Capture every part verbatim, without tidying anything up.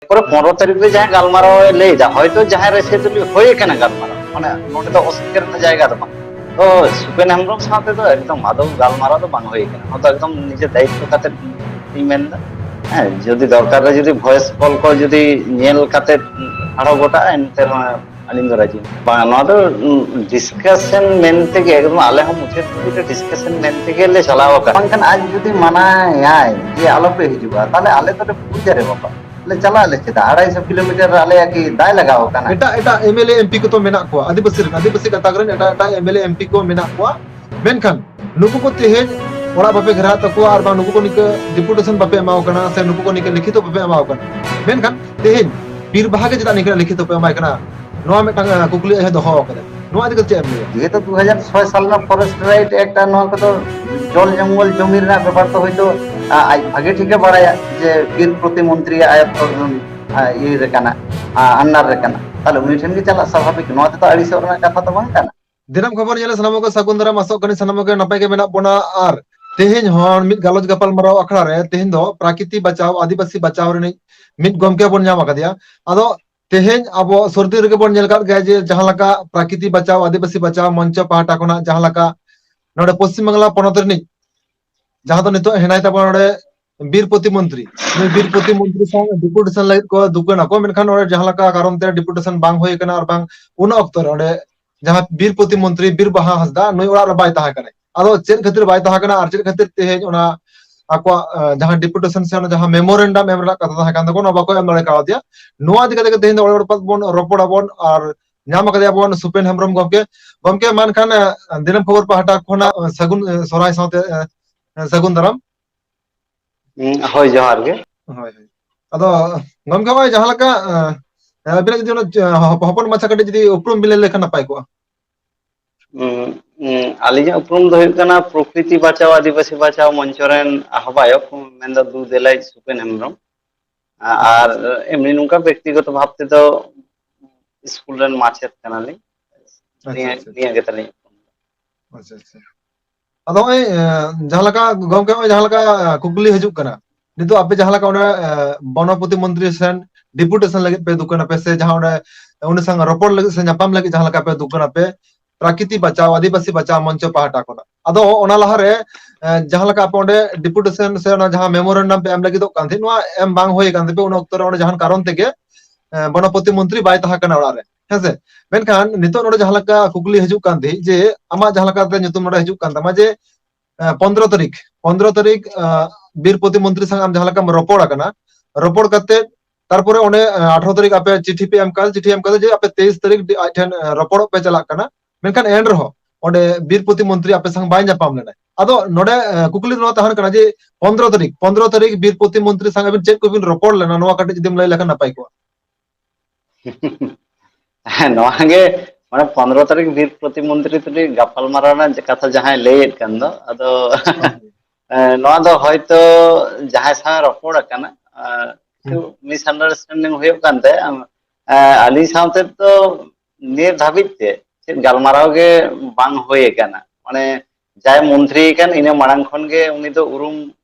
ᱯᱚᱨᱮ ᱯᱚᱱᱨᱚ ᱛᱟᱹᱨᱤᱠᱷ ᱨᱮ ᱡᱟᱦᱟᱸᱭ ᱜᱟᱞᱢᱟᱨᱟᱣ ᱮ ᱞᱟᱹᱭ ᱮᱫᱟ, ᱦᱚᱭᱛᱳ ᱡᱟᱦᱟᱸᱭ ᱨᱮ ᱥᱮ ᱫᱩᱞᱤ ᱦᱩᱭ ᱟᱠᱟᱱᱟ ᱜᱟᱞᱢᱟᱨᱟᱣ, ᱢᱟᱱᱮ ᱱᱚᱰᱮ ᱫᱚ ᱚᱥᱤᱠᱟᱹᱨ ᱨᱮᱱᱟᱜ ᱡᱟᱭᱜᱟ ᱫᱚ ᱵᱟᱝ᱾ ᱛᱚ ᱥᱩᱯᱮᱱ ᱦᱮᱢᱵᱨᱚᱢ ᱥᱟᱶᱛᱮ ᱫᱚ ᱮᱠᱫᱚᱢ ᱟᱫᱚ ᱜᱟᱞᱢᱟᱨᱟᱣ ᱫᱚ ᱵᱟᱝ ᱦᱩᱭ ᱟᱠᱟᱱᱟ᱾ ᱱᱚᱣᱟ ᱫᱚ ᱮᱠᱫᱚᱢ ᱱᱤᱡᱮ ᱫᱟᱭᱤᱛᱛᱚ ᱠᱟᱛᱮ ᱤᱧ ᱢᱮᱱ ᱮᱫᱟ᱾ ᱦᱮᱸ, ᱡᱩᱫᱤ ᱫᱚᱨᱠᱟᱨ ᱨᱮ ᱡᱩᱫᱤ voice call ᱠᱚ ᱡᱩᱫᱤ ᱧᱮᱞ ᱠᱟᱛᱮ ᱴᱷᱟᱲᱚ ᱜᱚᱴᱟᱜᱼᱟ, ᱮᱱᱛᱮ ᱨᱮᱦᱚᱸ ᱟᱹᱞᱤᱧ ᱫᱚ ᱨᱟᱹᱡᱤ᱾ ᱵᱟᱝ, ᱱᱚᱣᱟ ᱫᱚ, ᱩᱸ, discussion ᱢᱮᱱ ᱛᱮᱜᱮ, ᱮᱠᱫᱚᱢ ᱟᱞᱮ ᱦᱚᱸ ᱢᱩᱪᱟᱹᱫ ᱫᱷᱟᱹᱵᱤᱡ ᱫᱚ discussion ᱢᱮᱱ ᱛᱮᱜᱮ ᱞᱮ ᱪᱟᱞᱟᱣ ᱟᱠᱟᱱᱟ᱾ ᱵᱟᱝᱠᱷᱟᱱ ᱟᱡ ᱡᱩᱫᱤ ᱢᱟᱱᱟᱭᱟᱭ ᱡᱮ ᱟᱞᱚᱯᱮ ᱦᱤᱡᱩᱜᱼᱟ, ᱛᱟᱦᱞᱮ ᱟᱞᱮ ᱫᱚᱞᱮ ᱵᱩᱡᱟ ᱨᱮ ᱵᱟᱵᱟ, ᱞᱮ ᱪᱟᱞᱟᱜ ᱟᱞᱮ ᱪᱮᱫᱟᱜ? ᱟᱲᱟᱭᱥᱚ ᱠᱤᱞᱳᱢᱤᱴᱟᱨ ᱨᱮ ᱟᱞᱮᱭᱟᱜ ᱠᱤ ᱫᱟᱭ ᱞᱟᱜᱟᱣ ᱟᱠᱟᱱᱟ? ᱮᱴᱟᱜ, ᱮᱴᱟᱜ MLA, MP ᱠᱚ ᱛᱚ ᱢᱮᱱᱟᱜ ᱠᱚᱣᱟ, ᱟᱹᱫᱤᱵᱟᱹᱥᱤ ᱨᱮᱱ, ᱟᱹᱫᱤᱵᱟᱹᱥᱤ ᱜᱟᱛᱟᱠ ᱨᱮᱱ ᱮᱴᱟᱜ, ᱮᱴᱟᱜ MLA, MP ᱠᱚ ᱢᱮᱱᱟᱜ ᱠᱚᱣᱟ᱾ ᱢᱮᱱᱠᱷᱟᱱ ᱱᱩᱠᱩ ᱠᱚ ᱛᱮᱦᱮᱧ ᱚᱲᱟᱜ ᱵᱟᱯᱮ ᱜᱷᱮᱨᱟᱣ ᱛᱟᱠᱚᱣᱟ ᱟᱨ ᱵᱟᱝ ᱱᱩᱠᱩ ᱠᱚ ᱱᱤᱝᱠᱟᱹ deputation ᱵᱟᱯᱮ ᱮᱢᱟᱣ ᱠᱟᱱᱟ ᱥᱮ ᱱᱩᱠᱩ ᱠᱚ ᱱᱤᱝᱠᱟᱹ ᱞᱤᱠᱷᱤᱛᱚ ᱵᱟᱯᱮ ᱮᱢᱟᱣ ᱠᱟᱱᱟ, ᱢᱮᱱᱠᱷᱟᱱ ᱛᱮᱦᱮᱧ ᱵᱤᱨ ᱵᱟᱦᱟ ᱜᱮ ᱪᱮᱫᱟᱜ ᱱᱤᱝᱠᱟᱹ ᱞᱤᱠᱷᱤᱛᱚ ᱯᱮ ᱮᱢᱟᱭ ᱠᱟᱱᱟ? ᱱᱚᱣᱟ ᱢᱤᱫᱴᱟᱝ, ᱟᱸ, ᱠᱩᱠᱞᱤ ᱟᱡ ᱦᱚᱸ ᱫᱚᱦᱚ ᱟᱠᱟᱫᱟ᱾ ᱱᱚᱣᱟ ᱤᱫᱤ ᱠᱟᱛᱮ ᱪᱮᱫ ᱮᱢ ᱞᱟᱹᱭᱟ? ᱡᱮᱦᱮᱛᱩ ᱫᱩ ᱦᱟᱡᱟᱨ ᱪᱷᱚᱭ ᱥᱟᱞ ᱨᱮᱱᱟᱜ Forest Right Act ᱟᱨ ᱱᱚᱣᱟ ᱠᱚᱫᱚ ᱡᱚᱞ ᱡᱚᱝᱜᱚᱞ ᱡᱚᱢᱤ ᱨᱮᱱᱟᱜ ᱵᱮᱯᱟᱨ ᱫᱚ ᱦᱚᱭᱛᱳ, ᱟ, ᱟᱡ ᱵᱷᱟᱜᱮ ᱴᱷᱤᱠᱮ ᱵᱟᱲᱟᱭᱟ ᱡᱮ ᱵᱤᱨ ᱯᱨᱚᱛᱤᱢᱚᱱᱛᱨᱤᱭᱟᱜ ᱟᱭᱚᱛᱛᱚ, ᱟ, ᱤᱭᱟᱹ ᱨᱮ ᱠᱟᱱᱟ, ᱟ, under ᱨᱮ ᱠᱟᱱᱟ᱾ ᱛᱟᱦᱞᱮ ᱩᱱᱤ ᱴᱷᱮᱱ ᱜᱮ ᱪᱟᱞᱟᱜ ᱥᱟᱵᱷᱟᱵᱤᱠ, ᱱᱚᱣᱟ ᱛᱮᱫᱚ ᱟᱹᱲᱤᱥᱚᱜ ᱨᱮᱱᱟᱜ ᱠᱟᱛᱷᱟ ᱫᱚ ᱵᱟᱝ ᱠᱟᱱᱟ᱾ ᱫᱤᱱᱟᱹᱢ ᱠᱷᱚᱵᱚᱨ ᱧᱮᱞ ᱥᱟᱱᱟᱢ ᱠᱚ ᱥᱟᱹᱜᱩᱱ ᱫᱟᱨᱟᱢ, ᱟᱥᱚᱜ ᱠᱟᱹᱱᱟᱹᱧ ᱥᱟᱱᱟᱢ ᱠᱚᱜᱮ ᱱᱟᱯᱟᱭ ᱜᱮ ᱢᱮᱱᱟᱜ ᱵᱚᱱᱟ᱾ ᱟᱨ ᱛᱮᱦᱮᱧ ᱦᱚᱸ ᱢᱤᱫ ᱜᱟᱞᱚᱪ ᱜᱟᱯᱟᱞ ᱢᱟᱨᱟᱣ ᱟᱠᱷᱲᱟ ᱨᱮ ᱛᱮᱦᱮᱧ ᱫᱚ ᱯᱨᱟᱠᱨᱤᱛᱤ ᱵᱟᱪᱟᱣ, ᱟᱹᱫᱤᱵᱟᱹᱥᱤ ᱵᱟᱪᱟᱣ ᱨᱤᱱᱤᱡ ᱢᱤᱫ ᱜᱚᱢᱠᱮ ᱵᱚᱱ ᱧᱟᱢ ᱟᱠᱟᱫᱮᱭᱟ᱾ ᱟᱫᱚ ᱛᱮᱦᱮᱧ ᱟᱵᱚ ᱥᱚᱨᱫᱤ ᱨᱮᱜᱮ ᱵᱚᱱ ᱧᱮᱞ ᱟᱠᱟᱫ ᱜᱮᱭᱟ ᱡᱮ ᱡᱟᱦᱟᱸ ᱞᱮᱠᱟ ᱯᱨᱟᱠᱨᱤᱛᱤ ᱵᱟᱪᱟᱣ, ᱟᱹᱫᱤᱵᱟᱹᱥᱤ ᱵᱟᱪᱟᱣ ᱢᱚᱧᱪᱚ ᱯᱟᱦᱴᱟ ᱠᱷᱚᱱᱟᱜ ᱡᱟᱦᱟᱸ ᱞᱮᱠᱟ ᱱᱚᱰᱮ ᱯᱚᱥᱪᱤᱢ ᱵᱟᱝᱞᱟ ᱯᱚᱱᱚᱛ ᱨᱤᱱᱤᱡ ᱡᱟᱦᱟᱸ ᱫᱚ ᱱᱤᱛᱚᱜ ᱦᱮᱱᱟᱭ ᱛᱟᱵᱚᱱᱟ ᱱᱚᱰᱮ ᱵᱤᱨ ᱯᱨᱚᱛᱤᱢᱚᱱᱛᱨᱤ, ᱱᱩᱭ ᱵᱤᱨ ᱯᱨᱚᱛᱤᱢᱚᱱᱛᱨᱤ ᱥᱟᱶ deputation ᱞᱟᱹᱜᱤᱫ ᱠᱚ ᱫᱩᱠᱟᱹᱱ ᱟᱠᱚ, ᱢᱮᱱᱠᱷᱟᱱ ᱱᱚᱰᱮ ᱡᱟᱦᱟᱸ ᱞᱮᱠᱟ ᱠᱟᱨᱚᱱ ᱛᱮ deputation ᱵᱟᱝ ᱦᱩᱭ ᱟᱠᱟᱱᱟ ᱟᱨ ᱵᱟᱝ ᱩᱱ ᱚᱠᱛᱚ ᱨᱮ ᱚᱸᱰᱮ ᱡᱟᱦᱟᱸ ᱵᱤᱨ ᱯᱨᱚᱛᱤᱢᱚᱱᱛᱨᱤ ᱵᱤᱨ ᱵᱟᱦᱟ ᱦᱟᱸᱥᱫᱟ ᱱᱩᱭ ᱚᱲᱟᱜ ᱨᱮ ᱵᱟᱭ ᱛᱟᱦᱮᱸ ᱠᱟᱱᱟ᱾ ᱟᱫᱚ ᱪᱮᱫ ᱠᱷᱟᱹᱛᱤᱨ ᱵᱟᱭ ᱛᱟᱦᱮᱸ ᱠᱟᱱᱟ ᱟᱨ ᱪᱮᱫ ᱠᱷᱟᱹᱛᱤᱨ ᱛᱮᱦᱮᱧ ᱚᱱᱟ ᱟᱠᱚᱣᱟᱜ, ᱟᱸ, ᱡᱟᱦᱟᱸ deputation ᱥᱮ ᱚᱱᱟ ᱡᱟᱦᱟᱸ memorandum ᱮᱢ ᱨᱮᱱᱟᱜ ᱠᱟᱛᱷᱟ ᱛᱟᱦᱮᱸ ᱠᱟᱱ ᱛᱟᱠᱚᱣᱟ, ᱚᱱᱟ ᱵᱟᱠᱚ ᱮᱢ ᱫᱟᱲᱮ ᱠᱟᱣᱫᱮᱭᱟ, ᱱᱚᱣᱟ ᱤᱫᱤ ᱠᱟᱛᱮ ᱜᱮ ᱛᱮᱦᱮᱧ ᱫᱚ ᱚᱲᱮ ᱨᱚᱯᱚᱲ ᱵᱚᱱ ᱨᱚᱯᱚᱲ ᱟᱵᱚᱱ᱾ ᱟᱨ ᱧᱟᱢ ᱟᱠᱟᱫᱮᱭᱟ ᱵᱚᱱ ᱥᱩᱯᱮᱱ ᱦᱮᱢᱵᱨᱚᱢ ᱜᱚᱢᱠᱮ᱾ ᱜᱚᱢᱠᱮ, ᱢᱟ ᱮᱱᱠᱷᱟᱱ, ᱟᱸ, ᱫᱤᱱᱟᱹᱢ ᱠᱷᱚᱵᱚᱨ ᱯᱟᱦᱴᱟ ᱠᱷᱚᱱᱟᱜ, ᱟᱸ, ᱥᱟᱹᱜᱩᱱ, ᱟᱸ, ᱥᱚᱨᱦᱟᱭ ᱥᱟᱶᱛᱮ, ᱟᱸ, ᱥᱟᱹᱜᱩᱱ ᱫᱟᱨᱟᱢ᱾ ᱦᱩᱸ, ᱦᱳᱭ, ᱡᱚᱦᱟᱨ ᱜᱮ᱾ ᱦᱳᱭ, ᱦᱳᱭ᱾ ᱟᱫᱚ ᱜᱚᱢᱠᱮ, ᱱᱚᱜᱼᱚᱭ ᱡᱟᱦᱟᱸ ᱞᱮᱠᱟ, ᱟᱸ, ᱟᱹᱵᱤᱱᱟᱜ ᱡᱩᱫᱤ ᱚᱱᱟ, ᱟᱸ, ᱦᱚᱯᱚᱱ ᱢᱟᱪᱷᱟ ᱠᱟᱹᱴᱤᱡ ᱡᱩᱫᱤ ᱩᱯᱨᱩᱢ ᱵᱤᱱ ᱞᱟᱹᱭ ᱞᱮᱠᱷᱟᱱ ᱱᱟᱯᱟᱭ ᱠᱚᱜᱼᱟ᱾ ᱩᱸ, ᱩᱸ, ᱟᱹᱞᱤᱧᱟᱜ ᱩᱯᱨᱩᱢ ᱫᱚ ᱦᱩᱭᱩᱜ ᱠᱟᱱᱟ ᱯᱨᱚᱠᱨᱤᱛᱤ ᱵᱟᱪᱟᱣ ᱟᱹᱫᱤᱵᱟᱹᱥᱤ ᱵᱟᱪᱟᱣ ᱢᱚᱧᱪᱚ ᱨᱮᱱ ᱟᱦᱵᱟᱭᱚᱠ, ᱢᱮᱱᱫᱚ ᱫᱩ ᱫᱮᱞᱟᱭᱤᱡ ᱥᱩᱯᱮᱱ ᱦᱮᱢᱵᱨᱚᱢ᱾ ᱟᱪᱪᱷᱟ, ᱟᱨ ᱟᱪᱪᱷᱟ᱾ ᱮᱢᱱᱤ ᱱᱚᱝᱠᱟ ᱵᱮᱠᱛᱤᱜᱚᱛᱚ ᱵᱷᱟᱵ ᱛᱮᱫᱚ ᱥᱠᱩᱞ ᱨᱮᱱ ᱢᱟᱪᱮᱫ ᱠᱟᱱᱟᱞᱤᱧ᱾ ᱟᱪᱪᱷᱟ, ᱱᱤᱭᱟᱹ, ᱟᱪᱪᱷᱟ, ᱱᱤᱭᱟᱹ ᱟᱪᱪᱷᱟ᱾ ᱜᱮ ᱛᱟᱹᱞᱤᱧ᱾ ᱟᱪᱪᱷᱟ, ᱟᱪᱪᱷᱟ᱾ ᱟᱫᱚ ᱱᱚᱜᱼᱚᱭ, ᱮ, ᱡᱟᱦᱟᱸ ᱞᱮᱠᱟ ᱜᱚᱢᱠᱮ, ᱱᱚᱜᱼᱚᱭ ᱡᱟᱦᱟᱸ ᱞᱮᱠᱟ ᱠᱩᱠᱞᱤ ᱦᱤᱡᱩᱜ ᱠᱟᱱᱟ, ᱱᱤᱛᱚᱜ ᱟᱯᱮ ᱡᱟᱦᱟᱸ ᱞᱮᱠᱟ ᱚᱸᱰᱮ, ᱮ, ᱵᱚᱱᱚᱯᱚᱛᱤ ᱢᱚᱱᱛᱨᱤ ᱥᱮᱱ ᱰᱮᱯᱩᱴᱮᱥᱚᱱ ᱞᱟᱹᱜᱤᱫ ᱯᱮ ᱫᱩᱠᱟᱹᱱᱟ ᱯᱮ, ᱥᱮ ᱡᱟᱦᱟᱸ ᱚᱸᱰᱮ ᱩᱱᱤ ᱥᱟᱶ ᱨᱚᱯᱚᱲ ᱞᱟᱹᱜᱤᱫ ᱥᱮ ᱧᱟᱯᱟᱢ ᱞᱟᱹᱜᱤᱫ ᱡᱟᱦᱟᱸ ᱞᱮᱠᱟ ᱯᱮ ᱫᱩᱠᱟᱹᱱᱟ ᱯᱮ, ᱯᱨᱟᱠᱨᱤᱛᱤ ᱵᱟᱪᱟᱣ, ᱟᱹᱫᱤᱵᱟᱹᱥᱤ ᱵᱟᱪᱟᱣ ᱢᱚᱧᱪᱚ ᱯᱟᱦᱴᱟ ᱠᱷᱚᱱᱟᱜ᱾ ᱟᱫᱚ ᱚᱱᱟ ᱞᱟᱦᱟᱨᱮ, ᱮ, ᱡᱟᱦᱟᱸ ᱞᱮᱠᱟ ᱟᱯᱮ ᱚᱸᱰᱮ ᱰᱮᱯᱩᱴᱮᱥᱚᱱ ᱥᱮ ᱚᱱᱟ ᱡᱟᱦᱟᱸ ᱢᱮᱢᱳᱨᱮᱱᱰᱟᱢ ᱯᱮ ᱮᱢ ᱞᱟᱹᱜᱤᱫᱚᱜ ᱠᱟᱱ ᱛᱟᱦᱮᱸᱫ, ᱱᱚᱣᱟ ᱮᱢ ᱵᱟᱝ ᱦᱩᱭ ᱟᱠᱟᱱ ᱛᱟᱯᱮ ᱩᱱ ᱚᱠᱛᱚ ᱨᱮ, ᱚᱸᱰᱮ ᱡᱟᱦᱟᱱ ᱠᱟᱨᱚᱱ ᱛᱮᱜᱮ, ᱮ, ᱵᱚᱱᱚᱯᱚᱛᱤ ᱢᱚᱱᱛᱨᱤ ᱵᱟᱭ ᱛᱟᱦᱮᱸ ᱠᱟᱱᱟ ᱚᱲᱟᱜ ᱨᱮ, ᱦᱮᱸ ᱥᱮ? ᱢᱮᱱᱠᱷᱟᱱ ᱱᱤᱛᱚᱜ ᱱᱚᱰᱮ ᱡᱟᱦᱟᱸ ᱞᱮᱠᱟ ᱠᱩᱠᱞᱤ ᱦᱤᱡᱩᱜ ᱠᱟᱱ ᱛᱟᱦᱮᱸᱫ, ᱡᱮ ᱟᱢᱟᱜ ᱡᱟᱦᱟᱸ ᱞᱮᱠᱟᱛᱮ ᱧᱩᱛᱩᱢ ᱱᱚᱰᱮ ᱦᱤᱡᱩᱜ ᱠᱟᱱ ᱛᱟᱢᱟ, ᱡᱮ, ᱮ, ᱯᱚᱱᱫᱽᱨᱚ ᱛᱟᱹᱨᱤᱠᱷ, ᱯᱚᱱᱫᱽᱨᱚ ᱛᱟᱹᱨᱤᱠᱷ, ᱮ, ᱵᱤᱨ ᱯᱨᱚᱛᱤᱢᱚᱱᱛᱨᱤ ᱥᱟᱶ ᱟᱢ ᱡᱟᱦᱟᱸ ᱞᱮᱠᱟᱢ ᱨᱚᱯᱚᱲ ᱟᱠᱟᱱᱟ, ᱨᱚᱯᱚᱲ ᱠᱟᱛᱮ ᱛᱟᱨᱯᱚᱨᱮ ᱚᱸᱰᱮ, ᱮ, ᱟᱴᱷᱨᱚ ᱛᱟᱹᱨᱤᱠᱷ ᱟᱯᱮ ᱪᱤᱴᱷᱤ ᱯᱮ ᱮᱢ ᱠᱟᱫᱟ, ᱪᱤᱴᱷᱤ ᱮᱢ ᱠᱟᱛᱮ ᱡᱮ ᱟᱯᱮ ᱛᱮᱭᱤᱥ ᱛᱟᱹᱨᱤᱠᱷ ᱟᱡ ᱴᱷᱮᱱ, ᱮ, ᱨᱚᱯᱚᱲᱚᱜ ᱯᱮ ᱪᱟᱞᱟᱜ ᱠᱟᱱᱟ, ᱢᱮᱱᱠᱷᱟᱱ ᱮᱱ ᱨᱮᱦᱚᱸ ᱚᱸᱰᱮ ᱵᱤᱨ ᱯᱨᱚᱛᱤᱢᱚᱱᱛᱨᱤ ᱟᱯᱮ ᱥᱟᱶ ᱵᱟᱭ ᱧᱟᱯᱟᱢ ᱞᱮᱱᱟ᱾ ᱟᱫᱚ ᱱᱚᱰᱮ, ᱮ, ᱠᱩᱠᱞᱤ ᱫᱚ ᱱᱚᱣᱟ ᱛᱟᱦᱮᱱ ᱠᱟᱱᱟ ᱡᱮ ᱯᱚᱱᱫᱽᱨᱚ ᱛᱟᱹᱨᱤᱠᱷ, ᱯᱚᱱᱫᱽᱨᱚ ᱛᱟᱹᱨᱤᱠᱷ ᱵᱤᱨ ᱯᱨᱚᱛᱤᱢᱚᱱᱛᱨᱤ ᱥᱟᱶ ᱟᱵᱤᱱ ᱪᱮᱫ ᱠᱚᱵᱤᱱ ᱨᱚᱯᱚᱲ ᱞᱮᱱᱟ, ᱱᱚᱣᱟ ᱠᱟᱹᱴᱤᱡ ᱡᱩᱫᱤᱢ ᱞᱟᱹᱭ ᱞᱮᱠᱷᱟᱱ ᱱᱟᱯᱟᱭ ᱠᱚᱜᱼᱟ᱾ ᱦᱮᱸ, ᱱᱚᱣᱟ ᱜᱮ, ᱢᱟᱱᱮ, ᱯᱚᱱᱨᱚ ᱛᱟᱹᱨᱤᱠᱷ ᱵᱤᱨ ᱯᱨᱚᱛᱤᱢᱚᱱᱛᱨᱤ ᱛᱩᱞᱩᱡ ᱜᱟᱯᱟᱞᱢᱟᱨᱟᱣ ᱨᱮᱱᱟᱜ ᱡᱮ ᱠᱟᱛᱷᱟ ᱡᱟᱦᱟᱸᱭ ᱞᱟᱹᱭᱮᱫ ᱠᱟᱱ ᱫᱚ, ᱟᱫᱚ ᱮ, ᱱᱚᱣᱟ ᱫᱚ ᱦᱚᱭᱛᱚ ᱡᱟᱦᱟᱸᱭ ᱥᱟᱶ ᱨᱚᱯᱚᱲ ᱟᱠᱟᱱᱟ, ᱟᱨ, ᱦᱩᱸ᱾ ᱢᱤᱥ ᱟᱱᱰᱟᱨᱥᱴᱮᱱᱰᱤᱝ ᱦᱩᱭᱩᱜ ᱠᱟᱱ ᱛᱟᱭ᱾ ᱟᱢ, ᱮ, ᱟᱹᱞᱤᱧ ᱥᱟᱶᱛᱮ ᱫᱚ ᱱᱤᱭᱟᱹ ᱫᱷᱟᱹᱵᱤᱡ ᱛᱮ ᱪᱮᱫ ᱜᱟᱞᱢᱟᱨᱟᱣ ᱜᱮ ᱵᱟᱝ ᱦᱩᱭ ᱟᱠᱟᱱᱟ᱾ ᱢᱟᱱᱮ, ᱡᱟᱭ ᱢᱚᱱᱛᱨᱤ ᱠᱟᱱ, ᱤᱱᱟᱹ ᱢᱟᱲᱟᱝ ᱠᱷᱚᱱ ᱜᱮ ᱩᱱᱤ ᱫᱚ ᱩᱨᱩᱢ,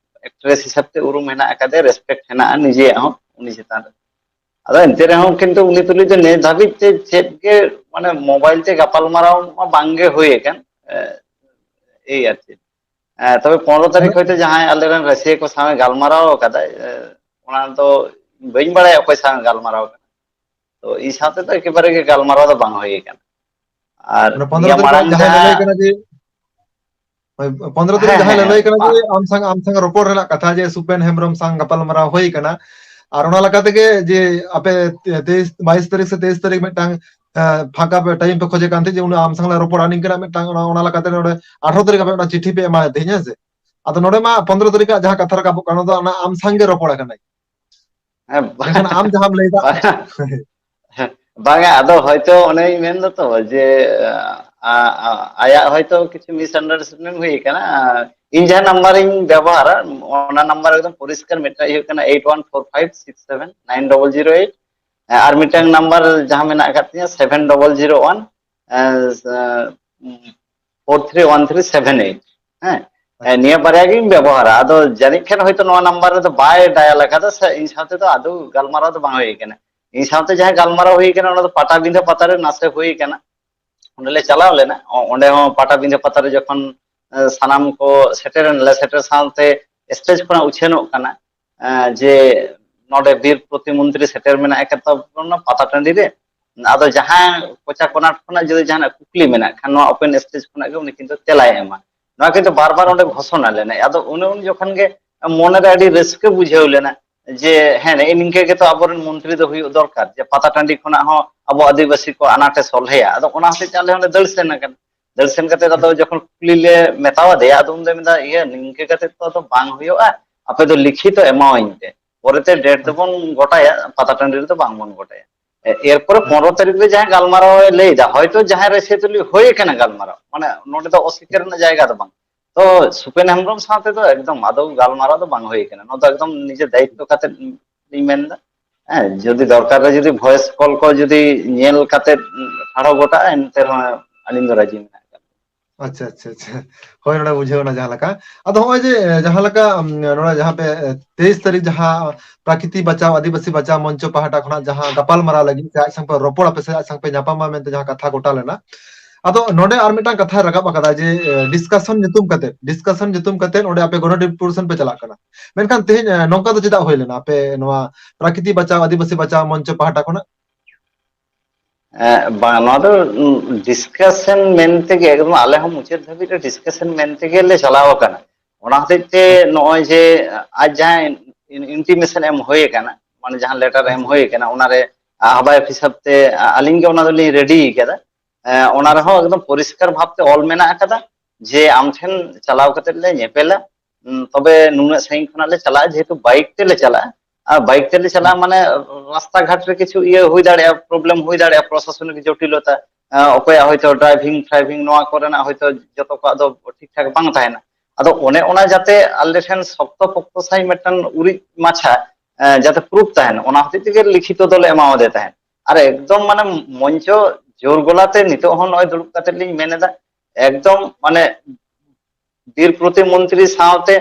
ᱮᱠᱴᱨᱮᱥ ᱦᱤᱥᱟᱹᱵ ᱛᱮ ᱩᱨᱩᱢ ᱦᱮᱱᱟᱜ ᱟᱠᱟᱫᱮᱭᱟ, ᱨᱮᱥᱯᱮᱠᱴ ᱦᱮᱱᱟᱜᱼᱟ ᱱᱤᱡᱮᱭᱟᱜ ᱦᱚᱸ ᱩᱱᱤ ᱪᱮᱛᱟᱱ ᱨᱮ᱾ ᱟᱫᱚ ᱮᱱᱛᱮ ᱨᱮᱦᱚᱸ ᱠᱤᱱᱛᱩ ᱩᱱᱤ ᱛᱩᱞᱩᱡ ᱫᱚ ᱱᱤᱭᱟᱹ ᱫᱷᱟᱹᱵᱤᱡ ᱛᱮ ᱪᱮᱫ ᱜᱮ, ᱢᱟᱱᱮ, ᱢᱳᱵᱟᱭᱤᱞ ᱛᱮ ᱜᱟᱯᱟᱞᱢᱟᱨᱟᱣ ᱢᱟ ᱵᱟᱝ ᱜᱮ ᱦᱩᱭ ᱟᱠᱟᱱ᱾ ᱮ, ᱮᱭ ᱟᱨ ᱪᱮᱫ᱾ ᱮ, ᱛᱚᱵᱮ ᱯᱚᱱᱨᱚ ᱛᱟᱹᱨᱤᱠᱷ ᱦᱚᱭᱛᱳ ᱡᱟᱦᱟᱸᱭ ᱟᱞᱮᱨᱮᱱ ᱨᱟᱹᱥᱤᱭᱟᱹ ᱠᱚ ᱥᱟᱶ ᱜᱟᱞᱢᱟᱨᱟᱣ ᱟᱠᱟᱫᱟᱭ, ᱮ, ᱚᱱᱟ ᱫᱚ ᱵᱟᱹᱧ ᱵᱟᱲᱟᱭᱟ ᱚᱠᱚᱭ ᱥᱟᱶ ᱜᱟᱞᱢᱟᱨᱟᱣ ᱟᱠᱟᱱᱟ᱾ ᱛᱚ, ᱤᱧ ᱥᱟᱶᱛᱮ ᱫᱚ ᱮᱠᱮᱵᱟᱨᱮ ᱜᱮ ᱜᱟᱞᱢᱟᱨᱟᱣ ᱫᱚ ᱵᱟᱝ ᱦᱩᱭ ᱟᱠᱟᱱᱟ᱾ ᱟᱨ ᱢᱟᱱᱮ ᱯᱚᱱᱨᱚ ᱱᱤᱭᱟᱹ ᱛᱟᱹᱨᱤᱠᱷ ᱢᱟᱲᱟᱝ ᱡᱟᱦᱟᱸᱭ ᱞᱟᱹᱞᱟᱹᱭ ᱡᱟᱦᱟᱸ, ᱠᱟᱱᱟ ᱡᱮ, ᱦᱳᱭ, ᱯᱚᱱᱨᱚ ᱛᱟᱹᱨᱤᱠᱷ ᱦᱮᱸ, ᱡᱟᱦᱟᱸᱭ ᱦᱮᱸ, ᱞᱟᱹᱞᱟᱹᱭ ᱦᱮᱸ, ᱠᱟᱱᱟ ᱡᱮ ᱯᱟ- ᱟᱢ ᱥᱟᱝ, ᱟᱢ ᱥᱟᱝ ᱨᱚᱯᱚᱲ ᱨᱮᱱᱟᱜ ᱠᱟᱛᱷᱟ, ᱡᱮ ᱥᱩᱯᱮᱱ ᱦᱮᱢᱵᱨᱚᱢ ᱥᱟᱝ ᱜᱟᱯᱟᱞᱢᱟᱨᱟᱣ ᱦᱩᱭ ᱟᱠᱟᱱᱟ, ᱟᱨ ᱚᱱᱟ ᱞᱮᱠᱟ ᱛᱮᱜᱮ ᱡᱮ ᱟᱯᱮ ᱛᱮᱭᱤᱥ, ᱵᱟᱭᱤᱥ ᱛᱟᱹᱨᱤᱠᱷ ᱥᱮ ᱛᱮᱭᱤᱥ ᱛᱟᱹᱨᱤᱠᱷ ᱢᱤᱫᱴᱟᱝ, ᱮ, ᱯᱷᱟᱸᱠᱟ ᱯᱮ, ᱴᱟᱭᱤᱢ ᱯᱮ ᱠᱷᱚᱡᱮ ᱠᱟᱱ ᱛᱟᱦᱮᱸᱫ, ᱡᱮ ᱩᱱᱤ ᱟᱢ ᱥᱟᱝ ᱞᱮ ᱨᱚᱯᱚᱲᱟ ᱱᱤᱝᱠᱟᱹᱱᱟᱜ ᱢᱤᱫᱴᱟᱝ, ᱚᱱᱟ, ᱚᱱᱟ ᱞᱮᱠᱟᱛᱮ ᱱᱚᱰᱮ ᱟᱴᱷᱨᱚ ᱛᱟᱹᱨᱤᱠᱷ ᱟᱯᱮ ᱚᱱᱟ ᱪᱤᱴᱷᱤ ᱯᱮ ᱮᱢᱟᱫᱮ ᱛᱟᱦᱮᱸᱫ, ᱦᱮᱸ ᱥᱮ? ᱟᱫᱚ ᱱᱚᱰᱮ ᱢᱟ ᱯᱚᱱᱨᱚ ᱛᱟᱹᱨᱤᱠᱷ ᱟᱜ ᱡᱟᱦᱟᱸ ᱠᱟᱛᱷᱟ ᱨᱟᱠᱟᱵᱚᱜ ᱠᱟᱱᱟ, ᱚᱱᱟ ᱫᱚ ᱚᱱᱟ ᱟᱢ ᱥᱟᱝ ᱜᱮ ᱨᱚᱯᱚᱲ ᱟᱠᱟᱱᱟᱭ᱾ ᱦᱮᱸ, ᱵᱟ- ᱢᱮᱱᱠᱷᱟᱱ ᱟᱢ ᱡᱟᱦᱟᱸᱢ ᱞᱟᱹᱭ ᱮᱫᱟ᱾ ᱵᱟᱝᱟ, ᱟᱫᱚ ᱦᱚᱭᱛᱚ ᱚᱱᱮᱧ ᱢᱮᱱ ᱫᱟᱛᱚ ᱡᱮ, ᱟ, ᱟ, ᱟᱭᱟᱜ ᱦᱚᱭᱛᱚ ᱠᱤᱪᱷᱩ ᱢᱤᱥ ᱟᱱᱰᱟᱨᱥᱴᱮᱱᱰᱤᱝ ᱦᱩᱭ ᱟᱠᱟᱱᱟ᱾ ᱟ, ᱤᱧ ᱡᱟᱦᱟᱸ ᱱᱟᱢᱵᱟᱨ ᱤᱧ ᱵᱮᱵᱚᱦᱟᱨᱟ, ᱚᱱᱟ ᱱᱟᱢᱵᱟᱨ ᱮᱠᱫᱚᱢ ᱯᱚᱨᱤᱥᱠᱟᱨ ᱢᱤᱫᱴᱟᱝ ᱦᱩᱭᱩᱜ ᱠᱟᱱᱟ eight one four five six seven nine double zero eight, ᱟᱨ ᱢᱤᱫᱴᱟᱝ ᱱᱟᱢᱵᱟᱨ ᱡᱟᱦᱟᱸ ᱢᱮᱱᱟᱜ ᱟᱠᱟᱫ ᱛᱤᱧᱟᱹ seven double zero one four three one three seven eight᱾ ᱦᱮᱸ, ᱦᱮᱸ, ᱱᱤᱭᱟᱹ ᱵᱟᱨᱭᱟ ᱜᱤᱧ ᱵᱮᱵᱚᱦᱟᱨᱟ᱾ ᱟᱫᱚ ᱡᱟᱹᱱᱤᱡ ᱠᱷᱟᱱ ᱦᱚᱭᱛᱳ ᱱᱚᱣᱟ ᱱᱟᱢᱵᱟᱨ ᱨᱮᱫᱚ ᱵᱟᱭ ᱰᱟᱭᱟᱞ ᱟᱠᱟᱫᱟ, ᱥᱮ ᱤᱧ ᱥᱟᱶᱛᱮ ᱫᱚ ᱟᱫᱚ ᱜᱟᱞᱢᱟᱨᱟᱣ ᱫᱚ ᱵᱟᱝ ᱦᱩᱭ ᱟᱠᱟᱱᱟ᱾ ᱤᱧ ᱥᱟᱶᱛᱮ ᱡᱟᱦᱟᱸ ᱜᱟᱞᱢᱟᱨᱟᱣ ᱦᱩᱭ ᱟᱠᱟᱱᱟ, ᱚᱱᱟ ᱫᱚ ᱯᱟᱴᱟᱵᱤᱸᱫᱷᱟᱹ ᱯᱟᱛᱟ ᱨᱮ ᱱᱟᱥᱮ ᱦᱩᱭ ᱟᱠᱟᱱᱟ᱾ ᱚᱸᱰᱮ ᱞᱮ ᱪᱟᱞᱟᱣ ᱞᱮᱱᱟ᱾ ᱚ-, ᱚᱸᱰᱮ ᱦᱚᱸ ᱯᱟᱴᱟᱵᱤᱸᱫᱷᱟᱹ ᱯᱟᱛᱟ ᱨᱮ ᱡᱚᱠᱷᱚᱱ, ᱮ, ᱥᱟᱱᱟᱢ ᱠᱚ ᱥᱮᱴᱮᱨ ᱮᱱᱟᱞᱮ, ᱥᱮᱴᱮᱨ ᱥᱟᱶᱛᱮ ᱥᱴᱮᱡᱽ ᱠᱷᱚᱱᱟᱜ ᱩᱪᱷᱟᱹᱱᱚᱜ ᱠᱟᱱᱟ, ᱮ, ᱡᱮ ᱱᱚᱰᱮ ᱵᱤᱨ ᱯᱨᱚᱛᱤᱢᱚᱱᱛᱨᱤ ᱥᱮᱴᱮᱨ ᱢᱮᱱᱟᱜ ᱟᱠᱟᱫ ᱛᱟᱵᱚᱱᱟ ᱯᱟᱛᱟ ᱴᱟᱺᱰᱤ ᱨᱮ᱾ ᱟᱫᱚ ᱡᱟᱦᱟᱸ ᱠᱚᱪᱟ ᱠᱚᱱᱟ ᱠᱷᱚᱱᱟᱜ ᱡᱩᱫᱤ ᱡᱟᱦᱟᱱᱟᱜ ᱠᱩᱠᱞᱤ ᱢᱮᱱᱟᱜ ᱠᱷᱟᱱ, ᱱᱚᱣᱟ ᱳᱯᱮᱱ ᱥᱴᱮᱡᱽ ᱠᱷᱚᱱᱟᱜ ᱜᱮ ᱩᱱᱤ ᱠᱤᱱᱛᱩ ᱛᱮᱞᱟᱭ ᱮᱢᱟ᱾ ᱱᱚᱣᱟ ᱠᱤᱱᱛᱩ ᱵᱟᱨ ᱵᱟᱨ ᱚᱸᱰᱮ ᱜᱷᱳᱥᱚᱱᱟ ᱞᱮᱱᱟᱭ᱾ ᱟᱫᱚ ᱩᱱ, ᱩᱱ ᱡᱚᱠᱷᱚᱱ ᱜᱮ ᱢᱚᱱᱮᱨᱮ ᱟᱹᱰᱤ ᱨᱟᱹᱥᱠᱟᱹ ᱵᱩᱡᱷᱟᱹᱣ ᱞᱮᱱᱟ ᱡᱮ, ᱦᱮᱸ, ᱱᱮᱜᱼᱮ ᱱᱤᱝᱠᱟᱹ ᱜᱮᱛᱚ ᱟᱵᱚᱨᱮᱱ ᱢᱚᱱᱛᱨᱤ ᱫᱚ ᱦᱩᱭᱩᱜ ᱫᱚᱨᱠᱟᱨ, ᱡᱮ ᱯᱟᱛᱟ ᱴᱟᱺᱰᱤ ᱠᱷᱚᱱᱟᱜ ᱦᱚᱸ ᱟᱵᱚ ᱟᱹᱫᱤᱵᱟᱹᱥᱤ ᱠᱚ ᱟᱱᱟᱴᱮ ᱥᱚᱞᱦᱮᱭᱟ᱾ ᱟᱫᱚ ᱚᱱᱟ ᱦᱚᱛᱮᱡ ᱛᱮ ᱟᱞᱮ ᱦᱚᱸᱞᱮ ᱫᱟᱹᱲ ᱥᱮᱱ ᱟᱠᱟᱱᱟ᱾ ᱫᱟᱹᱲ ᱥᱮᱱ ᱠᱟᱛᱮ ᱟᱫᱚ ᱡᱚᱠᱷᱚᱱ ᱠᱩᱠᱞᱤ ᱞᱮ ᱢᱮᱛᱟᱣ ᱟᱫᱮᱭᱟ, ᱟᱫᱚ ᱩᱱ ᱫᱚᱭ ᱢᱮᱱᱫᱟ, "ᱤᱭᱟᱹ, ᱱᱤᱝᱠᱟᱹ ᱠᱟᱛᱮ ᱛᱚ ᱟᱫᱚ ᱵᱟᱝ ᱦᱩᱭᱩᱜᱼᱟ, ᱟᱯᱮ ᱫᱚ ᱞᱤᱠᱷᱤᱛᱚ ᱮᱢᱟᱣᱟᱹᱧ ᱯᱮ, ᱯᱚᱨᱮᱛᱮ ᱰᱮᱴ ᱫᱚᱵᱚᱱ ᱜᱚᱴᱟᱭᱟ, ᱯᱟᱛᱟ ᱴᱟᱺᱰᱤ ᱨᱮᱫᱚ ᱵᱟᱝ ᱵᱚᱱ ᱜᱚᱴᱟᱭᱟ᱾" ᱮ-, ᱮᱨᱯᱚᱨᱮ ᱯᱚᱱᱨᱚ ᱛᱟᱹᱨᱤᱠᱷ ᱨᱮ ᱡᱟᱦᱟᱸ ᱜᱟᱞᱢᱟᱨᱟᱣ ᱮ ᱞᱟᱹᱭ ᱮᱫᱟ, ᱦᱚᱭᱛᱚ ᱡᱟᱦᱟᱸᱭ ᱨᱮ ᱥᱮ ᱛᱩᱞᱩᱡ ᱦᱩᱭ ᱟᱠᱟᱱᱟ ᱜᱟᱞᱢᱟᱨᱟᱣ, ᱢᱟᱱᱮ ᱱᱚᱰᱮ ᱫᱚ ᱚᱥᱤᱠᱟᱹᱨ ᱨᱮᱱᱟᱜ ᱡᱟᱭᱜᱟ ᱫᱚ ᱵᱟᱝ᱾ ᱛᱚ ᱥᱩᱯᱮᱱ ᱦᱮᱢᱵᱨᱚᱢ ᱥᱟᱶᱛᱮ ᱫᱚ ᱮᱠᱫᱚᱢ ᱟᱫᱚ ᱜᱟᱞᱢᱟᱨᱟᱣ ᱫᱚ ᱵᱟᱝ ᱦᱩᱭ ᱟᱠᱟᱱᱟ᱾ ᱱᱚᱣᱟ ᱫᱚ ᱮᱠᱫᱚᱢ ᱱᱤᱡᱮ ᱫᱟᱭᱤᱛᱛᱚ ᱠᱟᱛᱮ ᱤᱧ ᱢᱮᱱ ᱮᱫᱟ᱾ ᱦᱮᱸ, ᱡᱩᱫᱤ ᱫᱚᱨᱠᱟᱨ ᱨᱮ ᱡᱩᱫᱤ ᱵᱷᱚᱭᱮᱥ ᱠᱚᱞ ᱠᱚ ᱡᱩᱫᱤ ᱧᱮᱞ ᱠᱟᱛᱮ ᱴᱷᱟᱲᱚ ᱜᱚᱴᱟᱜᱼᱟ, ᱮᱱᱛᱮ ᱨᱮᱦᱚᱸ ᱟᱹᱞᱤᱧ ᱫᱚ ᱨᱟᱹᱡᱤ ᱢᱮᱱᱟᱜ ᱟᱠᱟᱫ ᱞᱤᱧᱟ᱾ ᱟᱪᱪᱷᱟ, ᱟᱪᱪᱷᱟ, ᱟᱪᱪᱷᱟ᱾ ᱦᱳᱭ, ᱱᱚᱰᱮ ᱵᱩᱡᱷᱟᱹᱣ ᱮᱱᱟ ᱡᱟᱦᱟᱸ ᱞᱮᱠᱟ᱾ ᱟᱫᱚ ᱦᱚᱸᱜᱼᱚᱭ ᱡᱮ, ᱮ, ᱡᱟᱦᱟᱸ ᱞᱮᱠᱟ, ᱩᱢ, ᱱᱚᱰᱮ ᱡᱟᱦᱟᱸ ᱯᱮ, ᱮ, ᱛᱮᱭᱤᱥ ᱛᱟᱹᱨᱤᱠᱷ ᱡᱟᱦᱟᱸ ᱯᱨᱟᱠᱨᱤᱛᱤ ᱵᱟᱪᱟᱣ, ᱟᱹᱫᱤᱵᱟᱹᱥᱤ ᱵᱟᱪᱟᱣ ᱢᱚᱧᱪᱚ ᱯᱟᱦᱴᱟ ᱠᱷᱚᱱᱟᱜ ᱡᱟᱦᱟᱸ ᱜᱟᱯᱟᱞ ᱢᱟᱨᱟᱣ ᱞᱟᱹᱜᱤᱫ ᱥᱮ ᱟᱡ ᱥᱟᱶ ᱯᱮ ᱨᱚᱯᱚᱲ ᱟᱯᱮ ᱥᱮ ᱟᱡ ᱥᱟᱶ ᱯᱮ ᱧᱟᱯᱟᱢᱟ ᱢᱮᱱᱛᱮ ᱡᱟᱦᱟᱸ ᱠᱟᱛᱷᱟ ᱜᱚᱴᱟ ᱞᱮᱱᱟ, ᱟᱫᱚ ᱱᱚᱰᱮ ᱟᱨ ᱢᱤᱫᱴᱟᱝ ᱠᱟᱛᱷᱟᱭ ᱨᱟᱠᱟᱵ ᱟᱠᱟᱫᱟ ᱡᱮ, ᱮ, ᱰᱤᱥᱠᱟᱥᱚᱱ ᱧᱩᱛᱩᱢ ᱠᱟᱛᱮ, ᱰᱤᱥᱠᱟᱥᱚᱱ ᱧᱩᱛᱩᱢ ᱠᱟᱛᱮ ᱚᱸᱰᱮ ᱟᱯᱮ ᱜᱚᱱᱚ ᱰᱮᱯᱩᱴᱮᱥᱚᱱ ᱯᱮ ᱪᱟᱞᱟᱜ ᱠᱟᱱᱟ᱾ ᱢᱮᱱᱠᱷᱟᱱ ᱛᱮᱦᱮᱧ, ᱮ, ᱱᱚᱝᱠᱟ ᱫᱚ ᱪᱮᱫᱟᱜ ᱦᱩᱭ ᱞᱮᱱᱟ ᱟᱯᱮ ᱱᱚᱣᱟ ᱯᱨᱟᱠᱨᱤᱛᱤ ᱵᱟᱪᱟᱣ, ᱟᱹᱫᱤᱵᱟᱹᱥᱤ ᱵᱟᱪᱟᱣ ᱢᱚᱧᱪᱚ ᱯᱟᱦᱴᱟ ᱠᱷᱚᱱᱟᱜ? ᱮ, ᱵᱟᱝ, ᱱᱚᱣᱟ ᱫᱚ, ᱩᱸ, ᱰᱤᱥᱠᱟᱥᱚᱱ ᱢᱮᱱ ᱛᱮᱜᱮ, ᱮᱠᱫᱚᱢ ᱟᱞᱮ ᱦᱚᱸ ᱢᱩᱪᱟᱹᱫ ᱫᱷᱟᱹᱵᱤᱡ ᱨᱮ ᱰᱤᱥᱠᱟᱥᱚᱱ ᱢᱮᱱ ᱛᱮᱜᱮ ᱞᱮ ᱪᱟᱞᱟᱣ ᱟᱠᱟᱱᱟ᱾ ᱚᱱᱟ ᱦᱚᱛᱮᱡ ᱛᱮ ᱱᱚᱜᱼᱚᱭ ᱡᱮ ᱟᱡ ᱡᱟᱦᱟᱸ ᱤᱱ-, ᱤᱱᱴᱤᱢᱮᱥᱚᱱ ᱮᱢ ᱦᱩᱭ ᱟᱠᱟᱱᱟ, ᱢᱟᱱᱮ ᱡᱟᱦᱟᱸ ᱞᱮᱴᱟᱨ ᱮᱢ ᱟᱪᱪᱷᱟ᱾ ᱦᱩᱭ ᱟᱠᱟᱱᱟ, ᱚᱱᱟᱨᱮ ᱦᱟᱵᱟᱭ ᱚᱯᱷᱤᱥ ᱦᱤᱥᱟᱹᱵ ᱛᱮ ᱟ-, ᱟᱹᱞᱤᱧ ᱜᱮ ᱚᱱᱟ ᱫᱚᱞᱤᱧ ᱨᱮᱰᱤ ᱟᱠᱟᱫᱟ᱾ ᱮ, ᱚᱱᱟ ᱟᱪᱪᱷᱟ᱾ ᱨᱮᱦᱚᱸ ᱮᱠᱫᱚᱢ ᱯᱚᱨᱤᱥᱠᱟᱨ ᱵᱷᱟᱵᱽ ᱛᱮ ᱚᱞ ᱢᱮᱱᱟᱜ ᱟᱠᱟᱫᱟ ᱡᱮ ᱟᱢ ᱴᱷᱮᱱ ᱪᱟᱞᱟᱣ ᱠᱟᱛᱮ ᱞᱮ ᱧᱮᱯᱮᱞᱟ᱾ ᱩᱸ, ᱛᱚᱵᱮ ᱱᱩᱱᱟᱹᱜ ᱥᱟᱺᱜᱤᱧ ᱠᱷᱚᱱᱟᱜ ᱞᱮ ᱪᱟᱞᱟᱜᱼᱟ, ᱡᱮᱦᱮᱛᱩ ᱵᱟᱭᱤᱠ ᱛᱮᱞᱮ ᱪᱟᱞᱟᱜᱼᱟ᱾ ᱟᱨ ᱵᱟᱭᱤᱠ ᱛᱮᱞᱮ ᱪᱟᱞᱟᱜᱼᱟ, ᱦᱩᱸ᱾ ᱢᱟᱱᱮ ᱨᱟᱥᱛᱟ ᱜᱷᱟᱴ ᱨᱮ ᱠᱤᱪᱷᱩ ᱤᱭᱟᱹ ᱦᱩᱭ ᱫᱟᱲᱮᱭᱟᱜᱼᱟ, ᱯᱨᱚᱵᱞᱮᱢ ᱦᱩᱭ ᱫᱟᱲᱮᱭᱟᱜᱼᱟ, ᱯᱨᱚᱥᱟᱥᱚᱱᱤᱠ ᱡᱚᱴᱤᱞᱚᱛᱟ, ᱟᱸ, ᱚᱠᱚᱭᱟᱜ ᱦᱚᱭᱛᱳ ᱰᱨᱟᱭᱵᱷᱤᱝ ᱯᱷᱨᱟᱭᱵᱷᱤᱝ ᱱᱚᱣᱟ ᱠᱚᱨᱮᱱᱟᱜ ᱦᱚᱭᱛᱳ ᱡᱚᱛᱚ ᱠᱚᱣᱟᱜ ᱫᱚ ᱴᱷᱤᱠ ᱴᱷᱟᱠ ᱵᱟᱝ ᱛᱟᱦᱮᱱᱟ᱾ ᱟᱫᱚ ᱚᱱᱮ ᱚᱱᱟ ᱡᱟᱛᱮ ᱟᱞᱮ ᱴᱷᱮᱱ ᱥᱚᱠᱛᱚ ᱯᱚᱠᱛᱚ ᱥᱟᱺᱦᱤᱡ ᱢᱤᱫᱴᱟᱝ ᱩᱨᱤᱡ ᱢᱟᱪᱷᱟ, ᱮᱸ, ᱡᱟᱛᱮ ᱯᱨᱩᱯᱷ ᱛᱟᱦᱮᱱ, ᱚᱱᱟ ᱦᱚᱛᱮᱡ ᱛᱮᱜᱮ ᱞᱤᱠᱷᱤᱛᱚ ᱫᱚᱞᱮ ᱮᱢᱟᱣᱟᱫᱮ ᱛᱟᱦᱮᱸᱫ᱾ ᱟᱨ ᱮᱠᱫᱚᱢ ᱢᱟᱱᱮ ᱢᱚᱧᱪᱚ ᱡᱳᱨ ᱜᱚᱞᱟᱛᱮ ᱱᱤᱛᱚᱜ ᱦᱚᱸ ᱱᱚᱜᱼᱚᱭ ᱫᱩᱲᱩᱵ ᱠᱟᱛᱮ ᱞᱤᱧ ᱢᱮᱱ ᱮᱫᱟ, ᱮᱠᱫᱚᱢ ᱢᱟᱱᱮ ᱵᱤᱨ ᱯᱨᱚᱛᱤᱢᱚᱱᱛᱨᱤ ᱥᱟᱶᱛᱮ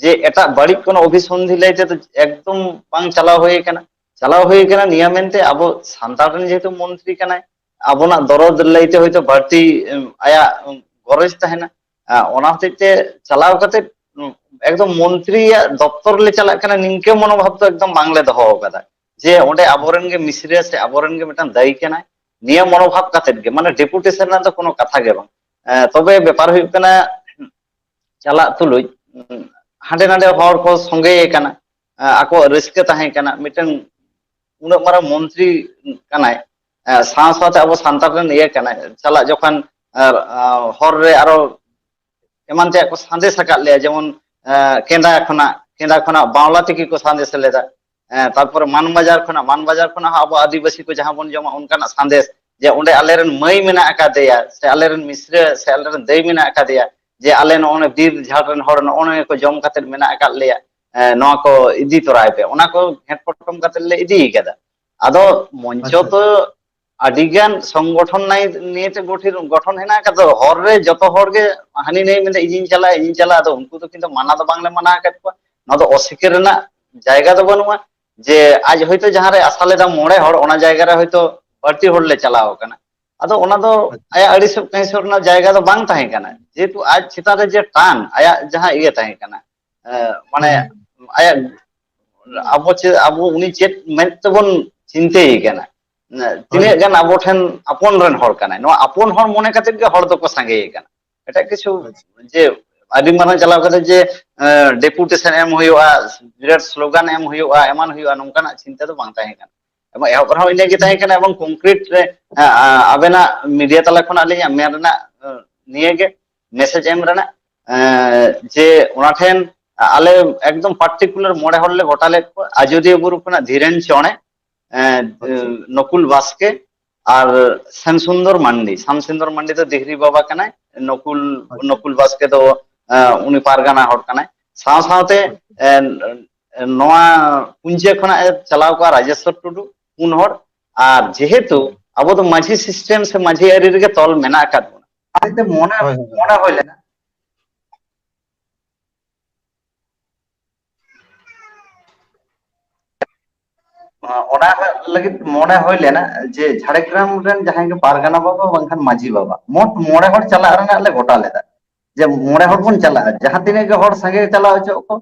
ᱡᱮ ᱮᱴᱟᱜ ᱵᱟᱹᱲᱤᱡ ᱠᱳᱱᱳ ᱚᱵᱷᱤᱥᱚᱱᱫᱷᱤ ᱞᱟᱹᱭ ᱛᱮᱫᱚ ᱮᱠᱫᱚᱢ ᱵᱟᱝ ᱪᱟᱞᱟᱣ ᱦᱩᱭ ᱟᱠᱟᱱᱟ᱾ ᱪᱟᱞᱟᱣ ᱦᱩᱭ ᱟᱠᱟᱱᱟ ᱱᱤᱭᱟᱹ ᱢᱮᱱᱛᱮ ᱟᱵᱚ ᱥᱟᱱᱛᱟᱲ ᱨᱮᱱ ᱡᱮᱦᱮᱛᱩ ᱢᱚᱱᱛᱨᱤ ᱠᱟᱱᱟᱭ, ᱟᱵᱚᱱᱟᱜ ᱫᱚᱨᱚᱫ ᱞᱟᱹᱭᱛᱮ ᱦᱚᱭᱛᱳ ᱵᱟᱹᱲᱛᱤ ᱮᱢ, ᱟᱭᱟᱜ ᱮᱢ, ᱜᱚᱨᱚᱡᱽ ᱛᱟᱦᱮᱱᱟ᱾ ᱟ, ᱚᱱᱟ ᱦᱚᱛᱮᱡ ᱛᱮ ᱪᱟᱞᱟᱣ ᱠᱟᱛᱮ ᱮᱠᱫᱚᱢ ᱢᱚᱱᱛᱨᱤᱭᱟᱜ ᱫᱚᱯᱛᱚᱨ ᱞᱮ ᱪᱟᱞᱟᱜ ᱠᱟᱱᱟ, ᱱᱤᱝᱠᱟᱹ ᱢᱚᱱᱳᱵᱷᱟᱵ ᱫᱚ ᱮᱠᱫᱚᱢ ᱵᱟᱝᱞᱮ ᱫᱚᱦᱚ ᱟᱠᱟᱫᱟ ᱡᱮ ᱚᱸᱰᱮ ᱟᱵᱚᱨᱮᱱ ᱜᱮ ᱢᱤᱥᱨᱟ ᱥᱮ ᱟᱵᱚᱨᱮᱱ ᱜᱮ ᱢᱤᱫᱴᱟᱝ ᱫᱟᱭᱤ ᱠᱟᱱᱟᱭ᱾ ᱱᱤᱭᱟᱹ ᱢᱚᱱᱳᱵᱷᱟᱵ ᱠᱟᱛᱮ ᱜᱮ, ᱢᱟᱱᱮ ᱰᱮᱯᱩᱴᱮᱥᱚᱱ ᱨᱮᱱᱟᱜ ᱫᱚ ᱠᱳᱱᱳ ᱠᱟᱛᱷᱟ ᱜᱮ ᱵᱟᱝ᱾ ᱮ, ᱛᱚᱵᱮ ᱵᱮᱯᱟᱨ ᱦᱩᱭᱩᱜ ᱠᱟᱱᱟ, ᱪᱟᱞᱟᱜ ᱛᱩᱞᱩᱡ, ᱩᱸ, ᱦᱟᱸᱰᱮ ᱱᱟᱰᱮ ᱦᱚᱲ ᱠᱚ ᱥᱚᱸᱜᱮᱭᱮ ᱠᱟᱱᱟ, ᱮ, ᱟᱠᱚᱣᱟᱜ ᱨᱟᱹᱥᱠᱟᱹ ᱛᱟᱦᱮᱸ ᱠᱟᱱᱟ, ᱢᱤᱫᱴᱟᱝ ᱩᱱᱟᱹᱜ ᱢᱟᱨᱟᱝ ᱢᱚᱱᱛᱨᱤ ᱠᱟᱱᱟᱭ, ᱮ, ᱥᱟᱶ ᱥᱟᱶᱛᱮ ᱟᱵᱚ ᱥᱟᱱᱛᱟᱲ ᱨᱮᱱ ᱤᱭᱟᱹ ᱠᱟᱱᱟᱭ, ᱪᱟᱞᱟᱜ ᱡᱚᱠᱷᱚᱱ, ᱟᱨ, ᱟ, ᱦᱚᱨ ᱨᱮ ᱟᱨᱚ ᱮᱢᱟᱱ ᱛᱮᱭᱟᱜ ᱠᱚ ᱥᱟᱸᱫᱮᱥ ᱟᱠᱟᱫ ᱞᱮᱭᱟ, ᱡᱮᱢᱚᱱ, ᱮ, ᱠᱮᱸᱫᱟ ᱠᱷᱚᱱᱟᱜ, ᱠᱮᱸᱫᱟ ᱠᱷᱚᱱᱟᱜ ᱵᱟᱣᱞᱟ ᱛᱤᱠᱤ ᱠᱚ ᱥᱟᱸᱫᱮᱥ ᱞᱮᱫᱟ, ᱮ, ᱛᱟᱨᱯᱚᱨᱮ ᱢᱟᱱᱵᱟᱡᱟᱨ ᱠᱷᱚᱱᱟᱜ, ᱢᱟᱱᱵᱟᱡᱟᱨ ᱠᱷᱚᱱᱟᱜ ᱦᱚᱸ ᱟᱵᱚ ᱟᱹᱫᱤᱵᱟᱹᱥᱤ ᱠᱚ ᱡᱟᱦᱟᱸ ᱵᱚᱱ ᱡᱚᱢᱟ ᱚᱱᱠᱟᱱᱟᱜ ᱥᱟᱸᱫᱮᱥ, ᱡᱮ ᱚᱸᱰᱮ ᱟᱞᱮᱨᱮᱱ ᱢᱟᱹᱭ ᱢᱮᱱᱟᱜ ᱟᱠᱟᱫᱮᱭᱟ ᱥᱮ ᱟᱞᱮᱨᱮᱱ ᱢᱤᱥᱨᱟ ᱥᱮ ᱟᱞᱮᱨᱮᱱ ᱫᱟᱹᱭ ᱢᱮᱱᱟᱜ ᱟᱠᱟᱫᱮᱭᱟ, ᱡᱮ ᱟᱞᱮ ᱱᱚᱜᱼᱚᱭ ᱵᱤᱨ ᱡᱷᱟᱲ ᱨᱮᱱ ᱦᱚᱲ ᱱᱚᱜᱼᱚ ᱱᱚᱣᱟ ᱠᱚ ᱡᱚᱢ ᱠᱟᱛᱮ ᱢᱮᱱᱟᱜ ᱟᱠᱟᱫ ᱞᱮᱭᱟ, ᱮ, ᱱᱚᱣᱟ ᱠᱚ ᱤᱫᱤ ᱛᱚᱨᱟᱭ ᱯᱮ, ᱚᱱᱟ ᱠᱚ ᱜᱷᱮᱸᱴ ᱯᱚᱴᱚᱢ ᱠᱟᱛᱮ ᱞᱮ ᱤᱫᱤ ᱠᱟᱫᱟ᱾ ᱟᱫᱚ ᱢᱚᱧᱪᱚ ᱟᱪᱪᱷᱟ᱾ ᱛᱚ ᱟᱹᱰᱤ ᱜᱟᱱ ᱥᱚᱝᱜᱚᱴᱷᱚᱱ ᱱᱟᱭ-, ᱱᱤᱭᱮ ᱛᱮ ᱜᱚᱴᱷᱤ-, ᱜᱚᱴᱷᱚᱱ ᱦᱮᱱᱟᱜ ᱟᱠᱟᱫ ᱫᱚ, ᱦᱚᱨ ᱨᱮ ᱡᱚᱛᱚ ᱦᱚᱲ ᱜᱮ ᱦᱟᱹᱱᱤ ᱱᱟᱹᱭ ᱢᱮᱱᱫᱟ, "ᱤᱧᱤᱧ ᱪᱟᱞᱟᱜᱼᱟ, ᱤᱧᱤᱧ ᱪᱟᱞᱟᱜᱼᱟ", ᱟᱫᱚ ᱩᱱᱠᱩ ᱫᱚ ᱠᱤᱱᱛᱩ ᱢᱟᱱᱟ ᱫᱚ ᱵᱟᱝᱞᱮ ᱢᱟᱱᱟ ᱟᱠᱟᱫ ᱠᱚᱣᱟ᱾ ᱱᱚᱣᱟ ᱫᱚ ᱚᱥᱤᱠᱟᱹᱨ ᱨᱮᱱᱟᱜ ᱡᱟᱭᱜᱟ ᱫᱚ ᱵᱟᱹᱱᱩᱜᱼᱟ᱾ ᱡᱮ ᱟᱡ ᱦᱚᱭᱛᱳ ᱡᱟᱦᱟᱸ ᱨᱮ ᱟᱥᱟ ᱞᱮᱫᱟ ᱢᱚᱬᱮ ᱦᱚᱲ, ᱚᱱᱟ ᱡᱟᱭᱜᱟ ᱨᱮ ᱦᱚᱭᱛᱳ ᱵᱟᱹᱲᱛᱤ ᱦᱚᱲ ᱞᱮ ᱪᱟᱞᱟᱣ ᱟᱠᱟᱱᱟ᱾ ᱟᱫᱚ ᱚᱱᱟ ᱫᱚ ᱟᱪᱪᱷᱟ᱾ ᱟᱭᱟᱜ ᱟᱹᱲᱤᱥᱚᱜ ᱠᱟᱹᱦᱤᱥᱚᱜ ᱨᱮᱱᱟᱜ ᱡᱟᱭᱜᱟ ᱫᱚ ᱵᱟᱝ ᱛᱟᱦᱮᱸ ᱠᱟᱱᱟ, ᱡᱮᱦᱮᱛᱩ ᱟᱡ ᱪᱮᱛᱟᱱ ᱨᱮ ᱡᱮ ᱴᱟᱱ, ᱟᱭᱟᱜ ᱡᱟᱦᱟᱸ ᱤᱭᱟᱹ ᱛᱟᱦᱮᱸ ᱠᱟᱱᱟ, ᱮ, ᱢᱟᱱᱮ ᱦᱩᱸ᱾ ᱟᱭᱟᱜ, ᱟᱵᱚ ᱪᱮᱫ, ᱟᱵᱚ ᱩᱱᱤ ᱪᱮᱫ ᱢᱮᱫ ᱛᱮᱵᱚᱱ ᱪᱤᱱᱛᱟᱹᱭᱮ ᱠᱟᱱᱟ, ᱦᱳᱭ᱾ ᱛᱤᱱᱟᱹᱜ ᱜᱟᱱ ᱟᱵᱚ ᱴᱷᱮᱱ ᱟᱯᱚᱱ ᱨᱮᱱ ᱦᱚᱲ ᱠᱟᱱᱟᱭ, ᱱᱚᱣᱟ ᱟᱯᱚᱱ ᱦᱚᱲ ᱢᱚᱱᱮ ᱠᱟᱛᱮ ᱜᱮ ᱦᱚᱲ ᱫᱚᱠᱚ ᱥᱟᱸᱜᱮᱭᱮ ᱠᱟᱱᱟ᱾ ᱮᱴᱟᱜ ᱠᱤᱪᱷᱩ ᱟᱪᱪᱷᱟ᱾ ᱡᱮ ᱟᱹᱰᱤ ᱢᱟᱨᱟᱝ ᱪᱟᱞᱟᱣ ᱠᱟᱛᱮ ᱡᱮ, ᱮ, ᱰᱮᱯᱩᱴᱮᱥᱚᱱ ᱮᱢ ᱦᱩᱭᱩᱜᱼᱟ, ᱵᱤᱨᱟᱴ ᱥᱞᱳᱜᱟᱱ ᱮᱢ ᱦᱩᱭᱩᱜᱼᱟ, ᱮᱢᱟᱱ ᱦᱩᱭᱩᱜᱼᱟ, ᱱᱚᱝᱠᱟᱱᱟᱜ ᱪᱤᱱᱛᱟᱹ ᱫᱚ ᱵᱟᱝ ᱛᱟᱦᱮᱸ ᱠᱟᱱᱟ᱾ ᱮᱵᱚᱝ ᱮᱦᱚᱵ ᱨᱮᱦᱚᱸ ᱤᱱᱟᱹ ᱜᱮ ᱛᱟᱦᱮᱸ ᱠᱟᱱᱟ, ᱮᱵᱚᱝ ᱠᱚᱝᱠᱨᱤᱴ ᱨᱮ, ᱮ, ᱟ, ᱟᱵᱮᱱᱟᱜ ᱢᱤᱰᱤᱭᱟ ᱛᱟᱞᱟ ᱠᱷᱚᱱ ᱟᱹᱞᱤᱧᱟᱜ ᱢᱮᱱ ᱨᱮᱱᱟᱜ, ᱮ, ᱱᱤᱭᱟᱹ ᱜᱮ ᱢᱮᱥᱮᱡᱽ ᱮᱢ ᱨᱮᱱᱟᱜ, ᱮ, ᱡᱮ ᱚᱱᱟ ᱴᱷᱮᱱ ᱟᱞᱮ ᱮᱠᱫᱚᱢ ᱯᱟᱨᱴᱤᱠᱩᱞᱟᱨ ᱢᱚᱬᱮ ᱦᱚᱲ ᱞᱮ ᱜᱚᱴᱟ ᱞᱮᱫ ᱠᱚᱣᱟ, ᱟᱡᱚᱫᱤᱭᱟᱹ ᱵᱩᱨᱩ ᱠᱷᱚᱱᱟᱜ ᱫᱷᱤᱨᱮᱱ ᱪᱚᱬᱮ, ᱮ, ᱟᱪᱪᱷᱟ᱾ ᱱᱚᱠᱩᱞ ᱵᱟᱥᱠᱮ ᱟᱨ ᱥᱮᱢ ᱥᱩᱱᱫᱚᱨ ᱢᱟᱱᱰᱤ᱾ ᱥᱟᱢ ᱥᱩᱱᱫᱚᱨ ᱢᱟᱱᱰᱤ ᱫᱚ ᱫᱤᱦᱨᱤ ᱵᱟᱵᱟ ᱠᱟᱱᱟᱭ, ᱱᱚᱠᱩᱞ, ᱟᱪᱪᱷᱟ᱾ ᱱᱚᱠᱩᱞ ᱵᱟᱥᱠᱮ ᱫᱚ, ᱮ, ᱩᱱᱤ ᱯᱟᱨᱜᱟᱱᱟ ᱦᱚᱲ ᱠᱟᱱᱟᱭ᱾ ᱥᱟᱶ ᱥᱟᱶᱛᱮ, ᱟᱪᱪᱷᱟ᱾ ᱮ, ᱱᱚᱣᱟ ᱯᱩᱧᱪᱟᱹ ᱠᱷᱚᱱᱟᱜ ᱮ ᱪᱟᱞᱟᱣ ᱠᱚᱜᱼᱟ ᱨᱟᱡᱮᱥᱣᱚᱨ ᱴᱩᱰᱩ, ᱯᱩᱱ ᱦᱚᱲ᱾ ᱟᱨ ᱡᱮᱦᱮᱛᱩ ᱦᱩᱸ᱾ ᱟᱵᱚ ᱫᱚ ᱢᱟᱹᱡᱷᱤ ᱥᱤᱥᱴᱮᱢ ᱥᱮ ᱢᱟᱹᱡᱷᱤ ᱟᱹᱨᱤ ᱨᱮᱜᱮ ᱛᱚᱞ ᱢᱮᱱᱟᱜ ᱟᱠᱟᱫ ᱵᱚᱱᱟ, ᱟᱡᱛᱮ ᱢᱚᱱᱮ, ᱦᱳᱭ, ᱦᱳᱭ, ᱦᱳᱭ᱾ ᱢᱚᱱᱮ ᱦᱩᱭ ᱞᱮᱱᱟ᱾ ᱚᱱᱟ ᱞᱟᱹᱜᱤᱫ ᱢᱚᱱᱮ ᱦᱩᱭ ᱞᱮᱱᱟ ᱡᱮ ᱡᱷᱟᱲᱜᱨᱟᱢ ᱨᱮᱱ ᱡᱟᱦᱟᱸᱭ ᱜᱮ ᱯᱟᱨᱜᱟᱱᱟ ᱵᱟᱵᱟ ᱵᱟᱝᱠᱷᱟᱱ ᱢᱟᱹᱡᱷᱤ ᱵᱟᱵᱟ, ᱢᱚᱴ ᱢᱚᱬᱮ ᱦᱚᱲ ᱪᱟᱞᱟᱜ ᱨᱮᱱᱟᱜ ᱞᱮ ᱜᱚᱴᱟ ᱞᱮᱫᱟ, ᱡᱮ ᱢᱚᱬᱮ ᱦᱚᱲ ᱵᱚᱱ ᱪᱟᱞᱟᱜᱼᱟ, ᱡᱟᱦᱟᱸ ᱛᱤᱱᱟᱹᱜ ᱜᱮ ᱦᱚᱲ ᱥᱟᱸᱜᱮ ᱪᱟᱞᱟᱣ ᱦᱚᱪᱚᱜ ᱠᱚ,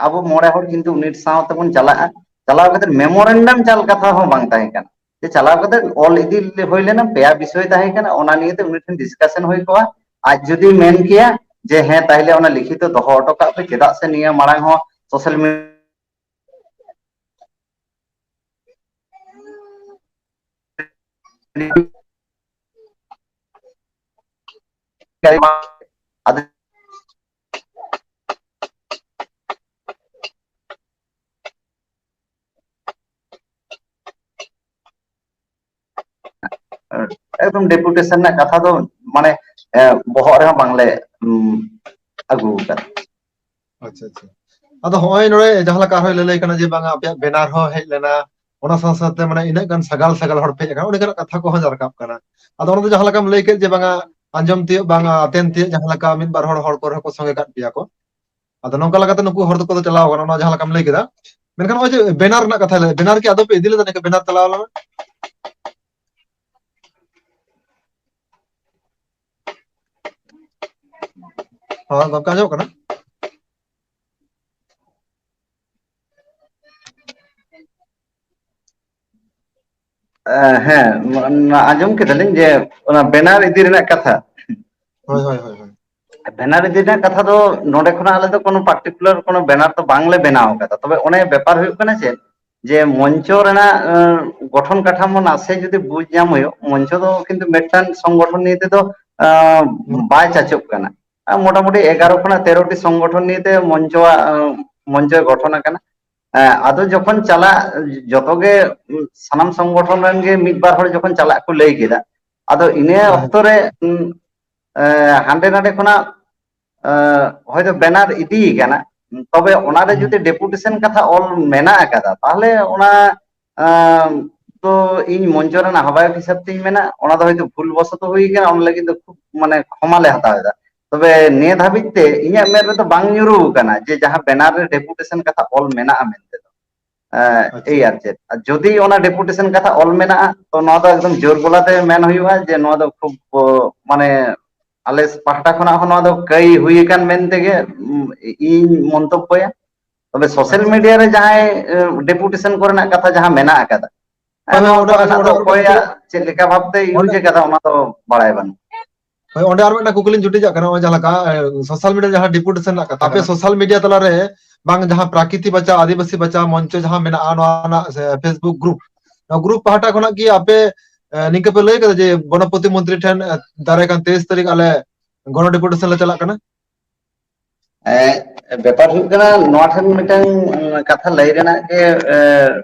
ᱟᱵᱚ ᱢᱚᱬᱮ ᱦᱚᱲ ᱠᱤᱱᱛᱩ ᱩᱱᱤ ᱥᱟᱶ ᱛᱮᱵᱚᱱ ᱪᱟᱞᱟᱜᱼᱟ᱾ ᱪᱟᱞᱟᱣ ᱠᱟᱛᱮ ᱢᱮᱢᱳᱨᱮᱱᱰᱟᱢ ᱪᱟᱞ ᱠᱟᱛᱷᱟ ᱦᱚᱸ ᱵᱟᱝ ᱛᱟᱦᱮᱸ ᱠᱟᱱᱟ, ᱡᱮ ᱪᱟᱞᱟᱣ ᱠᱟᱛᱮ ᱚᱞ ᱤᱫᱤ ᱦᱩᱭ ᱞᱮᱱᱟ, ᱯᱮᱭᱟ ᱵᱤᱥᱚᱭ ᱛᱟᱦᱮᱸ ᱠᱟᱱᱟ, ᱚᱱᱟ ᱱᱤᱭᱮ ᱛᱮ ᱩᱱᱤ ᱴᱷᱮᱱ ᱰᱤᱥᱠᱟᱥᱚᱱ ᱦᱩᱭ ᱠᱚᱜᱼᱟ᱾ ᱟᱡ ᱡᱩᱫᱤ ᱢᱮᱱ ᱠᱮᱭᱟ ᱡᱮ ᱦᱮᱸ, ᱛᱟᱦᱞᱮ ᱚᱱᱟ ᱞᱤᱠᱷᱤᱛᱚ ᱫᱚᱦᱚ ᱦᱚᱴᱚ ᱠᱟᱜ ᱯᱮ, ᱪᱮᱫᱟᱜ ᱥᱮ ᱱᱤᱭᱟᱹ ᱢᱟᱲᱟᱝ ᱦᱚᱸ ᱥᱳᱥᱟᱞ ᱢᱤᱰᱤᱭᱟ ᱮᱠᱫᱚᱢ ᱰᱮᱯᱩᱴᱮᱥᱚᱱ ᱨᱮᱱᱟᱜ ᱠᱟᱛᱷᱟ ᱫᱚ ᱢᱟᱱᱮ ᱵᱚᱦᱚᱜ ᱨᱮᱦᱚᱸ ᱵᱟᱝᱞᱮ ᱟᱹᱜᱩ ᱟᱠᱟᱫᱟ᱾ ᱟᱪᱪᱷᱟ, ᱟᱪᱪᱷᱟ᱾ ᱟᱫᱚ ᱦᱚᱸᱜᱼᱚᱭ ᱱᱚᱰᱮ ᱡᱟᱦᱟᱸ ᱞᱮᱠᱟ ᱟᱨᱦᱚᱸ ᱞᱟᱹᱞᱟᱹᱭ ᱠᱟᱱᱟ ᱡᱮ ᱵᱟᱝᱟ ᱟᱯᱮᱭᱟᱜ ᱵᱮᱱᱟᱨ ᱦᱚᱸ ᱦᱮᱡ ᱞᱮᱱᱟ, ᱚᱱᱟ ᱥᱟᱶ ᱥᱟᱶᱛᱮ ᱢᱟᱱᱮ ᱤᱱᱟᱹᱜ ᱜᱟᱱ ᱥᱟᱜᱟᱞ ᱥᱟᱜᱟᱞ ᱦᱚᱲ ᱯᱮ ᱦᱮᱡ ᱟᱠᱟᱱᱟ, ᱚᱱᱮ ᱚᱱᱠᱟᱱᱟᱜ ᱠᱟᱛᱷᱟ ᱠᱚᱦᱚᱸ ᱨᱟᱠᱟᱵ ᱠᱟᱱᱟ᱾ ᱟᱫᱚ ᱚᱱᱟ ᱫᱚ ᱡᱟᱦᱟᱸ ᱞᱮᱠᱟᱢ ᱞᱟᱹᱭ ᱠᱮᱫ ᱡᱮ ᱵᱟᱝᱟ ᱟᱸᱡᱚᱢ ᱛᱤᱭᱳᱜ ᱵᱟᱝᱟ ᱟᱛᱮᱱ ᱛᱤᱭᱳᱜ ᱡᱟᱦᱟᱸ ᱞᱮᱠᱟ ᱢᱤᱫ ᱵᱟᱨ ᱦᱚᱲ, ᱦᱚᱲ ᱠᱚᱨᱮ ᱦᱚᱸ ᱠᱚ ᱥᱚᱸᱜᱮ ᱠᱟᱜ ᱯᱮᱭᱟ ᱠᱚ, ᱟᱫᱚ ᱱᱚᱝᱠᱟ ᱞᱮᱠᱟᱛᱮ ᱱᱩᱠᱩ ᱦᱚᱲ ᱫᱚᱠᱚ ᱪᱟᱞᱟᱣ ᱠᱟᱱᱟ, ᱚᱱᱟ ᱡᱟᱦᱟᱸ ᱞᱮᱠᱟᱢ ᱞᱟᱹᱭ ᱠᱮᱫᱟ᱾ ᱢᱮᱱᱠᱷᱟᱱ ᱱᱚᱜᱼᱚᱭ ᱡᱮ ᱵᱮᱱᱟᱨ ᱨᱮᱱᱟᱜ ᱠᱟᱛᱷᱟ ᱞᱟᱹᱭ, ᱵᱮᱱᱟᱨ ᱠᱤ ᱟᱫᱚ ᱯᱮ ᱤᱫᱤ ᱞᱮᱫᱟ ᱱᱤᱝᱠᱟᱹ ᱵᱮᱱᱟᱨ ᱪᱟᱞᱟᱣ ᱞᱮᱱᱟ? ᱦᱚᱸ, ᱜᱚᱝᱠᱮ ᱟᱸᱡᱚᱢᱚᱜ ᱠᱟᱱᱟ? ᱮ, ᱦᱮᱸ, ᱟᱸᱡᱚᱢ ᱠᱮᱫᱟᱞᱤᱧ ᱡᱮ ᱚᱱᱟ ᱵᱮᱱᱟᱨ ᱤᱫᱤ ᱨᱮᱱᱟᱜ ᱠᱟᱛᱷᱟ᱾ ᱦᱳᱭ, ᱦᱳᱭ, ᱦᱳᱭ, ᱦᱳᱭ᱾ ᱵᱮᱱᱟᱨ ᱤᱫᱤ ᱨᱮᱱᱟᱜ ᱠᱟᱛᱷᱟ ᱫᱚ ᱱᱚᱰᱮ ᱠᱷᱚᱱᱟᱜ ᱟᱞᱮ ᱫᱚ ᱠᱳᱱᱳ ᱯᱟᱨᱴᱤᱠᱩᱞᱟᱨ ᱠᱳᱱᱳ ᱵᱮᱱᱟᱨ ᱫᱚ ᱵᱟᱝᱞᱮ ᱵᱮᱱᱟᱣ ᱟᱠᱟᱫᱟ᱾ ᱛᱚᱵᱮ ᱚᱱᱮ ᱵᱮᱯᱟᱨ ᱦᱩᱭᱩᱜ ᱠᱟᱱᱟ ᱪᱮᱫ, ᱡᱮ ᱢᱚᱧᱪᱚ ᱨᱮᱱᱟᱜ, ᱮ, ᱜᱚᱴᱷᱚᱱ ᱠᱟᱴᱷᱟᱢᱳ ᱱᱟᱥᱮ ᱡᱩᱫᱤ ᱵᱩᱡᱽ ᱧᱟᱢ ᱦᱩᱭᱩᱜ, ᱢᱚᱧᱪᱚ ᱫᱚ ᱠᱤᱱᱛᱩ ᱢᱤᱫᱴᱟᱝ ᱥᱚᱝᱜᱚᱴᱷᱚᱱ ᱱᱤᱭᱮ ᱛᱮᱫᱚ, ᱮ, ᱦᱩᱸ᱾ ᱵᱟᱭ ᱪᱟᱪᱚᱜ ᱠᱟᱱᱟ᱾ ᱮ, ᱢᱚᱴᱟᱢᱩᱴᱤ ᱮᱜᱟᱨᱚ ᱠᱷᱚᱱᱟᱜ ᱛᱮᱨᱚ ᱴᱤ ᱥᱚᱝᱜᱚᱴᱷᱚᱱ ᱱᱤᱭᱮ ᱛᱮ ᱢᱚᱧᱪᱚᱣᱟᱜ, ᱮ, ᱢᱚᱧᱪᱚᱭ ᱜᱚᱴᱷᱚᱱ ᱟᱠᱟᱱᱟ᱾ ᱮ, ᱟᱫᱚ ᱡᱚᱠᱷᱚᱱ ᱪᱟᱞᱟᱜ, ᱡᱚᱛᱚ ᱜᱮ, ᱩ, ᱥᱟᱱᱟᱢ ᱥᱚᱝᱜᱚᱴᱷᱚᱱ ᱨᱮᱱ ᱜᱮ ᱢᱤᱫ ᱵᱟᱨ ᱦᱚᱲ ᱡᱚᱠᱷᱚᱱ ᱪᱟᱞᱟᱜ ᱠᱚ ᱞᱟᱹᱭ ᱠᱮᱫᱟ, ᱟᱫᱚ ᱤᱱᱟᱹ ᱦᱮᱸ᱾ ᱚᱠᱛᱚ ᱨᱮ, ᱩ, ᱮ, ᱦᱟᱸᱰᱮ ᱱᱟᱰᱮ ᱠᱷᱚᱱᱟᱜ, ᱮ, ᱦᱚᱭᱛᱳ ᱵᱮᱱᱟᱨ ᱤᱫᱤ ᱠᱟᱱᱟ, ᱛᱚᱵᱮ ᱚᱱᱟᱨᱮ ᱦᱩᱸ᱾ ᱡᱩᱫᱤ ᱰᱮᱯᱩᱴᱮᱥᱚᱱ ᱠᱟᱛᱷᱟ ᱚᱞ ᱢᱮᱱᱟᱜ ᱟᱠᱟᱫᱟ, ᱛᱟᱦᱚᱞᱮ ᱚᱱᱟ, ᱮ, ᱛᱚ ᱤᱧ ᱢᱚᱧᱪᱚ ᱨᱮᱱ ᱟᱦᱵᱟᱭᱚᱠ ᱦᱤᱥᱟᱹᱵ ᱛᱤᱧ ᱢᱮᱱᱟ, ᱚᱱᱟ ᱫᱚ ᱦᱚᱭᱛᱳ ᱵᱷᱩᱞ ᱵᱚᱥᱚᱛᱚ ᱦᱩᱭ ᱠᱟᱱᱟ, ᱚᱱᱟ ᱞᱟᱹᱜᱤᱫ ᱫᱚ ᱠᱷᱩᱵ, ᱢᱟᱱᱮ, ᱠᱷᱚᱢᱟ ᱞᱮ ᱦᱟᱛᱟᱣ ᱮᱫᱟ᱾ ᱛᱚᱵᱮ ᱱᱤᱭᱟᱹ ᱫᱷᱟᱹᱵᱤᱡ ᱛᱮ ᱤᱧᱟᱹᱜ ᱢᱮᱫ ᱨᱮᱫᱚ ᱵᱟᱝ ᱧᱩᱨᱩ ᱟᱠᱟᱱᱟ ᱡᱮ ᱡᱟᱦᱟᱸ ᱵᱮᱱᱟᱨ ᱨᱮ ᱰᱮᱯᱩᱴᱮᱥᱚᱱ ᱠᱟᱛᱷᱟ ᱚᱞ ᱢᱮᱱᱟᱜᱼᱟ ᱢᱮᱱᱛᱮ ᱫᱚ᱾ ᱮᱸ, ᱟᱪᱪᱷᱟ᱾ ᱮᱭ ᱟᱨ ᱪᱮᱫ᱾ ᱟᱨ ᱡᱩᱫᱤ ᱚᱱᱟ ᱰᱮᱯᱩᱴᱮᱥᱚᱱ ᱠᱟᱛᱷᱟ ᱚᱞ ᱢᱮᱱᱟᱜᱼᱟ, ᱛᱚ ᱱᱚᱣᱟ ᱫᱚ ᱮᱠᱫᱚᱢ ᱡᱳᱨ ᱜᱚᱞᱟ ᱛᱮ ᱢᱮᱱ ᱦᱩᱭᱩᱜᱼᱟ ᱡᱮ ᱱᱚᱣᱟ ᱫᱚ ᱠᱷᱩᱵ, ᱚ, ᱢᱟᱱᱮ ᱟᱞᱮ ᱯᱟᱦᱴᱟ ᱠᱷᱚᱱᱟᱜ ᱦᱚᱸ ᱱᱚᱣᱟ ᱫᱚ ᱠᱟᱹᱭ ᱦᱩᱭ ᱟᱠᱟᱱ ᱢᱮᱱᱛᱮ ᱜᱮ, ᱩᱢ, ᱤᱧ ᱢᱚᱱᱛᱚᱵᱵᱚᱭᱟ᱾ ᱛᱚᱵᱮ ᱥᱳᱥᱟᱞ ᱟᱪᱪᱷᱟ᱾ ᱢᱤᱰᱤᱭᱟ ᱨᱮ ᱡᱟᱦᱟᱸᱭ, ᱮ, ᱰᱮᱯᱩᱴᱮᱥᱚᱱ ᱠᱚᱨᱮᱱᱟᱜ ᱠᱟᱛᱷᱟ ᱡᱟᱦᱟᱸ ᱢᱮᱱᱟᱜ ᱟᱠᱟᱫᱟ, ᱦᱳᱭ, ᱦᱳᱭ, ᱱᱚᱣᱟ ᱚᱸᱰᱮ, ᱠᱚᱨᱮᱱᱟᱜ ᱚᱸᱰᱮ, ᱫᱚ ᱚᱸᱰᱮ, ᱚᱠᱚᱭᱟᱜ ᱪᱮᱫ ᱞᱮᱠᱟ ᱵᱷᱟᱵᱛᱮ ᱚᱸᱰᱮ, ᱤᱭᱩᱡᱽ ᱟᱠᱟᱫᱟ ᱚᱱᱟ ᱫᱚ ᱵᱟᱲᱟᱭ ᱵᱟᱹᱱᱩᱜ᱾ ᱦᱳᱭ, ᱚᱸᱰᱮ ᱟᱨ ᱢᱤᱫᱴᱟᱝ ᱠᱩᱠᱞᱤᱧ ᱡᱩᱴᱤᱡᱟᱜ ᱠᱟᱱᱟ, ᱱᱚᱜᱼᱚᱭ ᱡᱟᱦᱟᱸ ᱞᱮᱠᱟ, ᱮ, ᱥᱳᱥᱟᱞ ᱢᱤᱰᱤᱭᱟ ᱡᱟᱦᱟᱸ ᱰᱮᱯᱩᱴᱮᱥᱚᱱ ᱨᱮᱱᱟᱜ ᱠᱟᱛᱷᱟ, ᱟᱯᱮ ᱦᱮᱸ᱾ ᱥᱳᱥᱟᱞ ᱢᱤᱰᱤᱭᱟ ᱛᱟᱞᱟᱨᱮ ᱵᱟᱝ ᱡᱟᱦᱟᱸ ᱯᱨᱟᱠᱤᱛᱤ ᱵᱟᱪᱟᱣ, ᱟᱹᱫᱤᱵᱟᱹᱥᱤ ᱵᱟᱪᱟᱣ ᱢᱚᱧᱪᱚ ᱡᱟᱦᱟᱸ ᱢᱮᱱᱟᱜᱼᱟ, ᱱᱚᱣᱟ ᱨᱮᱱᱟᱜ, ᱮ, Facebook ᱜᱨᱩᱯ, ᱱᱚᱣᱟ ᱜᱨᱩᱯ ᱯᱟᱦᱴᱟ ᱠᱷᱚᱱᱟᱜ ᱠᱤ ᱟᱯᱮ, ᱮ, ᱱᱤᱝᱠᱟᱹ ᱯᱮ ᱞᱟᱹᱭ ᱠᱟᱫᱟ ᱡᱮ ᱜᱚᱱᱚᱯᱚᱛᱤ ᱢᱚᱱᱛᱨᱤ ᱴᱷᱮᱱ, ᱮ, ᱫᱟᱨᱟᱭ ᱠᱟᱱ ᱛᱮᱭᱤᱥ ᱛᱟᱹᱨᱤᱠᱷ ᱟᱞᱮ ᱜᱚᱱᱚ ᱰᱮᱯᱩᱴᱮᱥᱚᱱ ᱞᱮ ᱪᱟᱞᱟᱜ ᱠᱟᱱᱟ? ᱮ, ᱵᱮᱯᱟᱨ ᱦᱩᱭᱩᱜ ᱠᱟᱱᱟ, ᱱᱚᱣᱟ ᱴᱷᱮᱱ ᱢᱤᱫᱴᱟᱝ, ᱩᱸ, ᱠᱟᱛᱷᱟ ᱞᱟᱹᱭ ᱨᱮᱱᱟᱜ ᱜᱮ, ᱮ,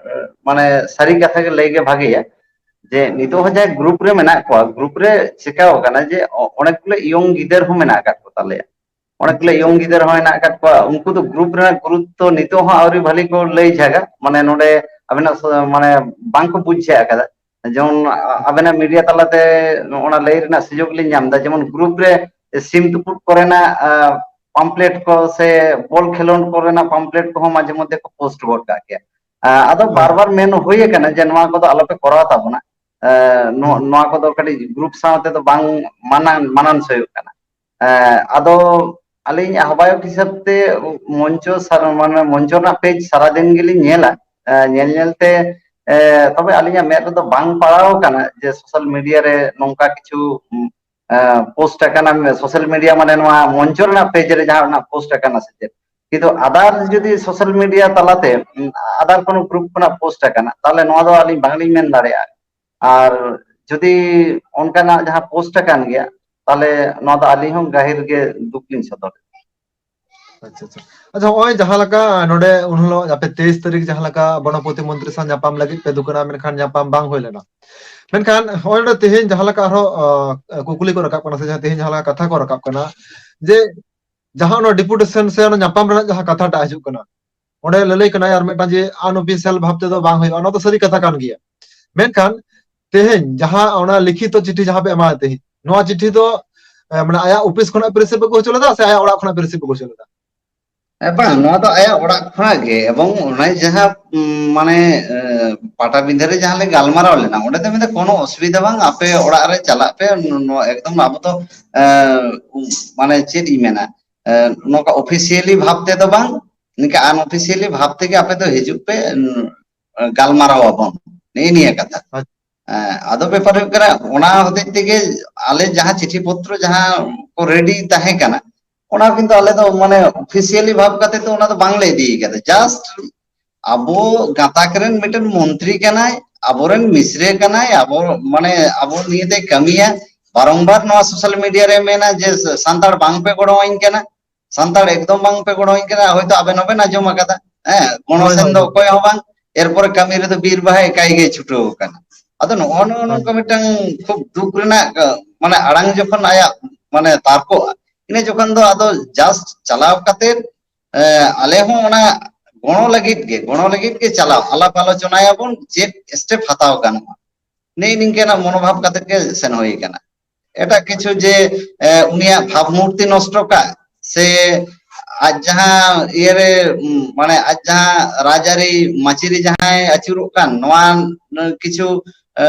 ᱢᱟᱱᱮ ᱥᱟᱹᱨᱤ ᱠᱟᱛᱷᱟ ᱜᱮ ᱞᱟᱹᱭ ᱜᱮ ᱵᱷᱟᱜᱮᱭᱟ, ᱡᱮ ᱱᱤᱛᱚᱜ ᱦᱚᱸ ᱡᱟᱦᱟᱸ ᱜᱨᱩᱯ ᱨᱮ ᱢᱮᱱᱟᱜ ᱠᱚᱣᱟ, ᱜᱨᱩᱯ ᱨᱮ ᱪᱮᱠᱟᱣ ᱠᱟᱱᱟ ᱡᱮ ᱚ-, ᱚᱱᱮᱠ ᱜᱩᱞᱟᱹ ᱤᱭᱚᱝ ᱜᱤᱫᱟᱹᱨ ᱦᱚᱸ ᱢᱮᱱᱟᱜ ᱟᱠᱟᱫ ᱠᱚ ᱛᱟᱞᱮᱭᱟ, ᱚᱱᱮᱠ ᱟᱪᱪᱷᱟ, ᱜᱩᱞᱟᱹ ᱟᱪᱪᱷᱟ᱾ ᱤᱭᱚᱝ ᱜᱤᱫᱟᱹᱨ ᱦᱚᱸ ᱦᱮᱱᱟᱜ ᱟᱠᱟᱫ ᱠᱚᱣᱟ᱾ ᱩᱱᱠᱩ ᱫᱚ ᱜᱨᱩᱯ ᱨᱮᱱᱟᱜ ᱜᱩᱨᱩᱛᱛᱚ ᱱᱤᱛᱚᱜ ᱦᱚᱸ ᱟᱹᱣᱨᱤ ᱵᱷᱟᱞᱤ ᱠᱚ ᱞᱟᱹᱭ ᱡᱷᱟᱜᱟ, ᱢᱟᱱᱮ ᱱᱚᱰᱮ ᱟᱵᱮᱱᱟᱜ ᱥᱚ-, ᱢᱟᱱᱮ ᱵᱟᱝᱠᱚ ᱵᱩᱡᱽ ᱡᱷᱟᱜ ᱟᱠᱟᱫᱟ᱾ ᱡᱮᱢᱚᱱ ᱟ-, ᱟᱵᱮᱱᱟᱜ ᱢᱤᱰᱤᱭᱟ ᱛᱟᱞᱟᱛᱮ ᱚᱱᱟ ᱞᱟᱹᱭ ᱨᱮᱱᱟᱜ ᱥᱩᱡᱳᱜᱽ ᱞᱤᱧ ᱧᱟᱢ ᱮᱫᱟ, ᱡᱮᱢᱚᱱ ᱜᱨᱩᱯ ᱨᱮ ᱥᱤᱢ ᱛᱩᱯᱩᱫ ᱠᱚᱨᱮᱱᱟᱜ, ᱟ, ᱯᱟᱢᱯᱞᱮᱴ ᱠᱚ ᱥᱮ ᱵᱚᱞ ᱠᱷᱮᱞᱳᱸᱰ ᱠᱚᱨᱮᱱᱟᱜ ᱯᱟᱢᱯᱞᱮᱴ ᱠᱚᱦᱚᱸ ᱢᱟᱡᱷᱮ ᱢᱚᱫᱽᱫᱷᱮ ᱠᱚ ᱯᱳᱥᱴ ᱜᱚᱫ ᱠᱟᱜ ᱜᱮᱭᱟ᱾ ᱟ, ᱟᱫᱚ ᱦᱳᱭ, ᱵᱟᱨ ᱦᱳᱭ᱾ ᱵᱟᱨ ᱢᱮᱱ ᱦᱩᱭ ᱟᱠᱟᱱᱟ ᱡᱮ ᱱᱚᱣᱟ ᱠᱚᱫᱚ ᱟᱞᱚᱯᱮ ᱠᱚᱨᱟᱣ ᱛᱟᱵᱚᱱᱟ, ᱟ, ᱱᱚ-, ᱦᱩᱸ᱾ ᱱᱚᱣᱟ ᱠᱚᱫᱚ ᱠᱟᱹᱴᱤᱡ ᱜᱨᱩᱯ ᱥᱟᱶ ᱛᱮᱫᱚ ᱵᱟᱝ ᱢᱟᱱᱟᱱ, ᱢᱟᱱᱟᱱ ᱥᱚᱭᱚᱜ ᱠᱟᱱᱟ᱾ ᱮᱸ, ᱟᱫᱚ ᱟᱹᱞᱤᱧ ᱟᱦᱵᱟᱭᱚᱠ ᱦᱤᱥᱟᱹᱵ ᱛᱮ ᱢᱚᱧᱪᱚ ᱥᱟᱨ-, ᱢᱟᱱᱮ ᱢᱚᱧᱪᱚ ᱨᱮᱱᱟᱜ ᱯᱮᱡᱽ ᱥᱟᱨᱟᱫᱤᱱ ᱜᱮᱞᱤᱧ ᱧᱮᱞᱟ᱾ ᱮᱸ, ᱧᱮᱞ ᱧᱮᱞ ᱛᱮ, ᱮᱸ, ᱛᱚᱵᱮ ᱟᱹᱞᱤᱧᱟᱜ ᱢᱮᱫ ᱨᱮᱫᱚ ᱵᱟᱝ ᱯᱟᱲᱟᱣ ᱟᱠᱟᱱᱟ ᱡᱮ ᱥᱳᱥᱟᱞ ᱢᱤᱰᱤᱭᱟ ᱨᱮ ᱱᱚᱝᱠᱟ ᱠᱤᱪᱷᱩ, ᱩᱸ, ᱮᱸ, ᱯᱳᱥᱴ ᱟᱠᱟᱱᱟ, ᱥᱳᱥᱟᱞ ᱢᱤᱰᱤᱭᱟ ᱢᱟᱱᱮ ᱱᱚᱣᱟ ᱢᱚᱧᱪᱚ ᱨᱮᱱᱟᱜ ᱯᱮᱡᱽ ᱨᱮ ᱡᱟᱦᱟᱸ ᱨᱮᱱᱟᱜ ᱯᱳᱥᱴ ᱟᱠᱟᱱᱟ ᱥᱮ ᱪᱮᱫ᱾ ᱠᱤᱱᱛᱩ ᱟᱫᱟᱨ ᱡᱩᱫᱤ ᱥᱳᱥᱟᱞ ᱢᱤᱰᱤᱭᱟ ᱛᱟᱞᱟᱛᱮ, ᱩᱸ, ᱟᱫᱟᱨ ᱠᱳᱱᱳ ᱜᱨᱩᱯ ᱠᱷᱚᱱᱟᱜ ᱯᱳᱥᱴ ᱟᱠᱟᱱᱟ, ᱛᱟᱦᱚᱞᱮ ᱱᱚᱣᱟ ᱫᱚ ᱟᱹᱞᱤᱧ ᱵᱟᱝᱞᱤᱧ ᱢᱮᱱ ᱫᱟᱲᱮᱭᱟᱜᱼᱟ᱾ ᱟᱨ ᱡᱩᱫᱤ ᱚᱱᱠᱟᱱᱟᱜ ᱡᱟᱦᱟᱸ ᱯᱳᱥᱴ ᱟᱠᱟᱱ ᱜᱮᱭᱟ, ᱛᱟᱦᱚᱞᱮ ᱱᱚᱣᱟ ᱫᱚ ᱟᱹᱞᱤᱧ ᱦᱚᱸ ᱜᱟᱹᱦᱤᱨ ᱜᱮ ᱫᱩᱠ ᱞᱤᱧ ᱥᱚᱫᱚᱨ᱾ ᱟᱪᱪᱷᱟ, ᱟᱪᱪᱷᱟ᱾ ᱟᱪᱪᱷᱟ, ᱱᱚᱜᱼᱚᱭ ᱡᱟᱦᱟᱸ ᱞᱮᱠᱟ ᱱᱚᱰᱮ ᱩᱱ ᱦᱤᱞᱳᱜ ᱟᱯᱮ ᱛᱮᱭᱤᱥ ᱛᱟᱹᱨᱤᱠᱷ ᱡᱟᱦᱟᱸ ᱞᱮᱠᱟ ᱵᱚᱱᱚᱯᱚᱛᱤ ᱢᱚᱱᱛᱨᱤ ᱥᱟᱶ ᱧᱟᱯᱟᱢ ᱞᱟᱹᱜᱤᱫ ᱯᱮ ᱫᱩᱠᱟᱱᱟ, ᱢᱮᱱᱠᱷᱟᱱ ᱧᱟᱯᱟᱢ ᱵᱟᱝ ᱦᱩᱭ ᱞᱮᱱᱟ᱾ ᱢᱮᱱᱠᱷᱟᱱ ᱱᱚᱜᱼᱚᱭ ᱱᱚᱰᱮ ᱛᱮᱦᱮᱧ ᱡᱟᱦᱟᱸ ᱞᱮᱠᱟ ᱟᱨᱦᱚᱸ, ᱟ, ᱠᱩᱠᱞᱤ ᱠᱚ ᱨᱟᱠᱟᱵ ᱠᱟᱱᱟ ᱥᱮ ᱡᱟᱦᱟᱸ ᱛᱮᱦᱮᱧ ᱡᱟᱦᱟᱸ ᱞᱮᱠᱟ ᱠᱟᱛᱷᱟ ᱠᱚ ᱨᱟᱠᱟᱵ ᱠᱟᱱᱟ ᱡᱮ ᱡᱟᱦᱟᱸ ᱚᱱᱟ ᱰᱮᱯᱩᱴᱮᱥᱚᱱ ᱥᱮ ᱚᱱᱟ ᱧᱟᱯᱟᱢ ᱨᱮᱱᱟᱜ ᱡᱟᱦᱟᱸ ᱠᱟᱛᱷᱟᱴᱟᱜ ᱦᱤᱡᱩᱜ ᱠᱟᱱᱟ, ᱚᱸᱰᱮ ᱞᱟᱹᱞᱟᱹᱭ ᱠᱟᱱᱟᱭ ᱟᱨ ᱢᱤᱫᱴᱟᱝ ᱡᱮ ᱟᱱᱚᱯᱷᱤᱥᱤᱭᱟᱞ ᱵᱷᱟᱵ ᱛᱮᱫᱚ ᱵᱟᱝ ᱦᱩᱭᱩᱜᱼᱟ, ᱚᱱᱟ ᱫᱚ ᱥᱟᱹᱨᱤ ᱠᱟᱛᱷᱟ ᱠᱟᱱ ᱜᱮᱭᱟ᱾ ᱢᱮᱱᱠᱷᱟᱱ ᱛᱮᱦᱮᱧ ᱡᱟᱦᱟᱸ ᱚᱱᱟ ᱞᱤᱠᱷᱤᱛᱚ ᱪᱤᱴᱷᱤ ᱡᱟᱦᱟᱸ ᱯᱮ ᱮᱢᱟᱫᱮ ᱛᱟᱦᱮᱸᱫ, ᱱᱚᱣᱟ ᱪᱤᱴᱷᱤ ᱫᱚ, ᱮ, ᱢᱟᱱᱮ ᱟᱭᱟᱜ ᱚᱯᱷᱤᱥ ᱠᱷᱚᱱᱟᱜ ᱯᱮ ᱨᱤᱥᱤᱵᱷ ᱟᱹᱜᱩ ᱦᱚᱪᱚ ᱞᱮᱫᱟ ᱥᱮ ᱟᱭᱟᱜ ᱚᱲᱟᱜ ᱠᱷᱚᱱᱟᱜ ᱯᱮ ᱨᱤᱥᱤᱵᱷ ᱟᱹᱜᱩ ᱦᱚᱪᱚ ᱞᱮᱫᱟ? ᱦᱮᱸ, ᱵᱟᱝ, ᱱᱚᱣᱟ ᱫᱚ ᱟᱭᱟᱜ ᱚᱲᱟᱜ ᱠᱷᱚᱱᱟᱜ ᱜᱮ, ᱮᱵᱚᱝ ᱚᱱᱮ ᱡᱟᱦᱟᱸ, ᱩᱢ, ᱢᱟᱱᱮ, ᱮ, ᱯᱟᱴᱟᱵᱤᱸᱫᱷᱟᱹ ᱨᱮ ᱡᱟᱦᱟᱸ ᱞᱮ ᱜᱟᱞᱢᱟᱨᱟᱣ ᱞᱮᱱᱟ, ᱚᱸᱰᱮ ᱫᱚ ᱢᱮᱱᱫᱟ ᱠᱳᱱᱳ ᱚᱥᱩᱵᱤᱫᱷᱟ ᱵᱟᱝ, ᱟᱯᱮ ᱚᱲᱟᱜ ᱨᱮ ᱪᱟᱞᱟᱜ ᱯᱮ, ᱱᱚ-, ᱱᱚᱣᱟ ᱮᱠᱫᱚᱢ ᱟᱵᱚ ᱫᱚ, ᱮ, ᱩᱢ, ᱢᱟᱱᱮ ᱪᱮᱫ ᱤᱧ ᱢᱮᱱᱟ, ᱮ, ᱱᱚᱝᱠᱟ officially ᱵᱷᱟᱵ ᱛᱮᱫᱚ ᱵᱟᱝ, ᱱᱤᱝᱠᱟ unofficially ᱵᱷᱟᱵ ᱛᱮᱜᱮ ᱟᱯᱮ ᱫᱚ ᱦᱤᱡᱩᱜ ᱯᱮ, ᱩᱢ, ᱜᱟᱞᱢᱟᱨᱟᱣ ᱟᱵᱚᱱ, ᱱᱮᱜᱼᱮ ᱱᱤᱭᱟᱹ ᱠᱟᱛᱷᱟ᱾ ᱟᱪᱪᱷᱟ᱾ ᱮᱸ, ᱟᱫᱚ ᱵᱮᱯᱟᱨ ᱦᱩᱭᱩᱜ ᱠᱟᱱᱟ, ᱚᱱᱟ ᱦᱚᱛᱮᱡ ᱛᱮᱜᱮ ᱟᱞᱮ ᱡᱟᱦᱟᱸ ᱪᱤᱴᱷᱤ ᱯᱚᱛᱨᱚ ᱡᱟᱦᱟᱸ ᱠᱚ ᱨᱮᱰᱤ ᱛᱟᱦᱮᱸ ᱠᱟᱱᱟ, ᱚᱱᱟ ᱠᱤᱱᱛᱩ ᱟᱞᱮ ᱫᱚ ᱢᱟᱱᱮ officially ᱵᱷᱟᱵ ᱠᱟᱛᱮ ᱫᱚ ᱚᱱᱟ ᱫᱚ ᱵᱟᱝᱞᱮ ᱤᱫᱤ ᱠᱟᱫᱟ᱾ Just ᱟᱵᱚ ᱜᱟᱛᱟᱠ ᱨᱮᱱ ᱢᱤᱫᱴᱮᱱ ᱢᱚᱱᱛᱨᱤ ᱠᱟᱱᱟᱭ, ᱟᱵᱚᱨᱮᱱ ᱢᱤᱥᱨᱮ ᱠᱟᱱᱟᱭ, ᱟᱵᱚ ᱢᱟᱱᱮ ᱟᱵᱚ ᱱᱤᱭᱮᱛᱮ ᱠᱟᱹᱢᱤᱭᱟ, ᱵᱟᱨᱚᱝᱵᱟᱨ ᱱᱚᱣᱟ social media ᱨᱮ ᱢᱮᱱᱟ ᱡᱮ ᱥᱟᱱᱛᱟᱲ ᱵᱟᱝ ᱯᱮ ᱜᱚᱲᱚᱣᱟᱹᱧ ᱠᱟᱱᱟ, ᱥᱟᱱᱛᱟᱲ ᱮᱠᱫᱚᱢ ᱵᱟᱝ ᱯᱮ ᱜᱚᱲᱚᱣᱟᱹᱧ ᱠᱟᱱᱟ, ᱦᱚᱭᱛᱳ ᱟᱵᱮᱱ ᱦᱚᱸᱵᱮᱱ ᱟᱸᱡᱚᱢ ᱟᱠᱟᱫᱟ᱾ ᱦᱮᱸ, ᱜᱚᱲᱚ ᱦᱳᱭ, ᱥᱮᱱ ᱦᱳᱭ, ᱫᱚ ᱦᱳᱭ᱾ ᱚᱠᱚᱭ ᱦᱚᱸ ᱵᱟᱝ, ᱮᱨᱯᱚᱨᱮ ᱠᱟᱹᱢᱤ ᱨᱮᱫᱚ ᱵᱤᱨ ᱵᱟᱦᱟ ᱮᱠᱟᱭ ᱜᱮ ᱪᱷᱩᱴᱟᱹᱣ ᱟᱠᱟᱱᱟ᱾ ᱟᱫᱚ ᱱᱚᱜᱼᱚ ᱱᱚᱜᱼᱚ ᱦᱳᱭ᱾ ᱱᱚᱝᱠᱟ ᱢᱤᱫᱴᱟᱝ ᱠᱷᱩᱵ ᱫᱩᱠ ᱨᱮᱱᱟᱜ, ᱟ, ᱢᱟᱱᱮ ᱟᱲᱟᱝ ᱡᱚᱠᱷᱚᱱ ᱟᱭᱟᱜ ᱢᱟᱱᱮ ᱛᱟᱨᱠᱚᱜᱼᱟ, ᱤᱱᱟᱹ ᱡᱚᱠᱷᱚᱱ ᱫᱚ ᱟᱫᱚ just ᱪᱟᱞᱟᱣ ᱠᱟᱛᱮ, ᱮ, ᱟᱞᱮ ᱦᱚᱸ ᱚᱱᱟ ᱜᱚᱲᱚ ᱞᱟᱹᱜᱤᱫ ᱜᱮ, ᱜᱚᱲᱚ ᱞᱟᱹᱜᱤᱫ ᱜᱮ ᱪᱟᱞᱟᱣ, ᱟᱞᱟᱯ ᱟᱞᱳᱪᱚᱱᱟᱭᱟᱵᱚᱱ ᱪᱮᱫ step ᱦᱟᱛᱟᱣ ᱜᱟᱱᱚᱜᱼᱟ, ᱱᱮᱜᱼᱮ ᱱᱤᱝᱠᱟᱹᱱᱟᱜ ᱢᱚᱱᱳᱵᱷᱟᱵ ᱠᱟᱛᱮ ᱜᱮ ᱥᱮᱱ ᱦᱩᱭ ᱟᱠᱟᱱᱟ᱾ ᱮᱴᱟᱜ ᱠᱤᱪᱷᱩ ᱡᱮ, ᱮ, ᱩᱱᱤᱭᱟᱜ ᱵᱷᱟᱵᱽ ᱢᱩᱨᱛᱤ ᱱᱚᱥᱴᱚ ᱠᱟᱜ ᱥᱮ ᱟᱡ ᱡᱟᱦᱟᱸ ᱤᱭᱟᱹᱨᱮ, ᱩᱢ, ᱢᱟᱱᱮ ᱟᱡ ᱡᱟᱦᱟᱸ ᱨᱟᱡᱽᱟᱹᱨᱤ ᱢᱟᱹᱪᱤᱨᱤ ᱡᱟᱦᱟᱸᱭ ᱟᱹᱪᱩᱨᱚᱜ ᱠᱟᱱ, ᱱᱚᱣᱟ ᱠᱤᱪᱷᱩ, ᱮ,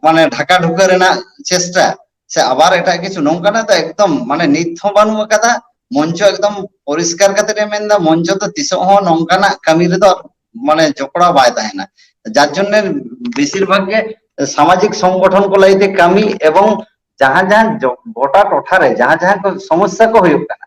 ᱢᱟᱱᱮ ᱰᱷᱟᱠᱟ ᱰᱷᱩᱠᱟᱹ ᱨᱮᱱᱟᱜ ᱪᱮᱥᱴᱟ ᱥᱮ ᱟᱵᱟᱨ ᱮᱴᱟᱜ ᱠᱤᱪᱷᱩ, ᱱᱚᱝᱠᱟᱱᱟᱜ ᱫᱚ ᱮᱠᱫᱚᱢ ᱢᱟᱱᱮ ᱱᱤᱛ ᱦᱚᱸ ᱵᱟᱹᱱᱩᱜ ᱟᱠᱟᱫᱟ᱾ ᱢᱚᱧᱪᱚ ᱮᱠᱫᱚᱢ ᱯᱚᱨᱤᱥᱠᱟᱨ ᱠᱟᱛᱮ ᱮ ᱢᱮᱱᱫᱟ, ᱢᱚᱧᱪᱚ ᱫᱚ ᱛᱤᱥᱚᱜ ᱦᱚᱸ ᱱᱚᱝᱠᱟᱱᱟᱜ ᱠᱟᱹᱢᱤ ᱨᱮᱫᱚ ᱢᱟᱱᱮ ᱡᱚᱯᱲᱟᱣ ᱵᱟᱭ ᱛᱟᱦᱮᱱᱟ᱾ ᱡᱟᱨ ᱡᱚᱱᱱᱮ ᱵᱮᱥᱤᱨ ᱵᱷᱟᱜᱽ ᱜᱮ ᱥᱟᱢᱟᱡᱤᱠ ᱥᱚᱝᱜᱚᱴᱷᱚᱱ ᱠᱚ ᱞᱟᱹᱭᱛᱮ ᱠᱟᱹᱢᱤ ᱮᱵᱚᱝ ᱡᱟᱦᱟᱸ ᱡᱟᱦᱟᱸ ᱡᱚ-, ᱜᱚᱴᱟ ᱴᱚᱴᱷᱟ ᱨᱮ ᱡᱟᱦᱟᱸ ᱡᱟᱦᱟᱸ ᱠᱚ ᱥᱚᱢᱚᱥᱥᱟ ᱠᱚ ᱦᱩᱭᱩᱜ ᱠᱟᱱᱟ,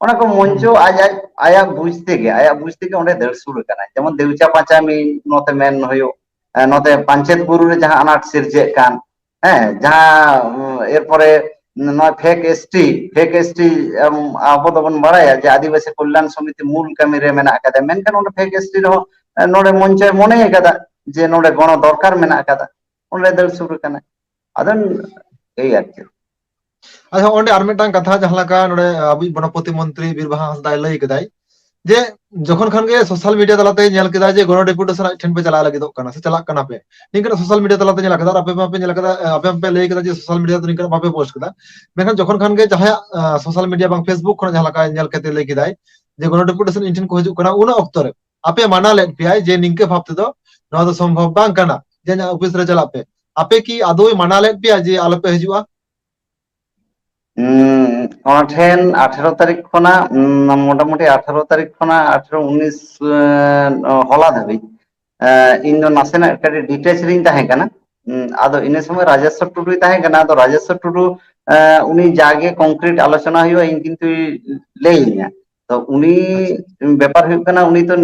ᱚᱱᱟ ᱠᱚ ᱢᱚᱧᱪᱚ ᱦᱩᱸ᱾ ᱟᱡ, ᱟᱡ, ᱟᱭᱟᱜ ᱵᱩᱡᱽ ᱛᱮᱜᱮ, ᱟᱭᱟᱜ ᱵᱩᱡᱽ ᱛᱮᱜᱮ ᱚᱸᱰᱮ ᱫᱟᱹᱲ ᱥᱩᱨ ᱟᱠᱟᱱᱟᱭ᱾ ᱡᱮᱢᱚᱱ ᱫᱮᱣᱪᱟ ᱯᱟᱸᱪᱟᱢᱤ ᱱᱚᱛᱮ ᱢᱮᱱ ᱦᱩᱭᱩᱜ, ᱮ, ᱱᱚᱛᱮ ᱯᱟᱧᱪᱮᱛ ᱵᱩᱨᱩ ᱨᱮ ᱡᱟᱦᱟᱸ ᱟᱱᱟᱴ ᱥᱤᱨᱡᱟᱹᱜ ᱠᱟᱱ, ᱦᱮᱸ, ᱡᱟᱦᱟᱸ, ᱩᱸ, ᱮᱨᱯᱚᱨᱮ ᱱᱚᱣᱟ fake S T, fake S T, ᱮᱢ, ᱟᱵᱚ ᱫᱚᱵᱚᱱ ᱵᱟᱲᱟᱭᱟ ᱡᱮ ᱟᱹᱫᱤᱵᱟᱹᱥᱤ ᱠᱚᱞᱭᱟᱱ ᱥᱚᱢᱤᱛᱤ ᱢᱩᱞ ᱠᱟᱹᱢᱤ ᱨᱮ ᱢᱮᱱᱟᱜ ᱟᱠᱟᱫᱟ, ᱢᱮᱱᱠᱷᱟᱱ ᱚᱸᱰᱮ fake S T ᱨᱮᱦᱚᱸ, ᱮ, ᱱᱚᱰᱮ ᱢᱚᱧᱪᱚᱭ ᱢᱚᱱᱮ ᱟᱠᱟᱫᱟ ᱡᱮ ᱱᱚᱰᱮ ᱜᱚᱲᱚ ᱫᱚᱨᱠᱟᱨ ᱢᱮᱱᱟᱜ ᱟᱠᱟᱫᱟ, ᱚᱸᱰᱮ ᱫᱟᱹᱲ ᱥᱩᱨ ᱟᱠᱟᱱᱟᱭ᱾ ᱟᱫᱚ ᱮᱭ ᱟᱨᱠᱤ᱾ ᱟᱪᱪᱷᱟ, ᱚᱸᱰᱮ ᱟᱨ ᱢᱤᱫᱴᱟᱝ ᱠᱟᱛᱷᱟ, ᱡᱟᱦᱟᱸ ᱞᱮᱠᱟ ᱱᱚᱰᱮ ᱟᱵᱚᱭᱤᱡ ᱵᱚᱱᱚᱯᱚᱛᱤ ᱢᱚᱱᱛᱨᱤ ᱵᱤᱨ ᱵᱟᱦᱟ ᱦᱟᱸᱥᱫᱟᱭ ᱞᱟᱹᱭ ᱠᱮᱫᱟᱭ ᱡᱮ ᱡᱚᱠᱷᱚᱱ ᱠᱷᱟᱱ ᱜᱮ social media ᱛᱟᱞᱟᱛᱮ ᱧᱮᱞ ᱠᱮᱫᱟ ᱡᱮ ᱜᱚᱲᱚ deputation ᱟᱡ ᱴᱷᱮᱱ ᱯᱮ ᱪᱟᱞᱟᱣ ᱞᱟᱹᱜᱤᱫᱚᱜ ᱠᱟᱱᱟ ᱥᱮ ᱪᱟᱞᱟᱜ ᱠᱟᱱᱟ ᱯᱮ, ᱱᱤᱝᱠᱟᱹᱱᱟᱜ social media ᱛᱟᱞᱟᱛᱮ ᱧᱮᱞ ᱟᱠᱟᱫᱟ, ᱟᱨ ᱟᱯᱮ ᱢᱟᱯᱮ ᱧᱮᱞ ᱟᱠᱟᱫᱟ, ᱟᱯᱮ ᱢᱟᱯᱮ ᱞᱟᱹᱭ ᱠᱮᱫᱟ ᱡᱮ social media ᱫᱚ ᱱᱤᱝᱠᱟᱹᱱᱟᱜ ᱵᱟᱯᱮ post ᱠᱮᱫᱟ, ᱢᱮᱱᱠᱷᱟᱱ ᱡᱚᱠᱷᱚᱱ ᱠᱷᱟᱱ ᱜᱮ ᱡᱟᱦᱟᱸᱭᱟᱜ, ᱟ, social media ᱵᱟᱝ Facebook ᱠᱷᱚᱱᱟᱜ ᱡᱟᱦᱟᱸ ᱞᱮᱠᱟ ᱧᱮᱞ ᱠᱟᱛᱮ ᱞᱟᱹᱭ ᱠᱮᱫᱟᱭ ᱡᱮ ᱜᱚᱱᱚ ᱰᱮᱯᱩᱴᱮᱥᱚᱱ ᱤᱧ ᱴᱷᱮᱱ ᱠᱚ ᱦᱤᱡᱩᱜ ᱠᱟᱱᱟ, ᱩᱱ ᱚᱠᱛᱚ ᱨᱮ ᱟᱯᱮ ᱢᱟᱱᱟ ᱞᱮᱫ ᱯᱮᱭᱟᱭ ᱡᱮ ᱱᱤᱝᱠᱟᱹ ᱵᱷᱟᱵ ᱛᱮᱫᱚ ᱱᱚᱣᱟ ᱫᱚ ᱥᱚᱢᱵᱷᱚᱵ ᱵᱟᱝ ᱠᱟᱱᱟ ᱡᱮ ᱤᱧᱟᱹᱜ ᱚᱯᱷᱤᱥ ᱨᱮ ᱪᱟᱞᱟᱜ ᱯᱮ? ᱟᱯᱮ ᱠᱤ ᱟᱫᱚᱭ ᱢᱟᱱᱟ ᱞᱮᱫ ᱯᱮᱭᱟ ᱡᱮ ᱟᱞᱚᱯᱮ ᱦᱤᱡᱩᱜᱼᱟ? ᱚᱱᱟ ᱴᱷᱮᱱ ᱟᱴᱷᱮᱨᱚ ᱛᱟᱹᱨᱤᱠᱷ ᱠᱷᱚᱱᱟᱜ, ᱢᱚᱴᱟᱢᱩᱴᱤ ᱟᱴᱷᱮᱨᱚ ᱛᱟᱹᱨᱤᱠᱷ ᱠᱷᱚᱱᱟᱜ ᱟᱴᱷᱮᱨᱚ ᱩᱱᱤᱥ ᱦᱚᱞᱟ ᱫᱷᱟᱹᱵᱤᱡ ᱤᱧ ᱫᱚ ᱱᱟᱥᱮᱱᱟᱜ ᱠᱟᱹᱴᱤᱡ ᱰᱤᱴᱮᱪ ᱨᱤᱧ ᱛᱟᱦᱮᱸ ᱠᱟᱱᱟ᱾ ᱟᱫᱚ ᱤᱱᱟᱹ ᱥᱚᱢᱚᱭ ᱨᱟᱡᱮᱥᱥᱚᱨ ᱴᱩᱰᱩᱭ ᱛᱟᱦᱮᱸ ᱠᱟᱱᱟ᱾ ᱟᱫᱚ ᱨᱟᱡᱮᱥᱥᱚᱨ ᱴᱩᱰᱩ ᱩᱱᱤ ᱡᱟᱜᱮ ᱠᱚᱝᱠᱨᱤᱴ ᱟᱞᱳᱪᱚᱱᱟ ᱦᱩᱭᱩᱜᱼᱟ, ᱤᱧ ᱠᱤᱱᱛᱩᱭ ᱞᱟᱹᱭᱟᱹᱧᱟ᱾ ᱛᱚ ᱩᱱᱤ ᱵᱮᱯᱟᱨ ᱦᱩᱭᱩᱜ ᱠᱟᱱᱟ, ᱩᱱᱤ ᱫᱚ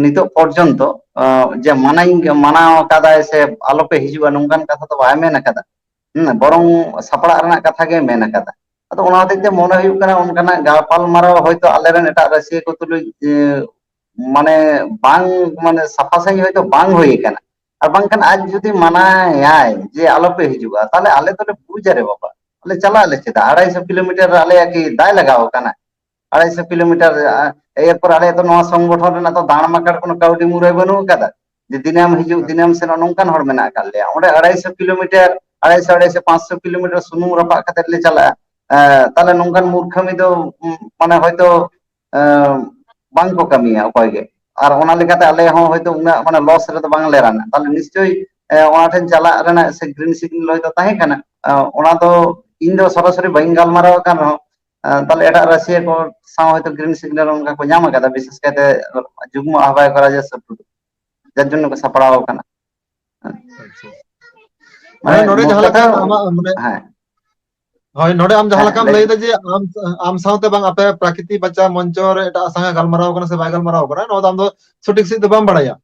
ᱱᱤᱛᱚᱜ ᱯᱚᱨᱡᱚᱱᱛᱚ ᱡᱮ ᱢᱟᱱᱟᱧ, ᱢᱟᱱᱟᱣ ᱟᱠᱟᱫᱟᱭ ᱥᱮ ᱟᱞᱚᱯᱮ ᱦᱤᱡᱩᱜᱼᱟ, ᱱᱚᱝᱠᱟᱱ ᱠᱟᱛᱷᱟ ᱫᱚ ᱵᱟᱭ ᱢᱮᱱ ᱟᱠᱟᱫᱟ᱾ ᱦᱩᱸ, ᱵᱚᱨᱚᱝ ᱥᱟᱯᱲᱟᱜ ᱨᱮᱱᱟᱜ ᱠᱟᱛᱷᱟ ᱜᱮ ᱢᱮᱱ ᱟᱠᱟᱫᱟ᱾ ᱟᱫᱚ ᱚᱱᱟ ᱦᱚᱛᱮᱡ ᱛᱮ ᱢᱚᱱᱮ ᱦᱩᱭᱩᱜ ᱠᱟᱱᱟ ᱚᱱᱠᱟᱱᱟᱜ ᱜᱟᱯᱟᱞ ᱢᱟᱨᱟᱣ ᱦᱚᱭᱛᱳ ᱟᱞᱮᱨᱮᱱ ᱮᱴᱟᱜ ᱨᱟᱹᱥᱤᱭᱟᱹ ᱠᱚ ᱛᱩᱞᱩᱡ, ᱮ, ᱢᱟᱱᱮ ᱵᱟᱝ, ᱢᱟᱱᱮ ᱥᱟᱯᱷᱟ ᱥᱟᱺᱦᱤᱡ ᱦᱚᱭᱛᱳ ᱵᱟᱝ ᱦᱩᱭ ᱟᱠᱟᱱᱟ᱾ ᱟᱨ ᱵᱟᱝᱠᱷᱟᱱ ᱟᱡ ᱡᱩᱫᱤ ᱢᱟᱱᱟᱭᱟᱭ ᱡᱮ ᱟᱞᱚᱯᱮ ᱦᱤᱡᱩᱜᱼᱟ, ᱛᱟᱦᱞᱮ ᱟᱞᱮ ᱫᱚᱞᱮ ᱵᱩᱡᱟ ᱨᱮ ᱵᱟᱵᱟ, ᱟᱞᱮ ᱪᱟᱞᱟᱜ ᱟᱞᱮ ᱪᱮᱫᱟᱜ? ᱟᱲᱟᱭᱥᱚ ᱠᱤᱞᱳᱢᱤᱴᱟᱨ ᱨᱮ ᱟᱞᱮᱭᱟᱜ ᱠᱤ ᱫᱟᱭ ᱞᱟᱜᱟᱣ ᱟᱠᱟᱱᱟ? ᱟᱲᱟᱭᱥᱚ ᱠᱤᱞᱳᱢᱤᱴᱟᱨ, ᱮᱨᱯᱚᱨ ᱟᱞᱮᱭᱟᱜ ᱫᱚ ᱱᱚᱣᱟ ᱥᱚᱝᱜᱚᱴᱷᱚᱱ ᱨᱮᱱᱟᱜ ᱫᱚ ᱫᱟᱬ ᱢᱟᱠᱟᱲ ᱠᱳᱱᱳ ᱠᱟᱹᱣᱰᱤ ᱢᱩᱨᱟᱹᱭ ᱵᱟᱹᱱᱩᱜ ᱟᱠᱟᱫᱟ ᱡᱮ ᱫᱤᱱᱟᱹᱢ ᱦᱤᱡᱩᱜ ᱫᱤᱱᱟᱹᱢ ᱥᱮᱱᱚᱜ ᱱᱚᱝᱠᱟᱱ ᱦᱚᱲ ᱢᱮᱱᱟᱜ ᱟᱠᱟᱫ ᱞᱮᱭᱟ᱾ ᱚᱸᱰᱮ ᱟᱲᱟᱭᱥᱚ ᱠᱤᱞᱳᱢᱤᱴᱟᱨ, ᱟᱲᱟᱭᱥᱚ, ᱟᱲᱟᱭᱥᱚ, ᱯᱟᱸᱪᱥᱚ ᱠᱤᱞᱳᱢᱤᱴᱟᱨ ᱥᱩᱱᱩᱢ ᱨᱟᱯᱟᱜ ᱠᱟᱛᱮ ᱞᱮ ᱪᱟᱞᱟᱜᱼᱟ᱾ ᱮ, ᱛᱟᱦᱞᱮ ᱱᱚᱝᱠᱟᱱ ᱢᱩᱨᱠᱷᱟᱹᱢᱤ ᱫᱚ, ᱩᱢ, ᱢᱟᱱᱮ ᱦᱚᱭᱛᱳ, ᱮ, ᱵᱟᱝ ᱠᱚ ᱠᱟᱹᱢᱤᱭᱟ ᱚᱠᱚᱭ ᱜᱮ᱾ ᱟᱨ ᱚᱱᱟ ᱞᱮᱠᱟᱛᱮ ᱟᱞᱮ ᱦᱚᱸ ᱦᱚᱭᱛᱳ ᱩᱱᱟᱹᱜ ᱢᱟᱱᱮ ᱞᱚᱥ ᱨᱮᱫᱚ ᱵᱟᱝᱞᱮ ᱨᱟᱱᱟ᱾ ᱛᱟᱦᱞᱮ ᱱᱤᱥᱪᱳᱭ, ᱮ, ᱚᱱᱟ ᱴᱷᱮᱱ ᱪᱟᱞᱟᱜ ᱨᱮᱱᱟᱜ ᱥᱮ ᱜᱨᱤᱱ ᱥᱤᱜᱱᱮᱞ ᱦᱚᱭᱛᱳ ᱛᱟᱦᱮᱸ ᱠᱟᱱᱟ᱾ ᱮ, ᱚᱱᱟ ᱫᱚ ᱤᱧ ᱫᱚ ᱥᱚᱨᱟᱥᱚᱨᱤ ᱵᱟᱹᱧ ᱜᱟᱞᱢᱟᱨᱟᱣ ᱟᱠᱟᱱ ᱨᱮᱦᱚᱸ, ᱮ, ᱛᱟᱦᱞᱮ ᱮᱴᱟᱜ ᱨᱟᱹᱥᱤᱭᱟᱹ ᱠᱚ ᱥᱟᱶ ᱦᱚᱭᱛᱳ ᱜᱨᱤᱱ ᱥᱤᱜᱱᱮᱞ ᱚᱱᱠᱟ ᱠᱚ ᱧᱟᱢ ᱟᱠᱟᱫᱟ, ᱵᱤᱥᱮᱥ ᱠᱟᱭᱛᱮ ᱡᱩᱜᱽᱢᱚ ᱟᱦᱵᱟᱭᱚᱠ ᱨᱟᱡᱮᱥ ᱴᱩᱰᱩ, ᱡᱟᱨ ᱡᱚᱱᱱᱚ ᱠᱚ ᱥᱟᱯᱲᱟᱣ ᱟᱠᱟᱱᱟ᱾ ᱟᱪᱪᱷᱟ᱾ ᱢᱟᱱᱮ ᱱᱚᱰᱮ ᱡᱟᱦᱟᱸ ᱞᱮᱠᱟ ᱟᱢᱟᱜ ᱢᱟᱱᱮ, ᱦᱮᱸ᱾ ᱦᱳᱭ, ᱱᱚᱰᱮ ᱟᱢ ᱡᱟᱦᱟᱸ ᱦᱮᱸ, ᱞᱮᱠᱟᱢ ᱞᱟᱹᱭ ᱞᱟᱹᱭ ᱮᱫᱟ ᱡᱮ ᱟᱢ, ᱟᱢ ᱥᱟᱶᱛᱮ ᱵᱟᱝ ᱟᱯᱮ ᱯᱨᱟᱠᱨᱤᱛᱤ ᱵᱟᱧᱪᱟᱣ ᱢᱚᱧᱪᱚ ᱨᱮ ᱮᱴᱟᱜ ᱥᱟᱸᱜᱷᱟ ᱜᱟᱞᱢᱟᱨᱟᱣ ᱠᱟᱱᱟ ᱥᱮ ᱵᱟᱭ ᱜᱟᱞᱢᱟᱨᱟᱣ ᱠᱟᱱᱟ, ᱱᱚᱣᱟ ᱫᱚ ᱟᱢ ᱫᱚ ᱥᱚᱴᱷᱤᱠ ᱥᱟᱺᱦᱤᱡ ᱫᱚ ᱵᱟᱢ ᱵᱟᱲᱟᱭᱟ᱾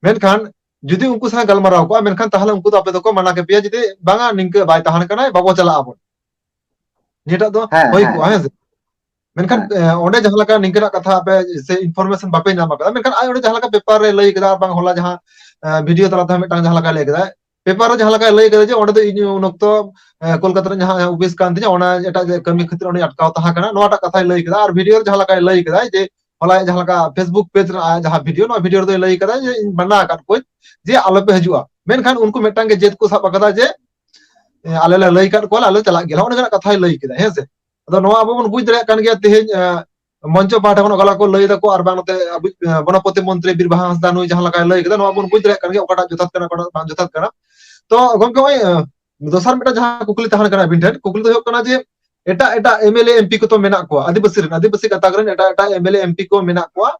ᱢᱮᱱᱠᱷᱟᱱ ᱡᱩᱫᱤ ᱩᱱᱠᱩ ᱥᱟᱶ ᱜᱟᱞᱢᱟᱨᱟᱣ ᱠᱚᱜᱼᱟ, ᱢᱮᱱᱠᱷᱟᱱ ᱛᱟᱦᱚᱞᱮ ᱩᱱᱠᱩ ᱫᱚ ᱟᱯᱮ ᱫᱚᱠᱚ ᱢᱟᱱᱟ ᱠᱮᱯᱮᱭᱟ, ᱡᱩᱫᱤ ᱵᱟᱝᱟ ᱱᱤᱝᱠᱟᱹ ᱵᱟᱭ ᱛᱟᱦᱮᱱ ᱠᱟᱱᱟᱭ, ᱵᱟᱵᱚ ᱪᱟᱞᱟᱜ ᱟᱵᱚᱱ, ᱱᱤᱭᱟᱹᱴᱟᱜ ᱫᱚ ᱦᱮᱸ, ᱦᱩᱭ ᱦᱮᱸ, ᱠᱚᱜᱼᱟ, ᱦᱮᱸ ᱥᱮ? ᱢᱮᱱᱠᱷᱟᱱ ᱦᱮᱸ᱾ ᱮ, ᱚᱸᱰᱮ ᱡᱟᱦᱟᱸ ᱞᱮᱠᱟ ᱱᱤᱝᱠᱟᱹᱱᱟᱜ ᱠᱟᱛᱷᱟ ᱟᱯᱮ ᱥᱮ ᱤᱱᱯᱷᱚᱨᱢᱮᱥᱚᱱ ᱵᱟᱯᱮ ᱧᱟᱢ ᱟᱠᱟᱫᱟ, ᱢᱮᱱᱠᱷᱟᱱ ᱟᱡ ᱚᱸᱰᱮ ᱡᱟᱦᱟᱸ ᱞᱮᱠᱟ ᱯᱮᱯᱟᱨ ᱨᱮ ᱞᱟᱹᱭ ᱠᱮᱫᱟ, ᱟᱨ ᱵᱟᱝ ᱦᱚᱞᱟ ᱡᱟᱦᱟᱸ ᱮ, ᱵᱷᱤᱰᱤᱭᱳ ᱛᱟᱞᱟ ᱛᱮᱦᱚᱸ ᱢᱤᱫᱴᱟᱝ ᱡᱟᱦᱟᱸ ᱞᱮᱠᱟᱭ ᱞᱟᱹᱭ ᱠᱮᱫᱟ, ᱯᱮᱯᱟᱨ ᱨᱮ ᱡᱟᱦᱟᱸ ᱞᱮᱠᱟᱭ ᱞᱟᱹᱭ ᱠᱮᱫᱟ ᱡᱮ ᱚᱸᱰᱮ ᱫᱚ ᱤᱧ ᱩᱱ ᱚᱠᱛᱚ ᱮ, ᱠᱳᱞᱠᱟᱛᱟ ᱨᱮ ᱡᱟᱦᱟᱸ ᱚᱯᱷᱤᱥ ᱠᱟᱱ ᱛᱤᱧᱟ, ᱚᱱᱟ ᱮᱴᱟᱜ ᱡᱮ ᱠᱟᱹᱢᱤ ᱠᱷᱟᱹᱛᱤᱨ ᱩᱱᱤ ᱟᱴᱠᱟᱣ ᱛᱟᱦᱮᱸ ᱠᱟᱱᱟ, ᱱᱚᱣᱟᱴᱟᱜ ᱠᱟᱛᱷᱟᱭ ᱞᱟᱹᱭ ᱠᱮᱫᱟ᱾ ᱟᱨ ᱵᱷᱤᱰᱤᱭᱳ ᱨᱮ ᱡᱟᱦᱟᱸ ᱞᱮᱠᱟᱭ ᱞᱟᱹᱭ ᱠᱮᱫᱟ ᱡᱮ ᱦᱚᱞᱟ ᱡᱟᱦᱟᱸ ᱞᱮᱠᱟ ᱯᱷᱮᱥᱵᱩᱠ ᱯᱮᱡᱽ ᱨᱮᱱᱟᱜ ᱟᱭᱟᱜ ᱡᱟᱦᱟᱸ ᱵᱷᱤᱰᱤᱭᱳ, ᱱᱚᱣᱟ ᱵᱷᱤᱰᱤᱭᱳ ᱨᱮᱫᱚᱭ ᱞᱟᱹᱭ ᱠᱟᱫᱟ ᱡᱮ ᱤᱧ ᱢᱟᱱᱟ ᱟᱠᱟᱫ ᱠᱚᱣᱟᱧ ᱡᱮ ᱟᱞᱚᱯᱮ ᱦᱤᱡᱩᱜᱼᱟ, ᱢᱮᱱᱠᱷᱟᱱ ᱩᱱᱠᱩ ᱢᱤᱫᱴᱟᱝ ᱜᱮ ᱡᱮᱫ ᱠᱚ ᱥᱟᱵ ᱟᱠᱟᱫᱟ ᱡᱮ ᱮ, ᱟᱞᱮ ᱞᱮ ᱞᱟᱹᱭ ᱟᱠᱟᱫ ᱠᱚᱣᱟ, ᱟᱞᱮ ᱪᱟᱞᱟᱜ ᱜᱮᱭᱟ, ᱱᱚᱜᱼᱚ ᱱᱚᱝᱠᱟᱱᱟᱜ ᱠᱟᱛᱷᱟᱭ ᱞᱟᱹᱭ ᱠᱮᱫᱟ, ᱦᱮᱸ ᱥᱮ? ᱟᱫᱚ ᱱᱚᱣᱟ ᱟᱵᱚ ᱵᱚᱱ ᱵᱩᱡᱽ ᱫᱟᱲᱮᱭᱟᱜ ᱠᱟᱱ ᱜᱮᱭᱟ, ᱛᱮᱦᱮᱧ ᱮ, ᱢᱚᱧᱪᱚ ᱯᱟᱦᱴᱟ ᱠᱷᱚᱱ ᱚᱠᱟ ᱞᱮᱠᱟ ᱠᱚ ᱞᱟᱹᱭ ᱫᱟᱠᱚ, ᱟᱨ ᱵᱟᱝ ᱱᱚᱛᱮ ᱟᱵᱚ, ᱮ, ᱵᱚᱱᱚᱯᱚᱛᱤ ᱢᱚᱱᱛᱨᱤ ᱵᱤᱨ ᱵᱟᱦᱟ ᱦᱟᱸᱥᱫᱟ ᱱᱩᱭ ᱡᱟᱦᱟᱸ ᱞᱮᱠᱟᱭ ᱞᱟᱹᱭ ᱠᱮᱫᱟ, ᱱᱚᱣᱟ ᱵᱚᱱ ᱵᱩᱡᱽ ᱫᱟᱲᱮᱭᱟᱜ ᱠᱟᱱ ᱜᱮᱭᱟ ᱚᱠᱟᱴᱟᱜ ᱡᱚᱛᱷᱟᱛ ᱠᱟᱱᱟ, ᱚᱠᱟᱴᱟᱜ ᱵᱟᱝ ᱡᱚᱛᱷᱟᱛ ᱠᱟᱱᱟ᱾ ᱛᱚ ᱜᱚᱢᱠᱮ, ᱱᱚᱜᱼᱚᱭ, ᱮ, ᱫᱚᱥᱟᱨ ᱢᱤᱫᱴᱟᱝ ᱡᱟᱦᱟᱸ ᱠᱩᱠᱞᱤ ᱛᱟᱦᱮᱸ ᱠᱟᱱᱟ ᱟᱵᱤᱱ ᱴᱷᱮᱱ, ᱠᱩᱠᱞᱤ ᱫᱚ ᱦᱩᱭᱩᱜ ᱠᱟᱱᱟ ᱡᱮ ᱮᱴᱟᱜ ᱮᱴᱟᱜ M L A, M P ᱠᱚ ᱛᱚ ᱢᱮᱱᱟᱜ ᱠᱚᱣᱟ, ᱟᱹᱫᱤᱵᱟᱹᱥᱤ ᱨᱮᱱ, ᱟᱹᱫᱤᱵᱟᱹᱥᱤ ᱜᱟᱛᱟᱠ ᱨᱮᱱ ᱮᱴᱟᱜ ᱮᱴᱟᱜ M L A, M P ᱠᱚ ᱢᱮᱱᱟᱜ ᱠᱚᱣᱟ,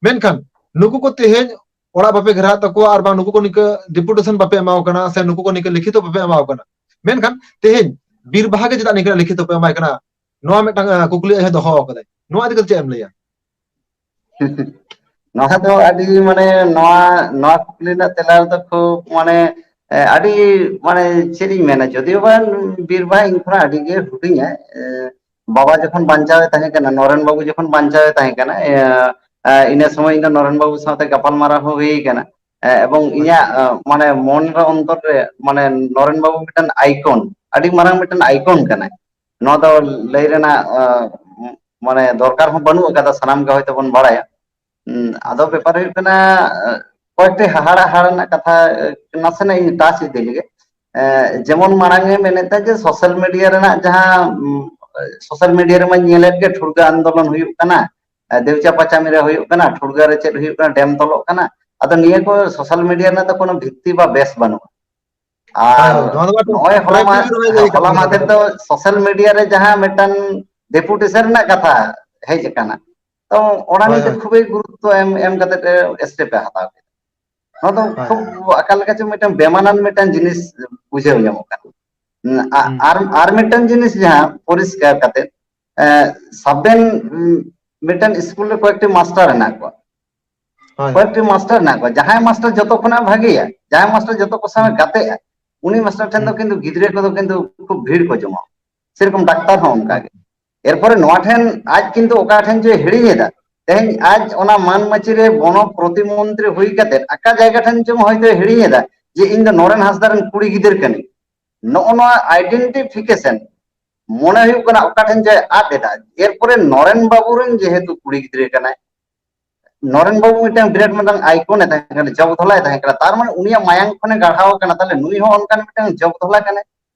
ᱢᱮᱱᱠᱷᱟᱱ ᱱᱩᱠᱩ ᱠᱚ ᱛᱮᱦᱮᱧ ᱚᱲᱟᱜ ᱵᱟᱯᱮ ᱜᱷᱮᱨᱟᱣᱮᱫ ᱛᱟᱠᱚᱣᱟ, ᱟᱨ ᱵᱟᱝ ᱱᱩᱠᱩ ᱠᱚ ᱱᱤᱝᱠᱟᱹ ᱰᱮᱯᱩᱴᱮᱥᱚᱱ ᱵᱟᱯᱮ ᱮᱢᱟ ᱠᱚ ᱠᱟᱱᱟ, ᱥᱮ ᱱᱩᱠᱩ ᱠᱚ ᱱᱤᱝᱠᱟᱹ ᱞᱤᱠᱷᱤᱛᱚ ᱵᱟᱯᱮ ᱮᱢᱟ ᱠᱚ ᱠᱟᱱᱟ, ᱢᱮᱱᱠᱷᱟᱱ ᱛᱮᱦᱮᱧ ᱵᱤᱨ ᱵᱟᱦᱟ ᱜᱮ ᱪᱮᱫᱟᱜ ᱱᱤᱝᱠᱟᱹ ᱞᱤᱠᱷᱤᱛᱚ ᱯᱮ ᱮᱢᱟᱭ ᱠᱟᱱᱟ? ᱱᱚᱣᱟ ᱢᱤᱫᱴᱟᱝ, ᱮ, ᱠᱩᱠᱞᱤ ᱟᱡ ᱦᱚᱸ ᱫᱚᱦᱚ ᱟᱠᱟᱫᱟᱭ᱾ ᱱᱚᱣᱟ ᱤᱫᱤ ᱠᱟᱛᱮ ᱪᱮᱫ ᱮᱢ ᱞᱟᱹᱭᱟ? ᱱᱚᱣᱟ ᱫᱚ ᱟᱹᱰᱤ, ᱢᱟᱱᱮ, ᱱᱚᱣᱟ, ᱱᱚᱣᱟ ᱠᱩᱠᱞᱤ ᱨᱮᱱᱟᱜ ᱛᱮᱞᱟ ᱨᱮᱫᱚ ᱠᱷᱩᱵ, ᱢᱟᱱᱮ, ᱮ, ᱟᱹᱰᱤ, ᱢᱟᱱᱮ, ᱪᱮᱫ ᱤᱧ ᱢᱮᱱᱟ, ᱡᱚᱫᱤᱭᱳ ᱵᱟ ᱵᱤᱨ ᱵᱟᱦᱟ ᱤᱧ ᱠᱷᱚᱱᱟᱜ ᱟᱹᱰᱤ ᱜᱮ ᱦᱩᱰᱤᱧᱟ, ᱮ, ᱵᱟᱵᱟ ᱡᱚᱠᱷᱚᱱ ᱵᱟᱧᱪᱟᱣ ᱮ ᱛᱟᱦᱮᱸ ᱠᱟᱱᱟ, ᱱᱚᱨᱮᱱ ᱵᱟᱹᱵᱩ ᱡᱚᱠᱷᱚᱱ ᱵᱟᱧᱪᱟᱣ ᱮ ᱛᱟᱦᱮᱸ ᱠᱟᱱᱟ, ᱮ, ᱮ, ᱤᱱᱟᱹ ᱥᱚᱢᱚᱭ ᱤᱧ ᱫᱚ ᱱᱚᱨᱮᱱ ᱵᱟᱹᱵᱩ ᱥᱟᱶᱛᱮ ᱜᱟᱯᱟᱞ ᱢᱟᱨᱟᱣ ᱦᱚᱸ ᱦᱩᱭ ᱠᱟᱱᱟ᱾ ᱮ, ᱮᱵᱚᱝ ᱤᱧᱟᱹᱜ, ᱮ, ᱢᱟᱱᱮ, ᱢᱚᱱ ᱨᱮ, ᱚᱱᱛᱚᱨ ᱨᱮ, ᱢᱟᱱᱮ, ᱱᱚᱨᱮᱱ ᱵᱟᱹᱵᱩ ᱢᱤᱫᱴᱮᱱ ᱟᱭᱠᱚᱱ, ᱟᱹᱰᱤ ᱢᱟᱨᱟᱝ ᱢᱤᱫᱴᱮᱱ ᱟᱭᱠᱚᱱ ᱠᱟᱱᱟᱭ᱾ ᱱᱚᱣᱟ ᱫᱚ ᱞᱟᱹᱭ ᱨᱮᱱᱟᱜ, ᱮ, ᱢᱟᱱᱮ, ᱫᱚᱨᱠᱟᱨ ᱦᱚᱸ ᱵᱟᱹᱱᱩᱜ ᱟᱠᱟᱫᱟ, ᱥᱟᱱᱟᱢ ᱜᱮ ᱦᱚᱭᱛᱳ ᱵᱚᱱ ᱵᱟᱲᱟᱭᱟ᱾ ᱩᱸ, ᱟᱫᱚ ᱵᱮᱯᱟᱨ ᱦᱩᱭᱩᱜ ᱠᱟᱱᱟ, ᱮ, ᱠᱚᱭᱮᱠᱴᱤ ᱦᱟᱦᱟᱲᱟ ᱦᱟᱦᱟᱲᱟ ᱨᱮᱱᱟᱜ ᱠᱟᱛᱷᱟ, ᱮ, ᱱᱟᱥᱮᱱᱟᱜ ᱤᱧ touch ᱤᱫᱤ ᱞᱮᱜᱮ᱾ ᱮ, ᱡᱮᱢᱚᱱ ᱢᱟᱲᱟᱝ ᱮ ᱢᱮᱱᱮᱫ ᱛᱟᱦᱮᱸ ᱡᱮ social media ᱨᱮᱱᱟᱜ ᱡᱟᱦᱟᱸ, ᱩᱸ, social media ᱨᱮᱢᱟᱧ ᱧᱮᱞᱮᱫ ᱜᱮ ᱴᱷᱩᱲᱜᱟᱹ ᱟᱱᱫᱳᱞᱚᱱ ᱦᱩᱭᱩᱜ ᱠᱟᱱᱟ, ᱮ, ᱫᱮᱣᱪᱟ ᱯᱟᱪᱟᱢᱤ ᱨᱮ ᱦᱩᱭᱩᱜ ᱠᱟᱱᱟ, ᱴᱷᱩᱲᱜᱟᱹ ᱨᱮ ᱪᱮᱫ ᱦᱩᱭᱩᱜ ᱠᱟᱱᱟ, ᱰᱮᱢ ᱛᱚᱞᱚᱜ ᱠᱟᱱᱟ᱾ ᱟᱫᱚ ᱱᱤᱭᱟᱹ ᱠᱚ social media ᱨᱮᱱᱟᱜ ᱫᱚ ᱠᱳᱱᱳ ᱵᱷᱤᱛᱛᱤ ᱵᱟ ᱵᱮᱥ ᱵᱟᱹᱱᱩᱜᱼᱟ᱾ ᱟᱨ ᱦᱳᱭ, ᱦᱳᱭ, ᱱᱚᱣᱟ ᱫᱚ ᱢᱤᱫᱴᱟᱝ ᱱᱚᱜᱼᱚᱭ ᱦᱚᱞᱟ ᱢᱟ-, ᱯᱨᱚᱭᱟᱜᱽ ᱨᱟᱡᱽ ᱨᱮ ᱦᱩᱭ ᱠᱟᱱᱟ ᱦᱚᱞᱟ ᱱᱚᱣᱟ ᱫᱚ᱾ ᱢᱟᱫᱷᱮᱨ ᱫᱚ social media ᱨᱮ ᱡᱟᱦᱟᱸ ᱢᱤᱫᱴᱟᱝ deputation ᱨᱮᱱᱟᱜ ᱠᱟᱛᱷᱟ ᱦᱮᱡ ᱟᱠᱟᱱᱟ, ᱛᱚ ᱚᱱᱟ ᱦᱳᱭ, ᱱᱤᱭᱮ ᱦᱳᱭ᱾ ᱠᱷᱩᱵᱮ ᱜᱩᱨᱩᱛᱛᱚ ᱮᱢ, ᱮᱢ ᱠᱟᱛᱮ step ᱮ ᱦᱟᱛᱟᱣ ᱠᱮᱫᱟ᱾ ᱱᱚᱣᱟ ᱫᱚ ᱦᱳᱭ, ᱠᱷᱩᱵ ᱦᱳᱭ᱾ ᱟᱠᱟ ᱞᱮᱠᱟ ᱪᱚ ᱢᱤᱫᱴᱟᱝ ᱵᱮᱢᱟᱱᱟᱱ ᱢᱤᱫᱴᱟᱝ ᱡᱤᱱᱤᱥ ᱵᱩᱡᱷᱟᱹᱣ ᱧᱟᱢᱚᱜ ᱠᱟᱱᱟ᱾ ᱦᱩᱸ, ᱟ-, ᱦᱩᱸ᱾ ᱟᱨ, ᱟᱨ ᱢᱤᱫᱴᱟᱝ ᱡᱤᱱᱤᱥ ᱡᱟᱦᱟᱸ ᱯᱚᱨᱤᱥᱠᱟᱨ ᱠᱟᱛᱮ, ᱮ, ᱥᱟᱵ ᱵᱮᱱ, ᱩᱸ, ᱢᱤᱫᱴᱟᱝ ᱥᱠᱩᱞ ᱨᱮ ᱠᱚᱭᱮᱠᱴᱤ ᱢᱟᱥᱴᱟᱨ ᱦᱮᱱᱟᱜ ᱠᱚᱣᱟ, ᱦᱳᱭ, ᱦᱳᱭ᱾ ᱠᱚᱭᱮᱠᱴᱤ ᱢᱟᱥᱴᱟᱨ ᱦᱮᱱᱟᱜ ᱠᱚᱣᱟ, ᱡᱟᱦᱟᱸᱭ ᱢᱟᱥᱴᱟᱨ ᱡᱚᱛᱚ ᱠᱷᱚᱱᱟᱜ ᱵᱷᱟᱜᱮᱭᱟ, ᱡᱟᱦᱟᱸᱭ ᱢᱟᱥᱴᱟᱨ ᱡᱚᱛᱚ ᱠᱚ ᱥᱟᱶ ᱮ ᱦᱩᱸ, ᱜᱟᱛᱮᱜᱼᱟ, ᱩᱱᱤ ᱢᱟᱥᱴᱟᱨ ᱴᱷᱮᱱ ᱫᱚ ᱦᱩᱸ᱾ ᱠᱤᱱᱛᱩ ᱜᱤᱫᱽᱨᱟᱹ ᱠᱚᱫᱚ ᱠᱤᱱᱛᱩ ᱠᱷᱩᱵ ᱵᱷᱤᱲ ᱠᱚ ᱡᱚᱢᱟ᱾ ᱥᱮᱨᱚᱠᱚᱢ ᱰᱟᱠᱛᱟᱨ ᱦᱚᱸ ᱚᱱᱠᱟ ᱦᱳᱭ, ᱜᱮ᱾ ᱮᱨᱯᱚᱨᱮ ᱱᱚᱣᱟ ᱴᱷᱮᱱ ᱟᱡ ᱠᱤᱱᱛᱩ ᱚᱠᱟ ᱴᱷᱮᱱ ᱪᱚᱭ ᱦᱤᱲᱤᱧ ᱮᱫᱟ᱾ ᱛᱮᱦᱮᱧ ᱟᱡ ᱚᱱᱟ ᱢᱟᱱ ᱢᱟᱹᱪᱤ ᱨᱮ ᱵᱚᱱᱚ ᱯᱨᱚᱛᱤᱢᱚᱱᱛᱨᱤ ᱦᱩᱭ ᱠᱟᱛᱮ ᱟᱠᱟ ᱡᱟᱭᱜᱟ ᱴᱷᱮᱱ ᱪᱚᱝ ᱦᱚᱭᱛᱳ ᱦᱤᱲᱤᱧ ᱮᱫᱟ ᱡᱮ ᱤᱧ ᱫᱚ ᱱᱚᱨᱮᱱ ᱦᱟᱸᱥᱫᱟ ᱨᱮᱱ ᱠᱩᱲᱤ ᱜᱤᱫᱟᱹᱨ ᱠᱟᱹᱱᱟᱹᱧ᱾ ᱱᱚᱜᱼᱚ ᱱᱚᱣᱟ identification ᱢᱚᱱᱮ ᱦᱩᱭᱩᱜ ᱠᱟᱱᱟ ᱚᱠᱟ ᱴᱷᱮᱱ ᱪᱚᱭ ᱟᱫ ᱮᱫᱟ᱾ ᱮᱨᱯᱚᱨᱮ ᱱᱚᱨᱮᱱ ᱵᱟᱹᱵᱩ ᱨᱮᱱ ᱡᱮᱦᱮᱛᱩ ᱠᱩᱲᱤ ᱜᱤᱫᱽᱨᱟᱹ ᱠᱟᱱᱟᱭ, ᱱᱚᱨᱮᱱ ᱵᱟᱹᱵᱩ ᱢᱤᱫᱴᱟᱝ ᱵᱤᱨᱟᱴ ᱢᱤᱫᱴᱟᱝ icon ᱮ ᱛᱟᱦᱮᱸ ᱠᱟᱱᱟ, ᱡᱚᱜᱽᱫᱷᱚᱞᱟᱭ ᱛᱟᱦᱮᱸ ᱠᱟᱱᱟ, ᱛᱟᱨ ᱢᱟᱱᱮ ᱩᱱᱤᱭᱟᱜ ᱢᱟᱭᱟᱝ ᱠᱷᱚᱱᱮ ᱜᱟᱲᱦᱟᱣ ᱠᱟᱱᱟ, ᱛᱟᱦᱞᱮ ᱱᱩᱭ ᱦᱚᱸ ᱚᱱᱠᱟᱱ ᱢᱤᱫᱴᱟᱝ ᱡᱚᱜᱽᱫᱷᱚᱞᱟ ᱠᱟᱱᱟᱭ,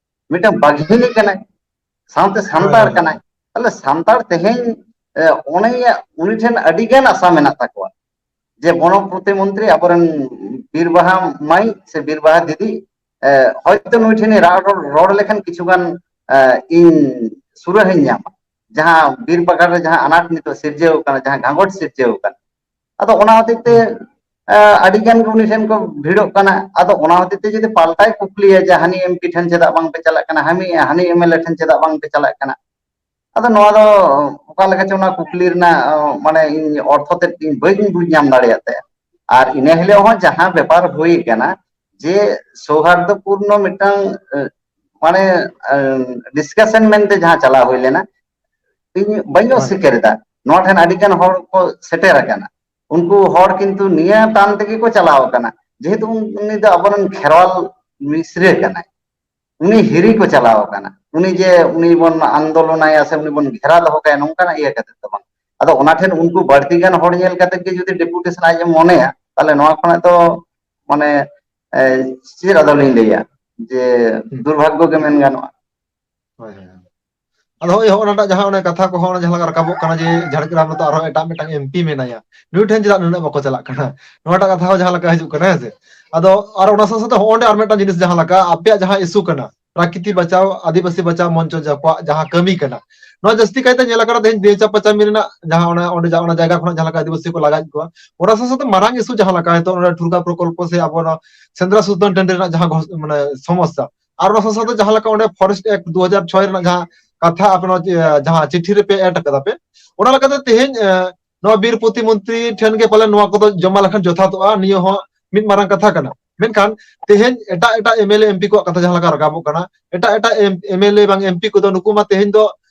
ᱢᱤᱫᱴᱟᱝ ᱵᱟᱜᱷᱤᱱᱤ ᱠᱟᱱᱟᱭ, ᱥᱟᱶᱛᱮ ᱦᱳᱭ, ᱥᱟᱱᱛᱟᱲ ᱦᱳᱭ, ᱠᱟᱱᱟᱭ᱾ ᱦᱳᱭ᱾ ᱛᱟᱦᱞᱮ ᱥᱟᱱᱛᱟᱲ ᱛᱮᱦᱮᱧ ᱚᱱᱮ ᱩᱱᱤ ᱴᱷᱮᱱ ᱟᱹᱰᱤ ᱜᱟᱱ ᱟᱥᱟ ᱢᱮᱱᱟᱜ ᱛᱟᱠᱚᱣᱟ ᱡᱮ ᱵᱚᱱᱚ ᱯᱨᱚᱛᱤᱢᱚᱱᱛᱨᱤ ᱟᱵᱚᱨᱮᱱ ᱵᱤᱨ ᱵᱟᱦᱟ ᱢᱟᱹᱭ ᱥᱮ ᱵᱤᱨ ᱵᱟᱦᱟ ᱫᱤᱫᱤ ᱦᱚᱭᱛᱳ ᱱᱩᱭ ᱴᱷᱮᱱ ᱨᱟᱜ ᱨᱚᱲ ᱞᱮᱠᱷᱟᱱ ᱠᱤᱪᱷᱩ ᱜᱟᱱ ᱤᱧ ᱥᱩᱨᱟᱹᱦᱟᱧ ᱧᱟᱢᱟ, ᱡᱟᱦᱟᱸ ᱵᱤᱨ ᱯᱟᱠᱟᱲ ᱨᱮ ᱡᱟᱦᱟᱸ ᱟᱱᱟᱴ ᱱᱤᱛᱚᱜ ᱥᱤᱨᱡᱟᱹᱣ ᱠᱟᱱᱟ, ᱡᱟᱦᱟᱸ ᱜᱷᱟᱸᱜᱚᱴ ᱥᱤᱨᱡᱟᱹᱣ ᱠᱟᱱᱟ᱾ ᱟᱫᱚ ᱚᱱᱟ ᱦᱚᱛᱮᱡ ᱛᱮ ᱟᱹᱰᱤ ᱜᱟᱱ ᱜᱮ ᱩᱱᱤ ᱴᱷᱮᱱ ᱠᱚ ᱵᱷᱤᱲᱚᱜ ᱠᱟᱱᱟ᱾ ᱟᱫᱚ ᱚᱱᱟ ᱦᱚᱛᱮᱡ ᱛᱮ ᱡᱩᱫᱤ ᱯᱟᱞᱴᱟᱭ ᱠᱩᱠᱞᱤᱭᱟ ᱡᱮ ᱦᱟᱹᱱᱤ ᱮᱢᱯᱤ ᱴᱷᱮᱱ ᱪᱮᱫᱟᱜ ᱵᱟᱝᱯᱮ ᱪᱟᱞᱟᱜ ᱠᱟᱱᱟ, ᱦᱟᱹᱱᱤ ᱦᱟᱹᱱᱤ ᱮᱢᱮᱞᱮ ᱴᱷᱮᱱ ᱪᱮᱫᱟᱜ ᱵᱟᱝᱯᱮ ᱪᱟᱞᱟᱜ ᱠᱟᱱᱟ, ᱟᱫᱚ ᱱᱚᱣᱟ ᱫᱚ ᱚᱠᱟ ᱞᱮᱠᱟ ᱪᱚ ᱚᱱᱟ ᱠᱩᱠᱞᱤ ᱨᱮᱱᱟᱜ ᱢᱟᱱᱮ ᱤᱧ ᱚᱨᱛᱷᱚ ᱛᱮᱫ ᱤᱧ ᱵᱟᱹᱧ ᱵᱩᱡᱽ ᱧᱟᱢ ᱫᱟᱲᱮᱭᱟᱜ ᱛᱟᱭᱟ᱾ ᱟᱨ ᱤᱱᱟᱹ ᱦᱤᱞᱳᱜ ᱦᱚᱸ ᱡᱟᱦᱟᱸ ᱵᱮᱯᱟᱨ ᱦᱩᱭ ᱠᱟᱱᱟ ᱡᱮ ᱥᱳᱦᱟᱨᱫᱚᱯᱩᱨᱱᱚ ᱢᱤᱫᱴᱟᱝ ᱢᱟᱱᱮ ᱰᱤᱥᱠᱟᱥᱚᱱ ᱢᱮᱱᱛᱮ ᱡᱟᱦᱟᱸ ᱪᱟᱞᱟᱣ ᱦᱩᱭ ᱞᱮᱱᱟ, ᱤᱧ ᱵᱟᱹᱧ ᱚᱥᱤᱠᱟᱹᱨ ᱮᱫᱟ᱾ ᱱᱚᱣᱟ ᱴᱷᱮᱱ ᱟᱹᱰᱤ ᱜᱟᱱ ᱦᱚᱲ ᱠᱚ ᱥᱮᱴᱮᱨ ᱟᱠᱟᱱᱟ᱾ ᱩᱱᱠᱩ ᱦᱚᱲ ᱠᱤᱱᱛᱩ ᱱᱤᱭᱟᱹ ᱴᱟᱱ ᱛᱮᱜᱮ ᱠᱚ ᱪᱟᱞᱟᱣ ᱟᱠᱟᱱᱟ, ᱡᱮᱦᱮᱛᱩ ᱩᱱ- ᱩᱱᱤ ᱫᱚ ᱟᱵᱚᱨᱮᱱ ᱠᱷᱮᱨᱣᱟᱞ ᱢᱤᱥᱨᱟᱹ ᱠᱟᱱᱟᱭ᱾ ᱩᱱᱤ ᱦᱤᱨᱤ ᱠᱚ ᱪᱟᱞᱟᱣ ᱟᱠᱟᱱᱟ, ᱩᱱᱤ ᱡᱮ ᱩᱱᱤ ᱵᱚᱱ ᱟᱱᱫᱳᱞᱚᱱᱟᱭᱟ ᱥᱮ ᱩᱱᱤ ᱵᱚᱱ ᱜᱷᱮᱨᱟ ᱫᱚᱦᱚ ᱠᱟᱭᱟ, ᱱᱚᱝᱠᱟᱱᱟᱜ ᱤᱭᱟᱹ ᱠᱟᱛᱮ ᱫᱚ ᱵᱟᱝ᱾ ᱟᱫᱚ ᱚᱱᱟ ᱴᱷᱮᱱ ᱩᱱᱠᱩ ᱵᱟᱹᱲᱛᱤ ᱜᱟᱱ ᱦᱚᱲ ᱧᱮᱞ ᱠᱟᱛᱮ ᱜᱮ ᱡᱩᱫᱤ ᱰᱮᱯᱩᱴᱮᱥᱚᱱ ᱟᱡ ᱮ ᱢᱚᱱᱮᱭᱟ, ᱛᱟᱦᱚᱞᱮ ᱱᱚᱣᱟ ᱠᱷᱚᱱᱟᱜ ᱫᱚ ᱢᱟᱱᱮ ᱪᱮᱫ ᱟᱫᱚ ᱞᱤᱧ ᱞᱟᱹᱭᱟ ᱡᱮ ᱫᱩᱨᱵᱷᱟᱜᱽᱜᱚ ᱜᱮ ᱢᱮᱱ ᱜᱟᱱᱚᱜᱼᱟ᱾ ᱦᱳᱭ ᱦᱳᱭ᱾ ᱟᱫᱚ ᱦᱳᱭ, ᱦᱚᱸᱜᱼᱚ ᱚᱱᱟᱴᱟᱜ ᱡᱟᱦᱟᱸ ᱚᱱᱮ ᱠᱟᱛᱷᱟ ᱠᱚᱦᱚᱸ ᱚᱱᱮ ᱡᱟᱦᱟᱸ ᱞᱮᱠᱟ ᱨᱟᱠᱟᱵᱚᱜ ᱠᱟᱱᱟ ᱡᱮ ᱡᱷᱟᱲᱜᱨᱟᱢ ᱨᱮᱫᱚ ᱟᱨᱦᱚᱸ ᱮᱴᱟᱜ ᱢᱤᱫᱴᱟᱝ ᱮᱢᱯᱤ ᱢᱮᱱᱟᱭᱟ, ᱱᱩᱭ ᱴᱷᱮᱱ ᱪᱮᱫᱟᱜ ᱱᱩᱱᱟᱹᱜ ᱵᱟᱠᱚ ᱪᱟᱞᱟᱜ ᱠᱟᱱᱟ, ᱱᱚᱣᱟᱴᱟᱜ ᱠᱟᱛᱷᱟ ᱦᱚᱸ ᱡᱟᱦᱟᱸ ᱞᱮᱠᱟ ᱦᱤᱡᱩᱜ ᱠᱟᱱᱟ, ᱦᱮᱸ ᱥᱮ? ᱟᱫᱚ ᱟᱨ ᱚᱱᱟ ᱥᱟᱶ ᱥᱟᱶᱛᱮ ᱦᱚᱸᱜᱼᱚ ᱱᱚᱰᱮ ᱟᱨ ᱢᱤᱫᱴᱟᱝ ᱡᱤᱱᱤᱥ ᱡᱟᱦᱟᱸ ᱞᱮᱠᱟ ᱟᱯᱮᱭᱟᱜ ᱡᱟᱦᱟᱸ ᱤᱥᱩ ᱠᱟᱱᱟ, ᱯᱨᱟᱠᱨᱤᱛᱤ ᱵᱟᱪᱟᱣ, ᱟᱹᱫᱤᱵᱟᱹᱥᱤ ᱵᱟᱪᱟᱣ ᱢᱚᱧᱪᱚ ᱡᱟᱠᱚᱣᱟᱜ ᱡᱟᱦᱟᱸ ᱠᱟᱹᱢᱤ ᱠᱟᱱᱟ, ᱱᱚᱣᱟ ᱡᱟᱹᱥᱛᱤ ᱠᱟᱭᱛᱮ ᱧᱮᱞ ᱟᱠᱟᱱᱟ ᱛᱮᱦᱮᱧ ᱵᱮᱪᱟ ᱯᱟᱪᱟ ᱢᱤᱞ ᱨᱮᱱᱟᱜ ᱡᱟᱦᱟᱸ ᱚᱱᱟ ᱚᱸᱰᱮ ᱡᱟ-, ᱚᱱᱟ ᱡᱟᱭᱜᱟ ᱠᱷᱚᱱᱟᱜ ᱡᱟᱦᱟᱸ ᱞᱮᱠᱟ ᱟᱹᱫᱤᱵᱟᱹᱥᱤ ᱠᱚ ᱞᱟᱜᱟᱭᱮᱫ ᱠᱚᱣᱟ, ᱚᱱᱟ ᱥᱟᱶ ᱥᱟᱶᱛᱮ ᱢᱟᱨᱟᱝ ᱤᱥᱩ ᱡᱟᱦᱟᱸ ᱞᱮᱠᱟ ᱦᱚᱭᱛᱳ ᱚᱱᱟ ᱴᱷᱩᱲᱜᱟ ᱯᱨᱚᱠᱚᱞᱯᱚ ᱥᱮ ᱟᱵᱚ ᱱᱚᱣᱟ ᱥᱮᱸᱫᱽᱨᱟ ᱥᱩᱛᱟᱹᱱ ᱴᱟᱺᱰᱤ ᱨᱮᱱᱟᱜ ᱡᱟᱦᱟᱸ ᱜᱷᱚ-, ᱢᱟᱱᱮ ᱥᱚᱢᱚᱥᱥᱟ, ᱟᱨ ᱚᱱᱟ ᱥᱟᱶ ᱥᱟᱶᱛᱮ ᱡᱟᱦᱟᱸ ᱞᱮᱠᱟ ᱚᱸᱰᱮ ᱯᱷᱚᱨᱮᱥᱴ ᱮᱠᱴ ᱫᱩ ᱦᱟᱡᱟᱨ ᱪᱷᱚᱭ ᱨᱮᱱᱟᱜ ᱡᱟᱦᱟᱸ ᱠᱟᱛᱷᱟ ᱟᱯᱮ ᱱᱚᱣᱟ ᱡᱮ-, ᱡᱟᱦᱟᱸ ᱪᱤᱴᱷᱤ ᱨᱮᱯᱮ ᱮᱰ ᱟᱠᱟᱫᱟ ᱯᱮ, ᱚᱱᱟ ᱞᱮᱠᱟᱛᱮ ᱛᱮᱦᱮᱧ, ᱮ, ᱱᱚᱣᱟ ᱵᱤᱨ ᱯᱨᱚᱛᱤᱢᱚᱱᱛᱨᱤ ᱴᱷᱮᱱ ᱜᱮ ᱯᱟᱞᱮ ᱱᱚᱣᱟ ᱠᱚᱫᱚ ᱡᱚᱢᱟ ᱞᱮᱠᱷᱟᱱ ᱡᱚᱛᱷᱟᱛᱚᱜᱼᱟ, ᱱᱤᱭᱟᱹ ᱦᱚᱸ ᱢᱤᱫ ᱢᱟᱨᱟᱝ ᱠᱟᱛᱷᱟ ᱠᱟᱱᱟ᱾ ᱢᱮᱱᱠᱷᱟᱱ ᱛᱮᱦᱮᱧ ᱮᱴᱟᱜ ᱮᱴᱟᱜ M L A M P ᱠᱚᱣᱟᱜ ᱠᱟᱛᱷᱟ ᱡᱟᱦᱟᱸ ᱞᱮᱠᱟ ᱨᱟᱠᱟᱵᱚᱜ ᱠᱟᱱᱟ, ᱮᱴᱟᱜ ᱮᱴᱟᱜ ᱮᱢ-, ᱮᱢ ᱮᱞ ᱮ ᱵᱟᱝ ᱮᱢ ᱯᱤ ᱠᱚᱫᱚ ᱱᱩᱠᱩ ᱢᱟ ᱛᱮᱦᱮᱧ ᱫᱚ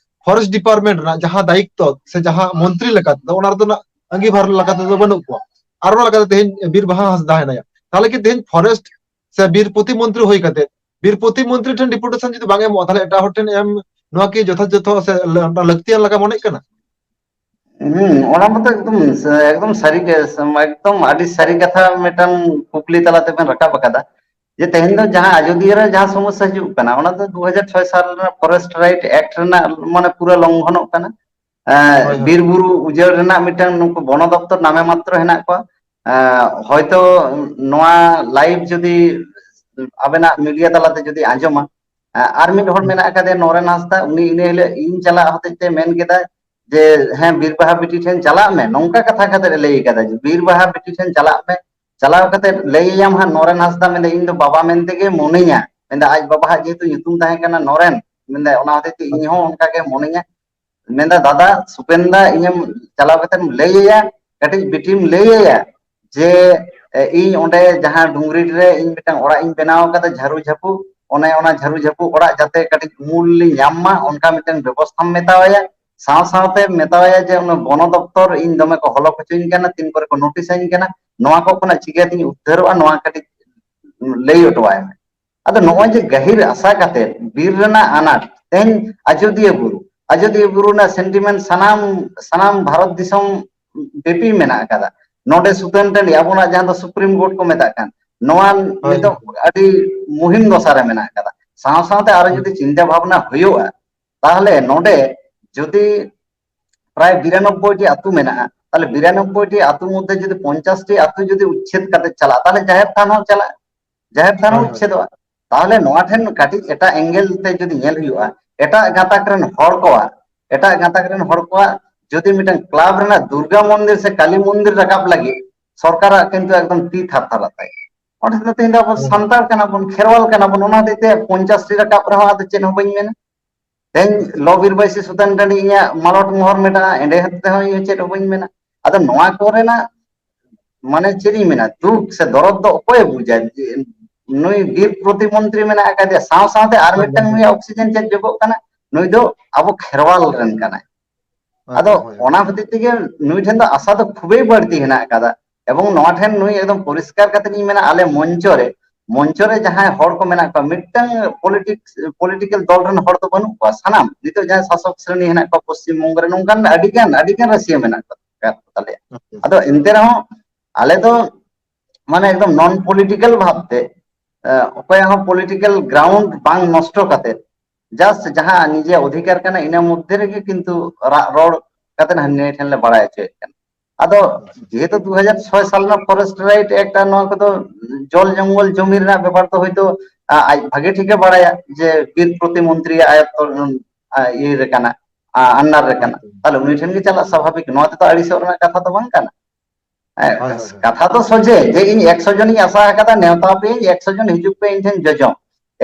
ᱯᱷᱚᱨᱮᱥᱴ ᱰᱤᱯᱟᱨᱴᱢᱮᱱᱴ ᱨᱮᱱᱟᱜ ᱡᱟᱦᱟᱸ ᱫᱟᱭᱤᱛᱛᱚ ᱥᱮ ᱡᱟᱦᱟᱸ ᱢᱚᱱᱛᱨᱤ ᱞᱮᱠᱟᱛᱮ ᱫᱚ ᱚᱱᱟ ᱨᱮᱫᱚ ᱱᱟᱜ ᱟᱸᱜᱤᱵᱷᱟᱨ ᱞᱮᱠᱟᱛᱮ ᱫᱚ ᱵᱟᱹᱱᱩᱜ ᱠᱚᱣᱟ᱾ ᱟᱨ ᱚᱱᱟ ᱞᱮᱠᱟᱛᱮ ᱛᱮᱦᱮᱧ ᱵᱤᱨ ᱵᱟᱦᱟ ᱦᱟᱸᱥᱫᱟ ᱦᱮᱱᱟᱭᱟ, ᱛᱟᱦᱚᱞᱮ ᱠᱤ ᱛᱮᱦᱮᱧ ᱯᱷᱚᱨᱮᱥᱴ ᱥᱮ ᱵᱤᱨ ᱯᱨᱚᱛᱤᱢᱚᱱᱛᱨᱤ ᱦᱩᱭ ᱠᱟᱛᱮ ᱵᱤᱨ ᱯᱨᱚᱛᱤᱢᱚᱱᱛᱨᱤ ᱴᱷᱮᱱ ᱰᱮᱯᱩᱴᱮᱥᱚᱱ ᱡᱩᱫᱤ ᱵᱟᱝ ᱮᱢᱚᱜᱼᱟ, ᱛᱟᱦᱚᱞᱮ ᱮᱴᱟᱜ ᱦᱚᱲ ᱴᱷᱮᱱ ᱮᱢ ᱱᱚᱣᱟ ᱠᱤ ᱡᱚᱛᱷᱟᱛ ᱡᱚᱛᱷᱚ ᱥᱮ ᱞᱟᱹᱠᱛᱤᱭᱟᱱ ᱞᱮᱠᱟ ᱢᱚᱱᱮᱜ ᱠᱟᱱᱟ? ᱦᱩᱸ, ᱚᱱᱟ ᱢᱟᱛᱚ ᱮᱠᱫᱚᱢ, ᱮᱠᱫᱚᱢ ᱥᱟᱹᱨᱤ ᱜᱮ, ᱮᱠᱫᱚᱢ ᱟᱹᱰᱤ ᱥᱟᱹᱨᱤ ᱠᱟᱛᱷᱟ ᱢᱤᱫᱴᱟᱝ ᱠᱩᱠᱞᱤ ᱛᱟᱞᱟ ᱛᱮᱵᱮᱱ ᱨᱟᱠᱟᱵ ᱟᱠᱟᱫᱟ᱾ ᱡᱮ ᱛᱮᱦᱮᱧ ᱫᱚ ᱡᱟᱦᱟᱸ ᱟᱡᱚᱫᱤᱭᱟᱹ ᱨᱮ ᱡᱟᱦᱟᱸ ᱥᱚᱢᱚᱥᱥᱟ ᱦᱤᱡᱩᱜ ᱠᱟᱱᱟ, ᱚᱱᱟ ᱫᱚ ᱫᱩ ᱦᱟᱡᱟᱨ ᱪᱷᱚᱭ ᱥᱟᱞ ᱨᱮᱱᱟᱜ ᱯᱷᱚᱨᱮᱥᱴ ᱨᱟᱭᱤᱴ ᱮᱠᱴ ᱨᱮᱱᱟᱜ ᱢᱟᱱᱮ ᱯᱩᱨᱟᱹ ᱞᱚᱝᱜᱷᱚᱱᱚᱜ ᱠᱟᱱᱟ᱾ ᱮᱸ, ᱦᱳᱭ, ᱦᱳᱭ᱾ ᱵᱤᱨ ᱵᱩᱨᱩ ᱩᱡᱟᱹᱲ ᱨᱮᱱᱟᱜ ᱢᱤᱫᱴᱟᱝ ᱱᱩᱠᱩ ᱵᱚᱱᱚ ᱫᱚᱯᱛᱚᱨ ᱱᱟᱢᱮ ᱢᱟᱛᱨᱚ ᱦᱮᱱᱟᱜ ᱠᱚᱣᱟ᱾ ᱮᱸ, ᱦᱚᱭᱛᱚ ᱱᱚᱣᱟ live ᱡᱩᱫᱤ ᱟᱵᱮᱱᱟᱜ media ᱛᱟᱞᱟᱛᱮ ᱡᱩᱫᱤ ᱟᱸᱡᱚᱢᱟ, ᱮᱸ, ᱟᱨ ᱢᱤᱫ ᱦᱚᱲ ᱦᱩᱸ᱾ ᱢᱮᱱᱟᱜ ᱟᱠᱟᱫᱮᱭᱟ ᱱᱚᱨᱮᱱ ᱦᱟᱸᱥᱫᱟ, ᱩᱱᱤ ᱤᱱᱟᱹ ᱦᱤᱞᱳᱜ ᱤᱧ ᱪᱟᱞᱟᱜ ᱦᱚᱛᱮᱡ ᱛᱮ ᱢᱮᱱ ᱠᱮᱫᱟᱭ ᱡᱮ, "ᱦᱮᱸ, ᱵᱤᱨ ᱵᱟᱦᱟ ᱵᱤᱴᱤ ᱴᱷᱮᱱ ᱪᱟᱞᱟᱜ ᱢᱮ", ᱱᱚᱝᱠᱟ ᱠᱟᱛᱷᱟ ᱠᱟᱛᱮ ᱮ ᱞᱟᱹᱭ ᱠᱟᱫᱟ ᱡᱮ, "ᱵᱤᱨ ᱵᱟᱦᱟ ᱵᱤᱴᱤ ᱴᱷᱮᱱ ᱪᱟᱞᱟᱜ ᱢᱮ, ᱪᱟᱞᱟᱣ ᱠᱟᱛᱮ ᱞᱟᱹᱭ ᱟᱭᱟᱢ ᱦᱟᱸᱜ ᱱᱚᱨᱮᱱ ᱦᱟᱸᱥᱫᱟ", ᱢᱮᱱᱫᱟ, "ᱤᱧ ᱫᱚ ᱵᱟᱵᱟ ᱢᱮᱱᱛᱮ ᱜᱮ ᱢᱚᱱᱮᱧᱟ", ᱢᱮᱱᱫᱟ, ᱟᱡ ᱵᱟᱵᱟ ᱦᱟᱜ ᱡᱮᱦᱮᱛᱩ ᱧᱩᱛᱩᱢ ᱛᱟᱦᱮᱸ ᱠᱟᱱᱟ ᱱᱚᱨᱮᱱ, ᱢᱮᱱᱫᱟ, "ᱚᱱᱟ ᱦᱚᱛᱮᱡ ᱛᱮ ᱤᱧ ᱦᱚᱸ ᱚᱱᱠᱟ ᱜᱮ ᱢᱚᱱᱮᱧᱟ", ᱢᱮᱱᱫᱟ, "ᱫᱟᱫᱟ ᱥᱩᱯᱮᱱ ᱫᱟ, ᱤᱧᱮᱢ ᱪᱟᱞᱟᱣ ᱠᱟᱛᱮᱢ ᱞᱟᱹᱭ ᱟᱭᱟ, ᱠᱟᱹᱴᱤᱡ ᱵᱤᱴᱤᱢ ᱞᱟᱹᱭ ᱟᱭᱟ ᱡᱮ, ᱮ, ᱤᱧ ᱚᱸᱰᱮ ᱡᱟᱦᱟᱸ ᱰᱩᱝᱨᱤ ᱨᱮ ᱤᱧ ᱢᱤᱫᱴᱟᱝ ᱚᱲᱟᱜ ᱤᱧ ᱵᱮᱱᱟᱣ ᱟᱠᱟᱫᱟ ᱡᱷᱟᱹᱨᱩ ᱡᱷᱟᱹᱯᱩ, ᱚᱱᱮ ᱚᱱᱟ ᱡᱷᱟᱹᱨᱩ ᱡᱷᱟᱹᱯᱩ ᱚᱲᱟᱜ ᱡᱟᱛᱮ ᱠᱟᱹᱴᱤᱡ ᱩᱢᱩᱞ ᱞᱤᱧ ᱧᱟᱢ ᱢᱟ, ᱚᱱᱠᱟ ᱢᱤᱫᱴᱟᱝ ᱵᱮᱵᱚᱥᱛᱷᱟᱢ ᱢᱮᱛᱟᱣᱟᱭᱟ᱾ ᱥᱟᱶ ᱥᱟᱶᱛᱮ ᱢᱮᱛᱟᱣᱟᱭᱟ ᱡᱮ ᱚᱱᱟ ᱵᱚᱱᱚ ᱫᱚᱯᱛᱚᱨ ᱤᱧ ᱫᱚᱢᱮ ᱠᱚ ᱦᱚᱞᱚ ᱦᱚᱪᱚᱧ ᱠᱟᱱᱟ, ᱛᱤᱱ ᱠᱚᱨᱮ ᱠᱚ ᱱᱳᱴᱤᱥ ᱟᱹᱧ ᱠᱟᱱᱟ, ᱱᱚᱣᱟ ᱠᱚ ᱠᱷᱚᱱᱟᱜ ᱪᱤᱠᱟᱹᱛᱤᱧ ᱩᱫᱽᱫᱷᱟᱹᱨᱚᱜᱼᱟ, ᱱᱚᱣᱟ ᱠᱟᱹᱴᱤᱡ ᱞᱟᱹᱭ ᱦᱚᱴᱚᱣᱟᱭ ᱢᱮ᱾" ᱟᱫᱚ ᱱᱚᱜᱼᱚᱭ ᱡᱮ ᱜᱟᱹᱦᱤᱨ ᱟᱥᱟ ᱠᱟᱛᱮ ᱵᱤᱨ ᱨᱮᱱᱟᱜ ᱟᱱᱟᱴ, ᱛᱮᱦᱮᱧ ᱟᱡᱚᱫᱤᱭᱟᱹ ᱵᱩᱨᱩ, ᱟᱡᱚᱫᱤᱭᱟᱹ ᱵᱩᱨᱩ ᱨᱮᱱᱟᱜ sentiment ᱥᱟᱱᱟᱢ, ᱥᱟᱱᱟᱢ ᱵᱷᱟᱨᱚᱛ ᱫᱤᱥᱚᱢ ᱵᱮᱯᱤ ᱢᱮᱱᱟᱜ ᱟᱠᱟᱫᱟ᱾ ᱱᱚᱰᱮ ᱥᱩᱛᱟᱹᱱ ᱴᱟᱺᱰᱤ, ᱟᱵᱚᱱᱟᱜ ᱡᱟᱦᱟᱸ ᱫᱚ ᱥᱩᱯᱨᱤᱢ ᱠᱳᱨᱴ ᱠᱚ ᱢᱮᱛᱟᱜ ᱠᱟᱱ, ᱱᱚᱣᱟ ᱦᱳᱭ᱾ ᱱᱤᱛᱚᱜ ᱟᱹᱰᱤ ᱢᱩᱦᱤᱢ ᱫᱚᱥᱟ ᱨᱮ ᱢᱮᱱᱟᱜ ᱟᱠᱟᱫᱟ᱾ ᱥᱟᱶ ᱥᱟᱶᱛᱮ ᱟᱨᱚ ᱦᱩᱸ᱾ ᱡᱩᱫᱤ ᱪᱤᱱᱛᱟᱹ ᱵᱷᱟᱵᱽᱱᱟ ᱦᱩᱭᱩᱜᱼᱟ, ᱛᱟᱦᱚᱞᱮ ᱱᱚᱰᱮ ᱡᱩᱫᱤ ᱯᱨᱟᱭ ᱵᱤᱨᱟᱱᱚᱵᱵᱳᱭ ᱴᱤ ᱟᱹᱛᱩ ᱢᱮᱱᱟᱜᱼᱟ, ᱛᱟᱦᱚᱞᱮ ᱵᱤᱨᱟᱱᱚᱵᱵᱳᱭ ᱴᱤ ᱟᱹᱛᱩ ᱢᱚᱫᱽᱫᱷᱮ ᱡᱩᱫᱤ ᱯᱚᱧᱪᱟᱥ ᱴᱤ ᱟᱹᱛᱩ ᱡᱩᱫᱤ ᱩᱪᱪᱷᱮᱫ ᱠᱟᱛᱮ ᱪᱟᱞᱟᱜᱼᱟ, ᱛᱟᱦᱚᱞᱮ ᱡᱟᱦᱮᱨ ᱛᱷᱟᱱ ᱦᱚᱸ ᱪᱟᱞᱟᱜᱼᱟ, ᱡᱟᱦᱮᱨ ᱛᱷᱟᱱ ᱦᱚᱸ ᱦᱳᱭ, ᱦᱳᱭ᱾ ᱩᱪᱪᱷᱮᱫᱚᱜᱼᱟ᱾ ᱛᱟᱦᱚᱞᱮ ᱱᱚᱣᱟ ᱴᱷᱮᱱ ᱠᱟᱹᱴᱤᱡ ᱮᱴᱟᱜ angle ᱛᱮ ᱡᱩᱫᱤ ᱧᱮᱞ ᱦᱩᱭᱩᱜᱼᱟ, ᱮᱴᱟᱜ ᱜᱟᱛᱟᱠ ᱨᱮᱱ ᱦᱚᱲ ᱠᱚᱣᱟᱜ, ᱮᱴᱟᱜ ᱜᱟᱛᱟᱠ ᱨᱮᱱ ᱦᱚᱲ ᱠᱚᱣᱟᱜ ᱡᱩᱫᱤ ᱢᱤᱫᱴᱟᱝ club ᱨᱮᱱᱟᱜ ᱫᱩᱨᱜᱟ ᱢᱚᱱᱫᱤᱨ ᱥᱮ ᱠᱟᱞᱤ ᱢᱚᱱᱫᱤᱨ ᱨᱟᱠᱟᱵ ᱞᱟᱹᱜᱤᱫ ᱥᱚᱨᱠᱟᱨᱟᱜ ᱠᱤᱱᱛᱩ ᱮᱠᱫᱚᱢ ᱛᱤ ᱛᱷᱟᱨ ᱛᱷᱟᱨᱟᱜ ᱛᱟᱭ᱾ ᱚᱸᱰᱮ ᱫᱚ ᱛᱮᱦᱮᱧ ᱫᱚ ᱟᱵᱚ ᱦᱳᱭ᱾ ᱥᱟᱱᱛᱟᱲ ᱠᱟᱱᱟ ᱵᱚᱱ, ᱠᱷᱮᱨᱣᱟᱞ ᱠᱟᱱᱟ ᱵᱚᱱ, ᱚᱱᱟ ᱦᱚᱛᱮᱡ ᱛᱮ ᱯᱚᱧᱪᱟᱥ ᱴᱤ ᱨᱟᱠᱟᱵ ᱨᱮᱦᱚᱸ ᱟᱫᱚ ᱪᱮᱫ ᱦᱚᱸ ᱵᱟᱹᱧ ᱢᱮᱱᱟ᱾ ᱛᱮᱦᱮᱧ ᱞᱚ ᱵᱤᱨ ᱵᱟᱹᱭᱥᱤ ᱥᱩᱛᱟᱹᱱ ᱴᱟᱺᱰᱤ ᱤᱧᱟᱹᱜ ᱢᱟᱞᱚᱴ ᱢᱚᱦᱚᱨ ᱢᱮᱱᱟᱜᱼᱟ, ᱮᱸᱰᱮ ᱦᱚᱛᱮ ᱛᱮᱦᱚᱸ ᱤᱧ ᱪᱮᱫ ᱦᱚᱸ ᱵᱟᱹᱧ ᱢᱮᱱᱟ᱾ ᱟᱫᱚ ᱱᱚᱣᱟ ᱠᱚᱨᱮᱱᱟᱜ ᱢᱟᱱᱮ ᱪᱮᱫ ᱤᱧ ᱢᱮᱱᱟ, ᱫᱩᱠ ᱥᱮ ᱫᱚᱨᱚᱫ ᱫᱚ ᱚᱠᱚᱭᱮ ᱵᱩᱡᱟ? ᱡᱮ ᱱᱩᱭ ᱵᱤᱨ ᱯᱨᱚᱛᱤᱢᱚᱱᱛᱨᱤ ᱢᱮᱱᱟᱜ ᱟᱠᱟᱫᱮᱭᱟ, ᱥᱟᱶ ᱥᱟᱶᱛᱮ ᱟᱨ ᱦᱳᱭ, ᱢᱤᱫᱴᱟᱝ ᱦᱳᱭ, ᱦᱳᱭ᱾ ᱱᱩᱭᱟᱜ oxygen ᱪᱮᱫ ᱡᱚᱜᱚᱜ ᱠᱟᱱᱟ? ᱱᱩᱭ ᱫᱚ ᱟᱵᱚ ᱠᱷᱮᱨᱣᱟᱞ ᱨᱮᱱ ᱠᱟᱱᱟᱭ᱾ ᱟᱫᱚ ᱟᱪᱪᱷᱟ, ᱦᱳᱭ, ᱦᱳᱭ᱾ ᱚᱱᱟ ᱠᱷᱟᱹᱛᱤᱨ ᱛᱮᱜᱮ ᱱᱩᱭ ᱴᱷᱮᱱ ᱫᱚ ᱟᱥᱟ ᱫᱚ ᱠᱷᱩᱵᱮᱭ ᱵᱟᱹᱲᱛᱤ ᱦᱮᱱᱟᱜ ᱟᱠᱟᱫᱟ᱾ ᱮᱵᱚᱝ ᱱᱚᱣᱟ ᱴᱷᱮᱱ ᱱᱩᱭ ᱮᱠᱫᱚᱢ ᱯᱚᱨᱤᱥᱠᱟᱨ ᱠᱟᱛᱮ ᱤᱧ ᱢᱮᱱᱟ, ᱟᱞᱮ ᱢᱚᱧᱪᱚ ᱨᱮ, ᱢᱚᱧᱪᱚ ᱨᱮ ᱡᱟᱦᱟᱸᱭ ᱦᱚᱲ ᱠᱚ ᱢᱮᱱᱟᱜ ᱠᱚᱣᱟ, ᱢᱤᱫᱴᱟᱝ politics, political ᱫᱚᱞ ᱨᱮᱱ ᱦᱚᱲ ᱫᱚ ᱵᱟᱹᱱᱩᱜ ᱠᱚᱣᱟ, ᱥᱟᱱᱟᱢ ᱱᱤᱛᱚᱜ ᱡᱟᱦᱟᱸᱭ ᱥᱟᱥᱚᱠ ᱥᱨᱮᱱᱤ ᱦᱮᱱᱟᱜ ᱠᱚᱣᱟ ᱯᱚᱥᱪᱤᱢ ᱵᱚᱝᱜᱚ ᱨᱮ, ᱱᱚᱝᱠᱟᱱ ᱟᱹᱰᱤ ᱜᱟᱱ, ᱟᱹᱰᱤ ᱜᱟᱱ ᱨᱟᱹᱥᱤᱭᱟᱹ ᱢᱮᱱᱟᱜ ᱠᱚ ᱛᱟᱞᱮᱭᱟ᱾ ᱟᱪᱪᱷᱟ, ᱟᱫᱚ ᱟᱪᱪᱷᱟ᱾ ᱮᱱᱛᱮ ᱨᱮᱦᱚᱸ ᱟᱞᱮ ᱫᱚ ᱢᱟᱱᱮ ᱮᱠᱫᱚᱢ non political ᱵᱷᱟᱵᱛᱮ, ᱮ, ᱚᱠᱚᱭᱟᱜ ᱦᱚᱸ political ground ᱵᱟᱝ ᱱᱚᱥᱴᱚ ᱠᱟᱛᱮ, ᱡᱟᱥᱴ ᱡᱟᱦᱟᱸ ᱱᱤᱡᱮ ᱚᱫᱷᱤᱠᱟᱨ ᱠᱟᱱᱟ, ᱤᱱᱟᱹ ᱢᱚᱫᱽᱫᱷᱮ ᱨᱮᱜᱮ ᱠᱤᱱᱛᱩ ᱨᱟᱜ ᱨᱚᱲ ᱠᱟᱛᱮ ᱦᱟᱹᱱᱤ ᱴᱷᱮᱱ ᱞᱮ ᱵᱟᱲᱟᱭ ᱦᱚᱪᱚᱭᱮᱫ ᱠᱟᱱᱟ᱾ ᱟᱫᱚ ᱡᱮᱦᱮᱛᱩ ᱫᱩ ᱦᱟᱡᱟᱨ ᱪᱷᱚᱭ ᱥᱟᱞ ᱨᱮᱱᱟᱜ ᱯᱷᱚᱨᱮᱥᱴ ᱨᱟᱭᱤᱴ ᱮᱠᱴ ᱟᱨ ᱱᱚᱣᱟ ᱠᱚᱫᱚ ᱡᱚᱞ ᱡᱚᱝᱜᱚᱞ ᱡᱚᱢᱤ ᱨᱮᱱᱟᱜ ᱵᱮᱯᱟᱨ ᱫᱚ ᱦᱚᱭᱛᱳ, ᱟ, ᱟᱡ ᱵᱷᱟᱜᱮ ᱴᱷᱤᱠᱮ ᱵᱟᱲᱟᱭᱟ ᱡᱮ ᱵᱤᱨ ᱯᱨᱚᱛᱤᱢᱚᱱᱛᱨᱤᱭᱟᱜ ᱟᱭᱚᱛᱛᱚ, ᱟ, ᱤᱭᱟᱹ ᱨᱮ ᱠᱟᱱᱟ, ᱟ, under ᱨᱮ ᱠᱟᱱᱟ᱾ ᱛᱟᱦᱞᱮ ᱩᱱᱤ ᱴᱷᱮᱱ ᱜᱮ ᱪᱟᱞᱟᱜ ᱥᱟᱵᱷᱟᱵᱤᱠ, ᱱᱚᱣᱟ ᱛᱮᱫᱚ ᱟᱹᱲᱤᱥᱚᱜ ᱨᱮᱱᱟᱜ ᱠᱟᱛᱷᱟ ᱫᱚ ᱵᱟᱝ ᱠᱟᱱᱟ᱾ ᱦᱮᱸ, ᱦᱳᱭ, ᱦᱳᱭ, ᱦᱳᱭ᱾ ᱠᱟᱛᱷᱟ ᱫᱚ ᱥᱚᱡᱷᱮ ᱡᱮ ᱤᱧ ᱮᱠᱥᱚ ᱡᱚᱱᱤᱧ ᱟᱥᱟ ᱟᱠᱟᱫᱟ, ᱱᱮᱣᱛᱟ ᱯᱮᱭᱟᱹᱧ, ᱮᱠᱥᱚ ᱡᱚᱱ ᱦᱤᱡᱩᱜ ᱯᱮ ᱤᱧ ᱴᱷᱮᱱ ᱡᱚᱡᱚᱢ᱾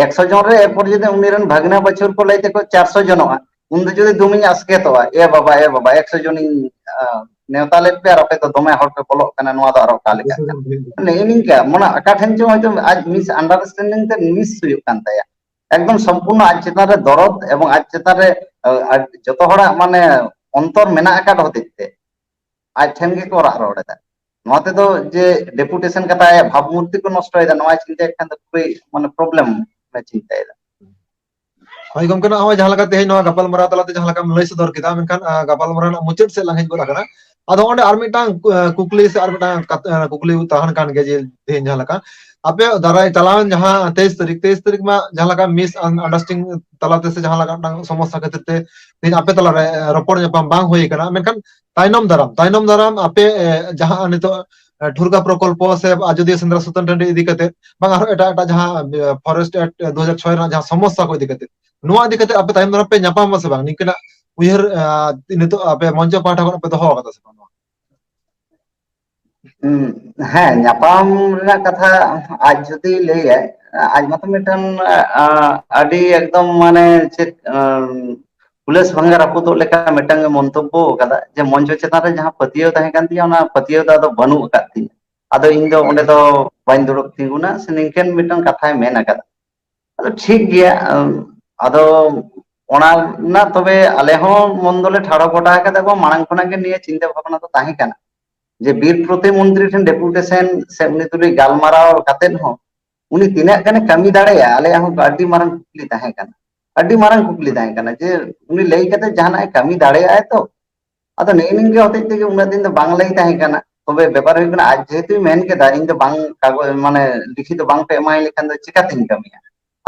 ᱮᱠᱥᱚ ᱡᱚᱱ ᱨᱮ ᱮᱨᱯᱚᱨ ᱡᱩᱫᱤ ᱩᱱᱤ ᱨᱮᱱ ᱵᱷᱟᱹᱜᱽᱱᱟᱹ ᱵᱟᱹᱪᱷᱩᱨ ᱠᱚ ᱞᱟᱹᱭ ᱛᱮᱠᱚ ᱪᱟᱨᱥᱚ ᱡᱚᱱᱚᱜᱼᱟ, ᱩᱱ ᱫᱚ ᱡᱩᱫᱤ ᱫᱚᱢᱮᱧ ᱟᱥᱠᱮᱛᱚᱜᱼᱟ, ᱮ ᱵᱟᱵᱟ, ᱮ ᱵᱟᱵᱟ, ᱮᱠᱥᱚ ᱡᱚᱱᱤᱧ, ᱟ, ᱱᱮᱣᱛᱟ ᱞᱮᱫ ᱯᱮᱭᱟ ᱟᱨ ᱟᱯᱮ ᱫᱚ ᱫᱚᱢᱮ ᱦᱚᱲ ᱯᱮ ᱵᱚᱞᱚᱜ ᱠᱟᱱᱟ, ᱱᱚᱣᱟ ᱫᱚ ᱟᱨᱚ ᱚᱠᱟ ᱞᱮᱠᱟᱜ ᱠᱟᱱᱟ? ᱱᱮᱜᱼᱮ ᱱᱤᱝᱠᱟᱹ, ᱢᱟᱱᱮ ᱚᱠᱟ ᱴᱷᱮᱱ ᱪᱚᱝ ᱦᱚᱭᱛᱳ ᱟᱡ ᱢᱤᱥ ᱟᱱᱰᱟᱨᱥᱴᱮᱱᱰᱤᱝ ᱛᱮ ᱢᱤᱥ ᱦᱩᱭᱩᱜ ᱠᱟᱱ ᱛᱟᱭᱟ᱾ ᱮᱠᱫᱚᱢ ᱥᱚᱢᱯᱩᱨᱱᱚ ᱟᱡ ᱪᱮᱛᱟᱱ ᱨᱮ ᱫᱚᱨᱚᱫ ᱮᱵᱚᱝ ᱟᱡ ᱪᱮᱛᱟᱱ ᱨᱮ, ᱟ, ᱟᱡ ᱡᱚᱛᱚ ᱦᱚᱲᱟᱜ ᱢᱟᱱᱮ ᱚᱱᱛᱚᱨ ᱢᱮᱱᱟᱜ ᱟᱠᱟᱫ ᱦᱚᱛᱮᱡ ᱛᱮ ᱟᱡ ᱴᱷᱮᱱ ᱜᱮᱠᱚ ᱨᱟᱜ ᱨᱚᱲ ᱮᱫᱟ᱾ ᱱᱚᱣᱟ ᱛᱮᱫᱚ ᱡᱮ ᱰᱮᱯᱩᱴᱮᱥᱚᱱ ᱠᱟᱛᱮ ᱟᱭᱟᱜ ᱵᱷᱟᱵᱽ ᱢᱩᱨᱛᱤ ᱠᱚ ᱱᱚᱥᱴᱚᱭᱮᱫᱟ, ᱱᱚᱣᱟ ᱪᱤᱱᱛᱟᱹᱭ ᱠᱷᱟᱱ ᱫᱚ ᱠᱷᱩᱵᱮᱭ ᱢᱟᱱᱮ ᱯᱨᱚᱵᱞᱮᱢ ᱮ ᱪᱤᱱᱛᱟᱹᱭᱮᱫᱟ᱾ ᱦᱳᱭ ᱜᱚᱢᱠᱮ, ᱱᱚᱜᱼᱚᱭ ᱡᱟᱦᱟᱸ ᱞᱮᱠᱟ ᱛᱮᱦᱮᱧ ᱱᱚᱣᱟ ᱜᱟᱯᱟᱞᱢᱟᱨᱟᱣ ᱛᱟᱞᱟᱛᱮ ᱡᱟᱦᱟᱸ ᱞᱮᱠᱟᱢ ᱞᱟᱹᱭ ᱥᱚᱫᱚᱨ ᱠᱮᱫᱟ, ᱢᱮᱱᱠᱷᱟᱱ, ᱟ, ᱜᱟᱯᱟᱞᱢᱟᱨᱟᱣ ᱨᱮᱱᱟᱜ ᱢᱩᱪᱟᱹᱫ ᱥᱮᱫ ᱞᱟᱝ ᱦᱮᱡ ᱜᱚᱫ ᱟᱠᱟᱱᱟ᱾ ᱟᱫᱚ ᱚᱸᱰᱮ ᱟᱨ ᱢᱤᱫᱴᱟᱝ ᱠᱩ-, ᱟ, ᱠᱩᱠᱞᱤ ᱥᱮ ᱟᱨ ᱢᱤᱫᱴᱟᱝ ᱠᱟᱛ-, ᱟ, ᱠᱩᱠᱞᱤ ᱛᱟᱦᱮᱱ ᱠᱟᱱ ᱜᱮᱭᱟ ᱡᱮ ᱛᱮᱦᱮᱧ ᱡᱟᱦᱟᱸ ᱞᱮᱠᱟ ᱟᱯᱮ ᱫᱟᱨᱟᱭ ᱪᱟᱞᱟᱣᱮᱱ ᱡᱟᱦᱟᱸ ᱛᱮᱭᱤᱥ ᱛᱟᱹᱨᱤᱠᱷ, ᱛᱮᱭᱤᱥ ᱛᱟᱹᱨᱤᱠᱷ ᱢᱟ ᱡᱟᱦᱟᱸ ᱞᱮᱠᱟ ᱢᱤᱥ ᱟᱱᱰᱟᱨᱥᱴᱮᱱᱰᱤᱝ ᱛᱟᱞᱟᱛᱮ ᱥᱮ ᱡᱟᱦᱟᱸ ᱞᱮᱠᱟ ᱢᱤᱫᱴᱟᱝ ᱥᱚᱢᱚᱥᱥᱟ ᱠᱷᱟᱹᱛᱤᱨ ᱛᱮ ᱛᱮᱦᱮᱧ ᱟᱯᱮ ᱛᱟᱞᱟᱨᱮ, ᱟ, ᱨᱚᱯᱚᱲ ᱧᱟᱯᱟᱢ ᱵᱟᱝ ᱦᱩᱭ ᱟᱠᱟᱱᱟ, ᱢᱮᱱᱠᱷᱟᱱ ᱛᱟᱭᱱᱚᱢ ᱫᱟᱨᱟᱢ, ᱛᱟᱭᱱᱚᱢ ᱫᱟᱨᱟᱢ ᱟᱯᱮ, ᱮ, ᱡᱟᱦᱟᱸ ᱱᱤᱛᱚᱜ, ᱮ, ᱴᱷᱩᱨᱜᱟ ᱯᱨᱚᱠᱚᱞᱯᱚ ᱥᱮ ᱟᱡᱚᱫᱤᱭᱟᱹ ᱥᱮᱸᱫᱽᱨᱟ ᱥᱩᱛᱟᱹᱱ ᱴᱟᱺᱰᱤ ᱤᱫᱤ ᱠᱟᱛᱮ, ᱵᱟᱝ ᱟᱨᱦᱚᱸ ᱮᱴᱟᱜ ᱮᱴᱟᱜ ᱡᱟᱦᱟᱸ, ᱮ, ᱯᱷᱚᱨᱮᱥᱴ ᱮᱠᱴ ᱫᱩ ᱦᱟᱡᱟᱨ ᱪᱷᱚᱭ ᱨᱮᱱᱟᱜ ᱡᱟᱦᱟᱸ ᱥᱚᱢᱚᱥᱥᱟ ᱠᱚ ᱤᱫᱤ ᱠᱟᱛᱮ, ᱱᱚᱣᱟ ᱤᱫᱤ ᱠᱟᱛᱮ ᱟᱯᱮ ᱛᱟᱭᱚᱢ ᱫᱟᱨᱟᱢ ᱯᱮ ᱧᱟᱯᱟᱢᱟ ᱥᱮ ᱵᱟᱝ? ᱱᱤᱝᱠᱟᱹᱱᱟᱜ ᱩᱭᱦᱟᱹᱨ, ᱮ, ᱱᱤᱛᱚᱜ ᱟᱯᱮ ᱢᱚᱧᱪᱚ ᱯᱟᱦᱴᱟ ᱠᱷᱚᱱ ᱯᱮ ᱫᱚᱦᱚ ᱟᱠᱟᱫᱟ ᱥᱮ ᱵᱟᱝ ᱱᱚᱣᱟ? ᱦᱩᱸ, ᱦᱮᱸ, ᱧᱟᱯᱟᱢ ᱨᱮᱱᱟᱜ ᱠᱟᱛᱷᱟ ᱟᱡ ᱡᱩᱫᱤ ᱞᱟᱹᱭᱟᱭ, ᱟᱡ ᱢᱟᱛᱚ ᱢᱤᱫᱴᱟᱝ, ᱟ, ᱟᱹᱰᱤ ᱮᱠᱫᱚᱢ ᱢᱟᱱᱮ ᱪᱮᱫ, ᱟᱢ, ᱦᱩᱞᱟᱹᱥ ᱵᱷᱟᱝᱜᱟ ᱨᱟᱹᱯᱩᱫᱚᱜ ᱞᱮᱠᱟ ᱢᱤᱫᱴᱟᱝ ᱮ ᱢᱚᱱᱛᱚᱵᱵᱚ ᱟᱠᱟᱫᱟ ᱡᱮ ᱢᱚᱧᱪᱚ ᱪᱮᱛᱟᱱ ᱨᱮ ᱡᱟᱦᱟᱸ ᱯᱟᱹᱛᱭᱟᱹᱣ ᱛᱟᱦᱮᱸ ᱠᱟᱱ ᱛᱤᱧᱟᱹ, ᱚᱱᱟ ᱯᱟᱹᱛᱭᱟᱹᱣ ᱫᱚ ᱟᱫᱚ ᱵᱟᱹᱱᱩᱜ ᱟᱠᱟᱫ ᱛᱤᱧᱟᱹ, ᱟᱫᱚ ᱤᱧ ᱫᱚ ᱚᱸᱰᱮ ᱫᱚ ᱵᱟᱹᱧ ᱫᱩᱲᱩᱵ ᱛᱤᱸᱜᱩᱱᱟ, ᱥᱮ ᱱᱤᱝᱠᱟᱹᱱ ᱢᱤᱫᱴᱟᱝ ᱠᱟᱛᱷᱟᱭ ᱢᱮᱱ ᱟᱠᱟᱫᱟ᱾ ᱟᱫᱚ ᱴᱷᱤᱠ ᱜᱮᱭᱟ, ᱟᱢ, ᱟᱫᱚ ᱚᱱᱟ ᱨᱮᱱᱟᱜ ᱛᱚᱵᱮ ᱟᱞᱮ ᱦᱚᱸ ᱢᱚᱱ ᱫᱚᱞᱮ ᱴᱷᱟᱲᱚ ᱜᱚᱴᱟ ᱟᱠᱟᱫᱟ, ᱮᱵᱚᱝ ᱢᱟᱲᱟᱝ ᱠᱷᱚᱱᱟᱜ ᱜᱮ ᱱᱤᱭᱟᱹ ᱪᱤᱱᱛᱟᱹ ᱵᱷᱟᱵᱽᱱᱟ ᱫᱚ ᱛᱟᱦᱮᱸ ᱠᱟᱱᱟ ᱡᱮ ᱵᱤᱨ ᱯᱨᱚᱛᱤᱢᱚᱱᱛᱨᱤ ᱴᱷᱮᱱ ᱰᱮᱯᱩᱴᱮᱥᱚᱱ ᱥᱮ ᱩᱱᱤ ᱛᱩᱞᱩᱡ ᱜᱟᱞᱢᱟᱨᱟᱣ ᱠᱟᱛᱮᱫ ᱦᱚᱸ ᱩᱱᱤ ᱛᱤᱱᱟᱹᱜ ᱜᱟᱱᱮ ᱠᱟᱹᱢᱤ ᱫᱟᱲᱮᱭᱟᱜᱼᱟ, ᱟᱞᱮᱭᱟᱜ ᱦᱚᱸ ᱟᱹᱰᱤ ᱢᱟᱨᱟᱝ ᱠᱩᱠᱞᱤ ᱛᱟᱦᱮᱸ ᱠᱟᱱᱟ, ᱟᱹᱰᱤ ᱢᱟᱨᱟᱝ ᱠᱩᱠᱞᱤ ᱛᱟᱦᱮᱸ ᱠᱟᱱᱟ ᱡᱮ ᱩᱱᱤ ᱞᱟᱹᱭ ᱠᱟᱛᱮ ᱡᱟᱦᱟᱱᱟᱜ ᱮ ᱠᱟᱹᱢᱤ ᱫᱟᱲᱮᱭᱟᱜᱼᱟᱭ ᱛᱚ? ᱟᱫᱚ ᱱᱮᱜᱼᱮ ᱱᱤᱝᱠᱟᱹ ᱦᱚᱛᱮᱡ ᱛᱮᱜᱮ ᱩᱱᱟᱹᱜ ᱫᱤᱱ ᱫᱚ ᱵᱟᱝ ᱞᱟᱹᱭ ᱛᱟᱦᱮᱸ ᱠᱟᱱᱟ᱾ ᱛᱚᱵᱮ ᱵᱮᱯᱟᱨ ᱦᱩᱭᱩᱜ ᱠᱟᱱᱟ, ᱟᱡ ᱡᱮᱦᱮᱛᱩᱭ ᱢᱮᱱ ᱠᱮᱫᱟ, ᱤᱧ ᱫᱚ ᱵᱟᱝ ᱠᱟᱜᱚᱡᱽ, ᱢᱟᱱᱮ ᱞᱤᱠᱷᱤᱛ ᱫᱚ ᱵᱟᱝ ᱯᱮ ᱮᱢᱟᱭ ᱞᱮᱠᱷᱟᱱ ᱫᱚ ᱪᱤᱠᱟᱛᱤᱧ ᱠᱟᱹᱢᱤᱭᱟ?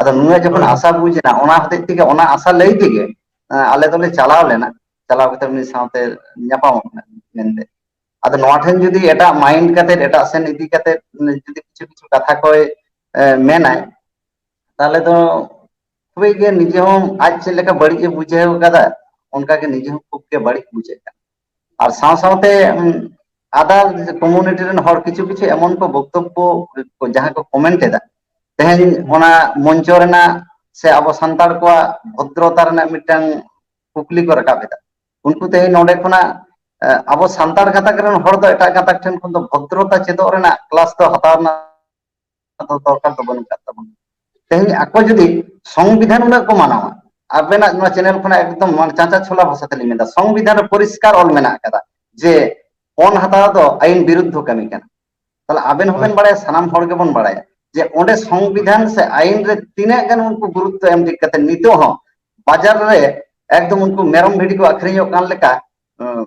ᱟᱫᱚ ᱱᱩᱭᱟᱜ ᱡᱚᱠᱷᱚᱱ ᱦᱳᱭ᱾ ᱟᱥᱟ ᱵᱩᱡᱽ ᱮᱱᱟ, ᱚᱱᱟ ᱦᱚᱛᱮᱡ ᱛᱮᱜᱮ, ᱚᱱᱟ ᱟᱥᱟ ᱞᱟᱹᱭ ᱛᱮᱜᱮ, ᱮᱸ, ᱟᱞᱮ ᱫᱚᱞᱮ ᱪᱟᱞᱟᱣ ᱞᱮᱱᱟ, ᱪᱟᱞᱟᱣ ᱠᱟᱛᱮ ᱩᱱᱤ ᱥᱟᱶᱛᱮ ᱧᱟᱯᱟᱢᱚᱜ ᱠᱟᱱᱟ ᱢᱮᱱᱛᱮ᱾ ᱟᱫᱚ ᱱᱚᱣᱟ ᱴᱷᱮᱱ ᱡᱩᱫᱤ ᱮᱴᱟᱜ ᱢᱟᱭᱤᱱᱰ ᱠᱟᱛᱮ, ᱮᱴᱟᱜ ᱥᱮᱱ ᱤᱫᱤ ᱠᱟᱛᱮ ᱡᱩᱫᱤ ᱠᱤᱪᱷᱩ ᱠᱤᱪᱷᱩ ᱠᱟᱛᱷᱟ ᱠᱚᱭ, ᱮ, ᱢᱮᱱᱟᱭ, ᱛᱟᱦᱚᱞᱮ ᱫᱚ ᱠᱷᱩᱵ ᱜᱮ ᱱᱤᱡᱮ ᱦᱚᱸ ᱟᱡ ᱪᱮᱫ ᱞᱮᱠᱟ ᱵᱟᱹᱲᱤᱡ ᱮ ᱵᱩᱡᱷᱟᱹᱣ ᱠᱟᱫᱟ, ᱚᱱᱠᱟ ᱜᱮ ᱱᱤᱡᱮ ᱦᱚᱸ ᱠᱷᱩᱵ ᱜᱮ ᱵᱟᱹᱲᱤᱡ ᱵᱩᱡᱷᱟᱹᱜ ᱠᱟᱱᱟ᱾ ᱟᱨ ᱥᱟᱶ ᱥᱟᱶᱛᱮ, ᱩᱢ, other community ᱨᱮᱱ ᱦᱚᱲ ᱠᱤᱪᱷᱩ ᱠᱤᱪᱷᱩ ᱮᱢᱚᱱ ᱠᱚ ᱵᱚᱠᱛᱚᱵᱵᱚ ᱠᱚ, ᱡᱟᱦᱟᱸ ᱠᱚ ᱠᱚᱢᱮᱱᱴ ᱮᱫᱟ, ᱛᱮᱦᱮᱧ ᱚᱱᱟ ᱢᱚᱧᱪᱚ ᱨᱮᱱᱟᱜ ᱥᱮ ᱟᱵᱚ ᱥᱟᱱᱛᱟᱲ ᱠᱚᱣᱟᱜ ᱵᱷᱚᱫᱨᱚᱛᱟ ᱨᱮᱱᱟᱜ ᱢᱤᱫᱴᱟᱝ ᱠᱩᱠᱞᱤ ᱠᱚ ᱨᱟᱠᱟᱵ ᱮᱫᱟ᱾ ᱩᱱᱠᱩ ᱛᱮᱦᱮᱧ ᱱᱚᱰᱮ ᱠᱷᱚᱱᱟᱜ, ᱮ, ᱟᱵᱚ ᱥᱟᱱᱛᱟᱲ ᱜᱟᱛᱟᱠ ᱨᱮᱱ ᱦᱚᱲ ᱫᱚ ᱮᱴᱟᱜ ᱜᱟᱛᱟᱠ ᱴᱷᱮᱱ ᱠᱷᱚᱱ ᱫᱚ ᱵᱷᱚᱫᱨᱚᱛᱟ ᱪᱮᱫᱚᱜ ᱨᱮᱱᱟᱜ ᱠᱞᱟᱥ ᱫᱚ ᱦᱟᱛᱟᱣ ᱨᱮᱱᱟᱜ ᱫᱚ ᱫᱚᱨᱠᱟᱨ ᱫᱚ ᱵᱟᱹᱱᱩᱜ ᱟᱠᱟᱫ ᱛᱟᱵᱚᱱᱟ᱾ ᱛᱮᱦᱮᱧ ᱟᱠᱚ ᱡᱩᱫᱤ ᱥᱚᱝᱵᱤᱫᱷᱟᱱ ᱩᱱᱟᱹᱜ ᱠᱚ ᱢᱟᱱᱟᱣᱟ, ᱟᱵᱮᱱᱟᱜ ᱱᱚᱣᱟ ᱪᱮᱱᱮᱞ ᱠᱷᱚᱱᱟᱜ ᱮᱠᱫᱚᱢ ᱢᱟᱱᱮ ᱪᱟᱸᱪᱟ ᱪᱷᱚᱞᱟ ᱵᱷᱟᱥᱟ ᱛᱮᱞᱤᱧ ᱢᱮᱱᱫᱟ, ᱥᱚᱝᱵᱤᱫᱷᱟᱱ ᱨᱮ ᱯᱚᱨᱤᱥᱠᱟᱨ ᱚᱞ ᱢᱮᱱᱟᱜ ᱟᱠᱟᱫᱟ ᱡᱮ ᱯᱚᱱ ᱦᱟᱛᱟᱣ ᱫᱚ ᱟᱹᱭᱤᱱ ᱵᱤᱨᱩᱫᱽᱫᱷᱚ ᱠᱟᱹᱢᱤ ᱠᱟᱱᱟ᱾ ᱛᱟᱦᱞᱮ ᱟᱵᱮᱱ ᱦᱚᱸᱵᱮᱱ ᱦᱳᱭ᱾ ᱵᱟᱲᱟᱭᱟ, ᱥᱟᱱᱟᱢ ᱦᱚᱲ ᱜᱮᱵᱚᱱ ᱵᱟᱲᱟᱭᱟ ᱡᱮ ᱚᱸᱰᱮ ᱥᱚᱝᱵᱤᱫᱷᱟᱱ ᱥᱮ ᱟᱹᱭᱤᱱ ᱨᱮ ᱛᱤᱱᱟᱹᱜ ᱜᱟᱱ ᱩᱱᱠᱩ ᱜᱩᱨᱩᱛᱛᱚ ᱮᱢ ᱤᱫᱤ ᱠᱟᱛᱮ ᱱᱤᱛᱚᱜ ᱦᱚᱸ ᱵᱟᱡᱟᱨ ᱨᱮ ᱮᱠᱫᱚᱢ ᱩᱱᱠᱩ ᱢᱮᱨᱚᱢ ᱵᱷᱤᱰᱤ ᱠᱚ ᱟᱹᱠᱷᱨᱤᱧᱚᱜ ᱠᱟᱱ ᱞᱮᱠᱟ, ᱩᱸ,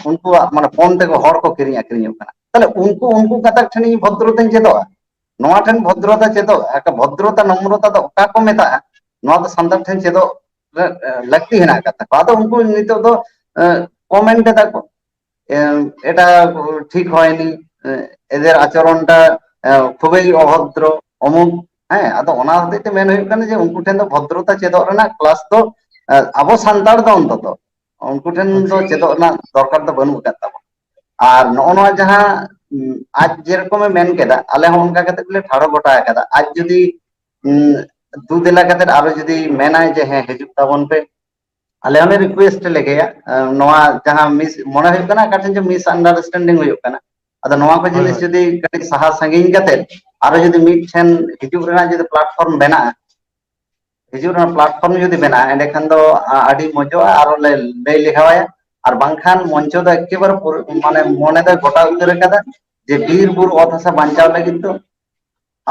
ᱩᱱᱠᱩᱣᱟᱜ ᱢᱟᱱᱮ ᱯᱚᱱ ᱛᱮᱠᱚ ᱦᱚᱲ ᱠᱚ ᱠᱤᱨᱤᱧ ᱟᱹᱠᱷᱨᱤᱧᱚᱜ ᱠᱟᱱᱟ᱾ ᱛᱟᱦᱞᱮ ᱩᱱᱠᱩ, ᱩᱱᱠᱩ ᱜᱟᱛᱟᱠ ᱴᱷᱮᱱ ᱤᱧ ᱵᱷᱚᱫᱨᱚᱛᱟᱧ ᱪᱮᱫᱚᱜᱼᱟ? ᱱᱚᱣᱟ ᱴᱷᱮᱱ ᱵᱷᱚᱫᱨᱚᱛᱟ ᱪᱮᱫᱚᱜ, ᱮᱠ ᱵᱷᱚᱫᱨᱚᱛᱟ ᱱᱚᱢᱨᱚᱛᱟ ᱫᱚ ᱚᱠᱟ ᱠᱚ ᱢᱮᱛᱟᱜᱼᱟ? ᱱᱚᱣᱟ ᱫᱚ ᱥᱟᱱᱛᱟᱲ ᱴᱷᱮᱱ ᱪᱮᱫᱚᱜ ᱨᱮ, ᱮ, ᱞᱟᱹᱠᱛᱤ ᱦᱮᱱᱟᱜ ᱟᱠᱟᱫ ᱛᱟᱠᱚᱣᱟ᱾ ᱟᱫᱚ ᱩᱱᱠᱩ ᱱᱤᱛᱚᱜ ᱫᱚ, ᱮ, ᱠᱚᱢᱮᱱᱴ ᱮᱫᱟ ᱠᱚ, ᱮ, ᱮᱴᱟ ᱴᱷᱤᱠ ᱦᱚᱭᱱᱤ, ᱮ, ᱮᱫᱮᱨ ᱟᱪᱚᱨᱚᱱᱴᱟ, ᱮ, ᱠᱷᱩᱵᱮᱭ ᱚᱵᱷᱚᱫᱨᱚ, ᱚᱢᱩᱠ, ᱦᱮᱸ, ᱟᱫᱚ ᱚᱱᱟ ᱦᱚᱛᱮᱡ ᱛᱮ ᱢᱮᱱ ᱦᱩᱭᱩᱜ ᱠᱟᱱᱟ ᱡᱮ ᱩᱱᱠᱩ ᱴᱷᱮᱱ ᱫᱚ ᱵᱷᱚᱫᱨᱚᱛᱟ ᱪᱮᱫᱚᱜ ᱨᱮᱱᱟᱜ ᱠᱞᱟᱥ ᱫᱚ, ᱮ, ᱟᱵᱚ ᱥᱟᱱᱛᱟᱲ ᱫᱚ ᱚᱱᱛᱚᱛᱚ ᱩᱱᱠᱩ ᱴᱷᱮᱱ ᱫᱚ ᱪᱮᱫᱚᱜ ᱨᱮᱱᱟᱜ ᱫᱚᱨᱠᱟᱨ ᱫᱚ ᱵᱟᱹᱱᱩᱜ ᱟᱠᱟᱫ ᱛᱟᱵᱚᱱᱟ᱾ ᱟᱨ ᱱᱚᱜᱼᱚ ᱱᱚᱣᱟ ᱡᱟᱦᱟᱸ, ᱩᱢ, ᱟᱡ ᱡᱮᱨᱚᱠᱚᱢᱮ ᱢᱮᱱ ᱠᱮᱫᱟ, ᱟᱞᱮ ᱦᱚᱸ ᱚᱱᱠᱟ ᱠᱟᱛᱮ ᱜᱮᱞᱮ ᱴᱷᱟᱲᱚ ᱜᱚᱴᱟ ᱟᱠᱟᱫᱟ᱾ ᱟᱡ ᱡᱩᱫᱤ, ᱩᱢ, ᱫᱩ ᱫᱮᱞᱟ ᱠᱟᱛᱮ ᱟᱨᱚ ᱡᱩᱫᱤ ᱢᱮᱱᱟᱭ ᱡᱮ, "ᱦᱮᱸ, ᱦᱤᱡᱩᱜ ᱛᱟᱵᱚᱱ ᱯᱮ", ᱟᱞᱮ ᱦᱚᱸᱞᱮ ᱨᱤᱠᱩᱭᱮᱥᱴ ᱞᱮᱜᱮᱭᱟ᱾ ᱮᱸ, ᱱᱚᱣᱟ ᱡᱟᱦᱟᱸ ᱢᱤᱥ, ᱢᱚᱱᱮ ᱦᱩᱭᱩᱜ ᱠᱟᱱᱟ ᱚᱠᱟ ᱴᱷᱮᱱ ᱪᱚ ᱢᱤᱥᱟᱱᱰᱟᱨᱥᱴᱮᱱᱰᱤᱝ ᱦᱩᱭᱩᱜ ᱠᱟᱱᱟ᱾ ᱟᱫᱚ ᱱᱚᱣᱟ ᱠᱚ ᱦᱳᱭ, ᱡᱤᱱᱤᱥ ᱦᱳᱭ᱾ ᱡᱩᱫᱤ ᱠᱟᱹᱴᱤᱡ ᱥᱟᱦᱟ ᱥᱟᱺᱜᱤᱧ ᱠᱟᱛᱮ ᱟᱨᱚ ᱡᱩᱫᱤ ᱢᱤᱫ ᱴᱷᱮᱱ ᱦᱤᱡᱩᱜ ᱨᱮᱱᱟᱜ ᱡᱩᱫᱤ ᱯᱞᱟᱴᱯᱷᱚᱨᱢ ᱵᱮᱱᱟᱜᱼᱟ, ᱦᱤᱡᱩᱜ ᱨᱮᱱᱟᱜ ᱯᱞᱟᱴᱯᱷᱚᱨᱢ ᱡᱩᱫᱤ ᱵᱮᱱᱟᱜᱼᱟ, ᱮᱸᱰᱮᱠᱷᱟᱱ ᱫᱚ, ᱟ, ᱟᱹᱰᱤ ᱢᱚᱡᱚᱜᱼᱟ, ᱟᱨᱚ ᱞᱮ ᱞᱟᱹᱭ ᱞᱮᱜᱟᱣᱟᱭᱟ᱾ ᱟᱨ ᱵᱟᱝᱠᱷᱟᱱ ᱢᱚᱧᱪᱚ ᱫᱚ ᱮᱠᱮᱵᱟᱨᱮ ᱯᱩᱨᱟᱹ, ᱢᱟᱱᱮ, ᱢᱚᱱᱮ ᱫᱚᱭ ᱜᱚᱴᱟ ᱩᱛᱟᱹᱨ ᱟᱠᱟᱫᱟ ᱡᱮ ᱵᱤᱨ ᱵᱩᱨᱩ ᱚᱛ ᱦᱟᱥᱟ ᱵᱟᱧᱪᱟᱣ ᱞᱟᱹᱜᱤᱫ ᱫᱚ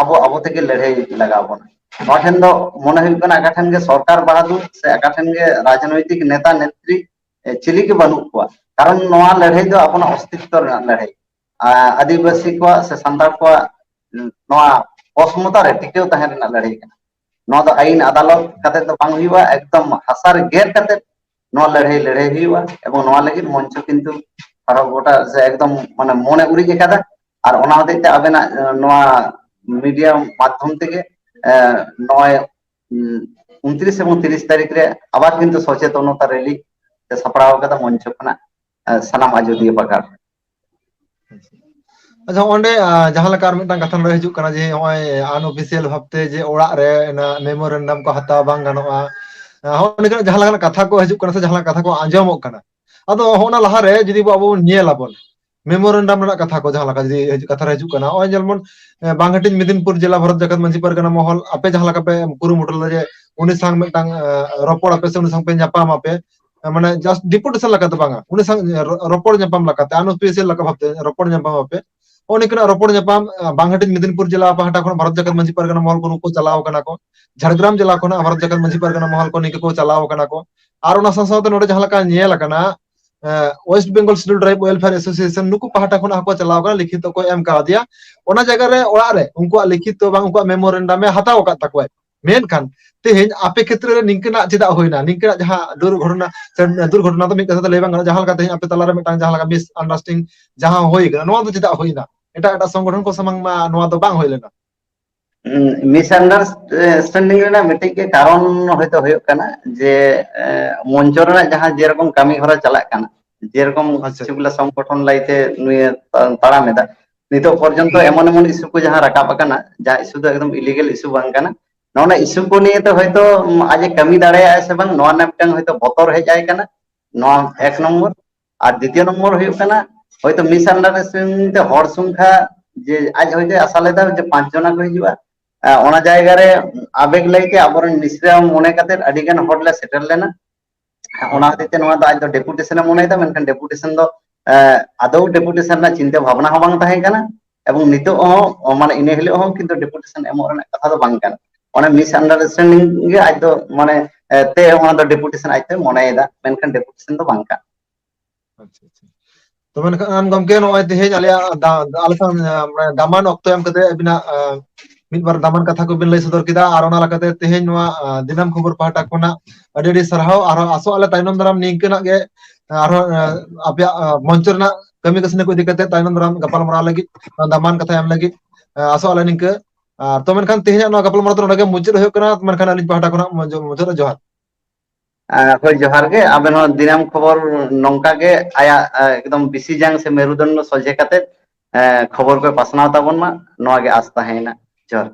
ᱟᱵᱚ, ᱟᱵᱚ ᱛᱮᱜᱮ ᱞᱟᱹᱲᱦᱟᱹᱭ ᱞᱟᱜᱟᱣ ᱵᱚᱱᱟ᱾ ᱱᱚᱣᱟ ᱴᱷᱮᱱ ᱫᱚ ᱢᱚᱱᱮ ᱦᱩᱭᱩᱜ ᱠᱟᱱᱟ ᱟᱠᱟ ᱴᱷᱮᱱ ᱜᱮ ᱥᱚᱨᱠᱟᱨ ᱵᱟᱦᱟᱫᱩᱨ ᱥᱮ ᱟᱠᱟ ᱴᱷᱮᱱ ᱜᱮ ᱨᱟᱡᱽᱱᱳᱭᱛᱤᱠ ᱱᱮᱛᱟ ᱱᱮᱛᱨᱤ, ᱮ, ᱪᱤᱞᱤ ᱜᱮ ᱵᱟᱹᱱᱩᱜ ᱠᱚᱣᱟ᱾ ᱠᱟᱨᱚᱱ ᱱᱚᱣᱟ ᱞᱟᱹᱲᱦᱟᱹᱭ ᱫᱚ ᱟᱵᱚᱱᱟᱜ ᱚᱥᱛᱤᱛᱛᱚ ᱨᱮᱱᱟᱜ ᱞᱟᱹᱲᱦᱟᱹᱭ, ᱟ-, ᱟᱹᱫᱤᱵᱟᱹᱥᱤ ᱠᱚᱣᱟᱜ ᱥᱮ ᱥᱟᱱᱛᱟᱲ ᱠᱚᱣᱟᱜ, ᱩᱸ, ᱱᱚᱣᱟ ᱚᱥᱢᱚᱛᱟ ᱨᱮ ᱴᱤᱠᱟᱹᱣ ᱛᱟᱦᱮᱸ ᱨᱮᱱᱟᱜ ᱞᱟᱹᱲᱦᱟᱹᱭ ᱠᱟᱱᱟ᱾ ᱱᱚᱣᱟ ᱫᱚ ᱟᱹᱭᱤᱱ ᱟᱫᱟᱞᱚᱛ ᱠᱟᱛᱮ ᱫᱚ ᱵᱟᱝ ᱦᱩᱭᱩᱜᱼᱟ, ᱮᱠᱫᱚᱢ ᱦᱟᱥᱟ ᱨᱮ ᱜᱮᱨ ᱠᱟᱛᱮ ᱱᱚᱣᱟ ᱞᱟᱹᱲᱦᱟᱹᱭ ᱞᱟᱹᱲᱦᱟᱹᱭ ᱦᱩᱭᱩᱜᱼᱟ᱾ ᱮᱵᱚᱝ ᱱᱚᱣᱟ ᱞᱟᱹᱜᱤᱫ ᱢᱚᱧᱪᱚ ᱠᱤᱱᱛᱩ ᱥᱟᱨᱚ ᱜᱚᱴᱟ ᱥᱮ ᱮᱠᱫᱚᱢ ᱢᱟᱱᱮ ᱢᱚᱱᱮ ᱩᱨᱤᱡ ᱟᱠᱟᱫᱟ᱾ ᱟᱨ ᱚᱱᱟ ᱦᱚᱛᱮᱡ ᱛᱮ ᱟᱵᱮᱱᱟᱜ ᱱᱚᱣᱟ ᱢᱤᱰᱤᱭᱟ ᱢᱟᱫᱽᱫᱷᱚᱢ ᱛᱮᱜᱮ ᱱᱚᱜᱼᱚᱭ ᱩᱱᱛᱨᱤᱥ ᱮᱵᱚᱝ ᱛᱤᱨᱤᱥ ᱛᱟᱹᱨᱤᱠᱷ ᱨᱮ ᱟᱵᱟᱨ ᱠᱤᱱᱛᱩ ᱥᱚᱪᱮᱛᱚᱱᱚᱛᱟ ᱨᱮᱞᱤ ᱥᱟᱯᱲᱟᱣ ᱟᱠᱟᱫᱟ ᱢᱚᱧᱪᱚ ᱠᱷᱚᱱᱟᱜ ᱥᱟᱱᱟᱢ ᱟᱡᱚᱫᱤᱭᱟᱹ ᱯᱟᱦᱴᱟ᱾ ᱟᱪᱪᱷᱟ, ᱚᱸᱰᱮ ᱡᱟᱦᱟᱸ ᱞᱮᱠᱟ ᱟᱨ ᱢᱤᱫᱴᱟᱝ ᱠᱟᱛᱷᱟ ᱱᱚᱰᱮ ᱦᱤᱡᱩᱜ ᱠᱟᱱᱟ ᱡᱮ ᱱᱚᱜᱼᱚᱭ ᱟᱱᱚᱯᱷᱤᱥᱤᱭᱟᱞ ᱵᱷᱟᱵᱛᱮ ᱡᱮ ᱚᱲᱟᱜ ᱨᱮ ᱢᱮᱢᱳᱨᱮᱱᱰᱟᱢ ᱠᱚ ᱦᱟᱛᱟᱣ ᱵᱟᱝ ᱜᱟᱱᱚᱜᱼᱟ, ᱦᱚᱸᱜᱼᱚ ᱱᱤᱝᱠᱟᱱᱟᱜ ᱡᱟᱦᱟᱸ ᱞᱮᱠᱟᱱᱟᱜ ᱠᱟᱛᱷᱟ ᱠᱚ ᱦᱤᱡᱩᱜ ᱠᱟᱱᱟ ᱥᱮ ᱡᱟᱦᱟᱸ ᱞᱮᱠᱟᱱᱟᱜ ᱠᱟᱛᱷᱟ ᱠᱚ ᱟᱸᱡᱚᱢᱚᱜ ᱠᱟᱱᱟ᱾ ᱟᱫᱚ ᱦᱚᱸᱜᱼᱚ ᱱᱟ ᱞᱟᱦᱟᱨᱮ ᱡᱩᱫᱤ ᱟᱵᱚ ᱵᱚᱱ ᱧᱮᱞ ᱟᱵᱚᱱ ᱢᱮᱢᱳᱨᱮᱱᱰᱟᱢ ᱨᱮᱱᱟᱜ ᱠᱟᱛᱷᱟ ᱠᱚ ᱡᱟᱦᱟᱸ ᱞᱮᱠᱟ ᱡᱩᱫᱤ ᱠᱟᱛᱷᱟ ᱨᱮ ᱦᱤᱡᱩᱜ ᱠᱟᱱᱟ, ᱱᱚᱜᱼᱚᱭ ᱡᱮᱢᱚᱱ ᱵᱟᱝ ᱦᱟᱹᱴᱤᱧ ᱢᱮᱫᱤᱱᱯᱩᱨ ᱡᱮᱞᱟ ᱵᱷᱟᱨᱚᱛ ᱡᱟᱠᱟᱛ ᱢᱟᱹᱡᱷᱤ ᱯᱟᱨᱜᱟᱱᱟ ᱢᱚᱦᱚᱞ ᱟᱯᱮ ᱡᱟᱦᱟᱸ ᱞᱮᱠᱟ ᱯᱮ ᱠᱩᱨᱩᱢᱩᱴᱩ ᱞᱮᱫᱟ ᱡᱮ ᱩᱱᱤ ᱥᱟᱶ ᱢᱤᱫᱴᱟᱝ ᱨᱚᱯᱚᱲ ᱟᱯᱮ ᱥᱮ ᱩᱱᱤ ᱥᱟᱶ ᱯᱮ ᱧᱟᱯᱟᱢ ᱟᱯᱮ, ᱢᱟᱱᱮ just deputation ᱞᱮᱠᱟ ᱫᱚ ᱵᱟᱝᱟ, ᱩᱱᱤ ᱥᱟᱶ ᱨᱚᱯᱚᱲ ᱧᱟᱯᱟᱢ ᱞᱮᱠᱟᱛᱮ unofficial ᱞᱮᱠᱟ ᱵᱷᱟᱵᱛᱮ ᱨᱚᱯᱚᱲ ᱧᱟᱯᱟᱢ ᱟᱯᱮ᱾ ᱱᱚᱜᱼᱚ ᱱᱤᱝᱠᱟᱹᱱᱟᱜ ᱨᱚᱯᱚᱲ ᱧᱟᱯᱟᱢ ᱵᱟᱝ ᱦᱟᱹᱴᱤᱧ ᱢᱮᱫᱤᱱᱯᱩᱨ ᱡᱮᱞᱟ ᱯᱟᱦᱴᱟ ᱠᱷᱚᱱ ᱵᱷᱟᱨᱚᱛ ᱡᱟᱠᱟᱛ ᱢᱟᱹᱡᱷᱤ ᱯᱟᱨᱜᱟᱱᱟ ᱢᱚᱦᱚᱞ ᱠᱚ ᱱᱩᱠᱩ ᱪᱟᱞᱟᱣ ᱠᱟᱱᱟ ᱠᱚ, ᱡᱷᱟᱲᱜᱨᱟᱢ ᱡᱮᱞᱟ ᱠᱷᱚᱱᱟᱜ ᱵᱷᱟᱨᱚᱛ ᱡᱟᱠᱟᱛ ᱢᱟᱹᱡᱷᱤ ᱯᱟᱨᱜᱟᱱᱟ ᱢᱚᱦᱚᱞ ᱠᱚ ᱱᱤᱝᱠᱟᱹ ᱠᱚ ᱪᱟᱞᱟᱣ ᱠᱟᱱᱟ ᱠᱚ᱾ ᱟᱨ ᱚᱱᱟ ᱥᱟᱶ ᱥᱟᱶᱛᱮ ᱱᱚᱰᱮ ᱡᱟᱦᱟᱸ ᱞᱮᱠᱟ ᱧᱮᱞ ᱟᱠᱟᱱᱟ, West Bengal schedule tribe welfare association ᱱᱩᱠᱩ ᱯᱟᱦᱴᱟ ᱠᱷᱚᱱᱟᱜ ᱦᱚᱸᱠᱚ ᱪᱟᱞᱟᱣ ᱠᱟᱱᱟ, ᱞᱤᱠᱷᱤᱛ ᱠᱚ ᱮᱢ ᱠᱟᱣᱫᱮᱭᱟ᱾ ᱚᱱᱟ ᱡᱟᱭᱜᱟ ᱨᱮ ᱚᱲᱟᱜ ᱨᱮ ᱩᱱᱠᱩᱣᱟᱜ ᱞᱤᱠᱷᱤᱛ ᱫᱚ ᱵᱟᱝ, ᱩᱱᱠᱩᱣᱟᱜ ᱢᱮᱢᱳᱨᱮᱱᱰᱟᱢ ᱮ ᱦᱟᱛᱟᱣ ᱟᱠᱟᱫ ᱛᱟᱠᱚᱣᱟ᱾ ᱢᱮᱱᱠᱷᱟᱱ ᱛᱮᱦᱮᱧ ᱟᱯᱮ ᱠᱷᱮᱛᱨᱮ ᱨᱮ ᱱᱤᱝᱠᱟᱹᱱᱟᱜ ᱪᱮᱫᱟᱜ ᱦᱩᱭᱱᱟ? ᱱᱤᱝᱠᱟᱹᱱᱟᱜ ᱡᱟᱦᱟᱸ ᱫᱩᱨᱜᱷᱚᱴᱚᱱᱟ ᱥᱮ ᱫᱩᱨᱜᱷᱚᱴᱚᱱᱟ ᱫᱚ ᱢᱤᱫ ᱠᱟᱛᱷᱟ ᱛᱮ ᱞᱟᱹᱭ ᱵᱟᱝ ᱜᱟᱱᱚᱜᱼᱟ, ᱡᱟᱦᱟᱸ ᱞᱮᱠᱟ ᱛᱮᱦᱮᱧ ᱟᱯᱮ ᱛᱟᱞᱟᱨᱮ ᱢᱤᱫᱴᱟᱝ ᱡᱟᱦᱟᱸ ᱞᱮᱠᱟ ᱢᱤᱥ ᱟᱱᱰᱟᱨᱥᱴᱮᱱᱰᱤᱝ ᱡᱟᱦᱟᱸ ᱦᱩᱭ ᱠᱟᱱᱟ, ᱱᱚᱣᱟ ᱫᱚ ᱪᱮᱫᱟᱜ ᱦᱩᱭᱱᱟ? ᱮᱴᱟᱜ ᱮᱴᱟᱜ ᱥᱚᱝᱜᱚᱴᱷᱚᱱ ᱠᱚ ᱥᱟᱢᱟᱝ ᱢᱟ ᱱᱚᱣᱟ ᱫᱚ ᱵᱟᱝ ᱦᱩᱭ ᱞᱮᱱᱟ᱾ ᱢᱤᱥ ᱟᱱᱰᱟᱨᱥᱴᱮᱱᱰᱤᱝ ᱨᱮᱱᱟᱜ ᱢᱤᱫᱴᱤᱡ ᱜᱮ ᱠᱟᱨᱚᱱ ᱦᱚᱭᱛᱳ ᱦᱩᱭᱩᱜ ᱠᱟᱱᱟ ᱡᱮ ᱢᱚᱧᱪᱚ ᱨᱮᱱᱟᱜ ᱡᱟᱦᱟᱸ ᱡᱮᱨᱚᱠᱚᱢ ᱠᱟᱹᱢᱤ ᱦᱚᱨᱟ ᱪᱟᱞᱟᱜ ᱠᱟᱱᱟ, ᱡᱮᱨᱚᱠᱚᱢ ᱠᱤᱪᱷᱩᱜᱩᱞᱟ ᱥᱚᱝᱜᱚᱴᱷᱚᱱ ᱞᱟᱹᱭᱛᱮ ᱱᱩᱭᱮ ᱛᱟᱲᱟᱢ ᱮᱫᱟ, ᱱᱤᱛᱚᱜ ᱯᱚᱨᱡᱚᱱᱛᱚ ᱮᱢᱚᱱ ᱮᱢᱚᱱ ᱤᱥᱩ ᱠᱚ ᱡᱟᱦᱟᱸ ᱨᱟᱠᱟᱵ ᱟᱠᱟᱱᱟ, ᱡᱟᱦᱟᱸ ᱤᱥᱩ ᱫᱚ ᱮᱠᱫᱚᱢ ᱤᱞᱤᱜᱮᱞ ᱤᱥᱩ ᱵᱟᱝ ᱠᱟᱱᱟ, ᱱᱚᱣᱟ ᱤᱥᱩ ᱠᱚ ᱱᱤᱭᱮ ᱛᱮ ᱦᱚᱭᱛᱳ ᱟᱡ ᱮ ᱠᱟᱹᱢᱤ ᱫᱟᱲᱮᱭᱟᱜᱼᱟ ᱥᱮ ᱵᱟᱝ, ᱱᱚᱣᱟ ᱨᱮᱱᱟᱜ ᱢᱤᱫᱴᱟᱝ ᱦᱚᱭᱛᱳ ᱵᱚᱛᱚᱨ ᱦᱮᱡ ᱟᱭ ᱠᱟᱱᱟ, ᱱᱚᱣᱟ ᱮᱠ ᱱᱚᱢᱵᱚᱨ᱾ ᱟᱨ ᱫᱤᱛᱤᱭᱚ ᱱᱚᱢᱵᱚᱨ ᱦᱩᱭᱩᱜ ᱠᱟᱱᱟ ᱦᱚᱭᱛᱳ ᱢᱤᱥ ᱟᱱᱰᱟᱨᱥᱴᱮᱱᱰᱤᱝ ᱛᱮ ᱦᱚᱲ ᱥᱚᱝᱠᱷᱟ, ᱡᱮ ᱟᱡ ᱦᱚᱭᱛᱳ ᱟᱥᱟ ᱞᱮᱫᱟ ᱡᱮ ᱯᱟᱸᱪ ᱡᱚᱱᱟ ᱠᱚ ᱦᱤᱡᱩᱜᱼᱟ, ᱚᱱᱟ ᱡᱟᱭᱜᱟ ᱨᱮ ᱟᱵᱮᱜ ᱞᱟᱹᱭᱛᱮ ᱟᱵᱚᱨᱮᱱ ᱢᱤᱥᱨᱟ ᱢᱚᱱᱮ ᱠᱟᱛᱮ ᱟᱹᱰᱤ ᱜᱟᱱ ᱦᱚᱲ ᱞᱮ ᱥᱮᱴᱮᱨ ᱞᱮᱱᱟ᱾ ᱚᱱᱟ ᱦᱚᱛᱮᱡ ᱛᱮ ᱱᱚᱣᱟ ᱫᱚ ᱟᱡ ᱫᱚ ᱰᱮᱯᱩᱴᱮᱥᱚᱱ ᱮ ᱢᱚᱱᱮᱭᱮᱫᱟ, ᱢᱮᱱᱠᱷᱟᱱ ᱰᱮᱯᱩᱴᱮᱥᱚᱱ ᱫᱚ ᱟᱫᱚ ᱰᱮᱯᱩᱴᱮᱥᱚᱱ ᱨᱮᱱᱟᱜ ᱪᱤᱱᱛᱟᱹ ᱵᱷᱟᱵᱽᱱᱟ ᱦᱚᱸ ᱵᱟᱝ ᱛᱟᱦᱮᱸ ᱠᱟᱱᱟ᱾ ᱮᱵᱚᱝ ᱱᱤᱛᱚᱜ ᱦᱚᱸ ᱢᱟᱱᱮ ᱤᱱᱟᱹ ᱦᱤᱞᱳᱜ ᱦᱚᱸ ᱠᱤᱱᱛᱩ ᱰᱮᱯᱩᱴᱮᱥᱚᱱ ᱮᱢᱚᱜ ᱨᱮᱱᱟᱜ ᱠᱟᱛᱷᱟ ᱫᱚ ᱵᱟᱝ ᱠᱟᱱᱟ᱾ ᱚᱱᱟ ᱢᱤᱥ ᱟᱱᱰᱟᱨᱥᱴᱮᱱᱰᱤᱝ ᱜᱮ ᱟᱡ ᱫᱚ ᱢᱟᱱᱮ ᱛᱮ ᱚᱱᱟ ᱫᱚ ᱰᱮᱯᱩᱴᱮᱥᱚᱱ ᱟᱡ ᱛᱮ ᱢᱚᱱᱮᱭᱮᱫᱟ, ᱢᱮᱱᱠᱷᱟᱱ ᱰᱮᱯᱩᱴᱮᱥᱚᱱ ᱫᱚ ᱵᱟᱝ ᱠᱟᱱᱟ᱾ ᱟᱪᱪᱷᱟ, ᱟᱪᱪᱷᱟ᱾ ᱛᱚ ᱢᱮᱱᱠᱷᱟᱱ ᱜᱚᱢᱠᱮ, ᱱᱚᱜᱼᱚᱭ ᱛᱮᱦᱮᱧ ᱟᱞᱮᱭᱟᱜ ᱫᱟ-, ᱟᱞᱮ ᱥᱟᱶ, ᱢᱟᱱᱮ ᱫᱟᱢᱟᱱ ᱚᱠᱛᱚ ᱮᱢ ᱠᱟᱛᱮ ᱟᱹᱵᱤᱱᱟᱜ ᱢᱤᱫ ᱵᱟᱨ ᱫᱟᱢᱟᱱ ᱠᱟᱛᱷᱟ ᱠᱚᱵᱤᱱ ᱞᱟᱹᱭ ᱥᱚᱫᱚᱨ ᱠᱮᱫᱟ, ᱟᱨ ᱚᱱᱟ ᱞᱮᱠᱟᱛᱮ ᱛᱮᱦᱮᱧ ᱱᱚᱣᱟ ᱫᱤᱱᱟᱹᱢ ᱠᱷᱚᱵᱚᱨ ᱯᱟᱦᱴᱟ ᱠᱷᱚᱱᱟᱜ ᱟᱹᱰᱤ ᱟᱹᱰᱤ ᱥᱟᱨᱦᱟᱣ᱾ ᱟᱨᱦᱚᱸ ᱟᱥᱚᱜ ᱟᱞᱮ ᱛᱟᱭᱱᱚᱢ ᱫᱟᱨᱟᱢ ᱱᱤᱝᱠᱟᱹᱱᱟᱜ ᱜᱮ ᱟᱨᱦᱚᱸ ᱟᱯᱮᱭᱟᱜ ᱢᱚᱧᱪᱚ ᱨᱮᱱᱟᱜ ᱠᱟᱹᱢᱤ ᱠᱟᱹᱥᱱᱤ ᱠᱚ ᱤᱫᱤ ᱠᱟᱛᱮ ᱛᱟᱭᱱᱚᱢ ᱫᱟᱨᱟᱢ ᱜᱟᱯᱟᱞᱢᱟᱨᱟᱣ ᱞᱟᱹᱜᱤᱫ, ᱫᱟᱢᱟᱱ ᱠᱟᱛᱷᱟ ᱮᱢ ᱞᱟᱹᱜᱤᱫ ᱟᱥᱚᱜ ᱟᱞᱮ ᱱᱤᱝᱠᱟᱹ᱾ ᱟᱨ ᱛᱚ ᱢᱮᱱᱠᱷᱟᱱ ᱛᱮᱦᱮᱧᱟᱜ ᱱᱚᱣᱟ ᱜᱟᱯᱟᱞᱢᱟᱨᱟᱣ ᱫᱚ ᱱᱚᱰᱮ ᱜᱮ ᱢᱩᱪᱟᱹᱫ ᱦᱩᱭᱩᱜ ᱠᱟᱱᱟ᱾ ᱢᱮᱱᱠᱷᱟᱱ ᱟᱹᱞᱤᱧ ᱯᱟᱦᱴᱟ ᱠᱷᱚᱱᱟᱜ ᱢᱩᱪᱟᱹᱫ ᱨᱮ ᱡᱚᱦᱟᱨ᱾ ᱦᱳᱭ, ᱡᱚᱦᱟᱨ ᱜᱮ᱾ ᱟᱵᱮᱱ ᱦᱚᱸ ᱫᱤᱱᱟᱹᱢ ᱠᱷᱚᱵᱚᱨ ᱱᱚᱝᱠᱟ ᱜᱮ ᱟᱭᱟᱜ ᱮᱠᱫᱚᱢ ᱵᱤᱥᱤ ᱡᱟᱝ ᱥᱮ ᱢᱮᱨᱩᱫᱚᱱᱰᱚ ᱥᱚᱡᱷᱮ ᱠᱟᱛᱮ ᱠᱷᱚᱵᱚᱨ ᱯᱮ ᱯᱟᱥᱱᱟᱣ ᱛᱟᱵᱚᱱ ᱢᱟ, ᱱᱚᱣᱟ ᱜᱮ ᱟᱥ ᱛᱟᱦᱮᱸᱭᱮᱱᱟ᱾ ᱡᱚᱦᱟᱨ᱾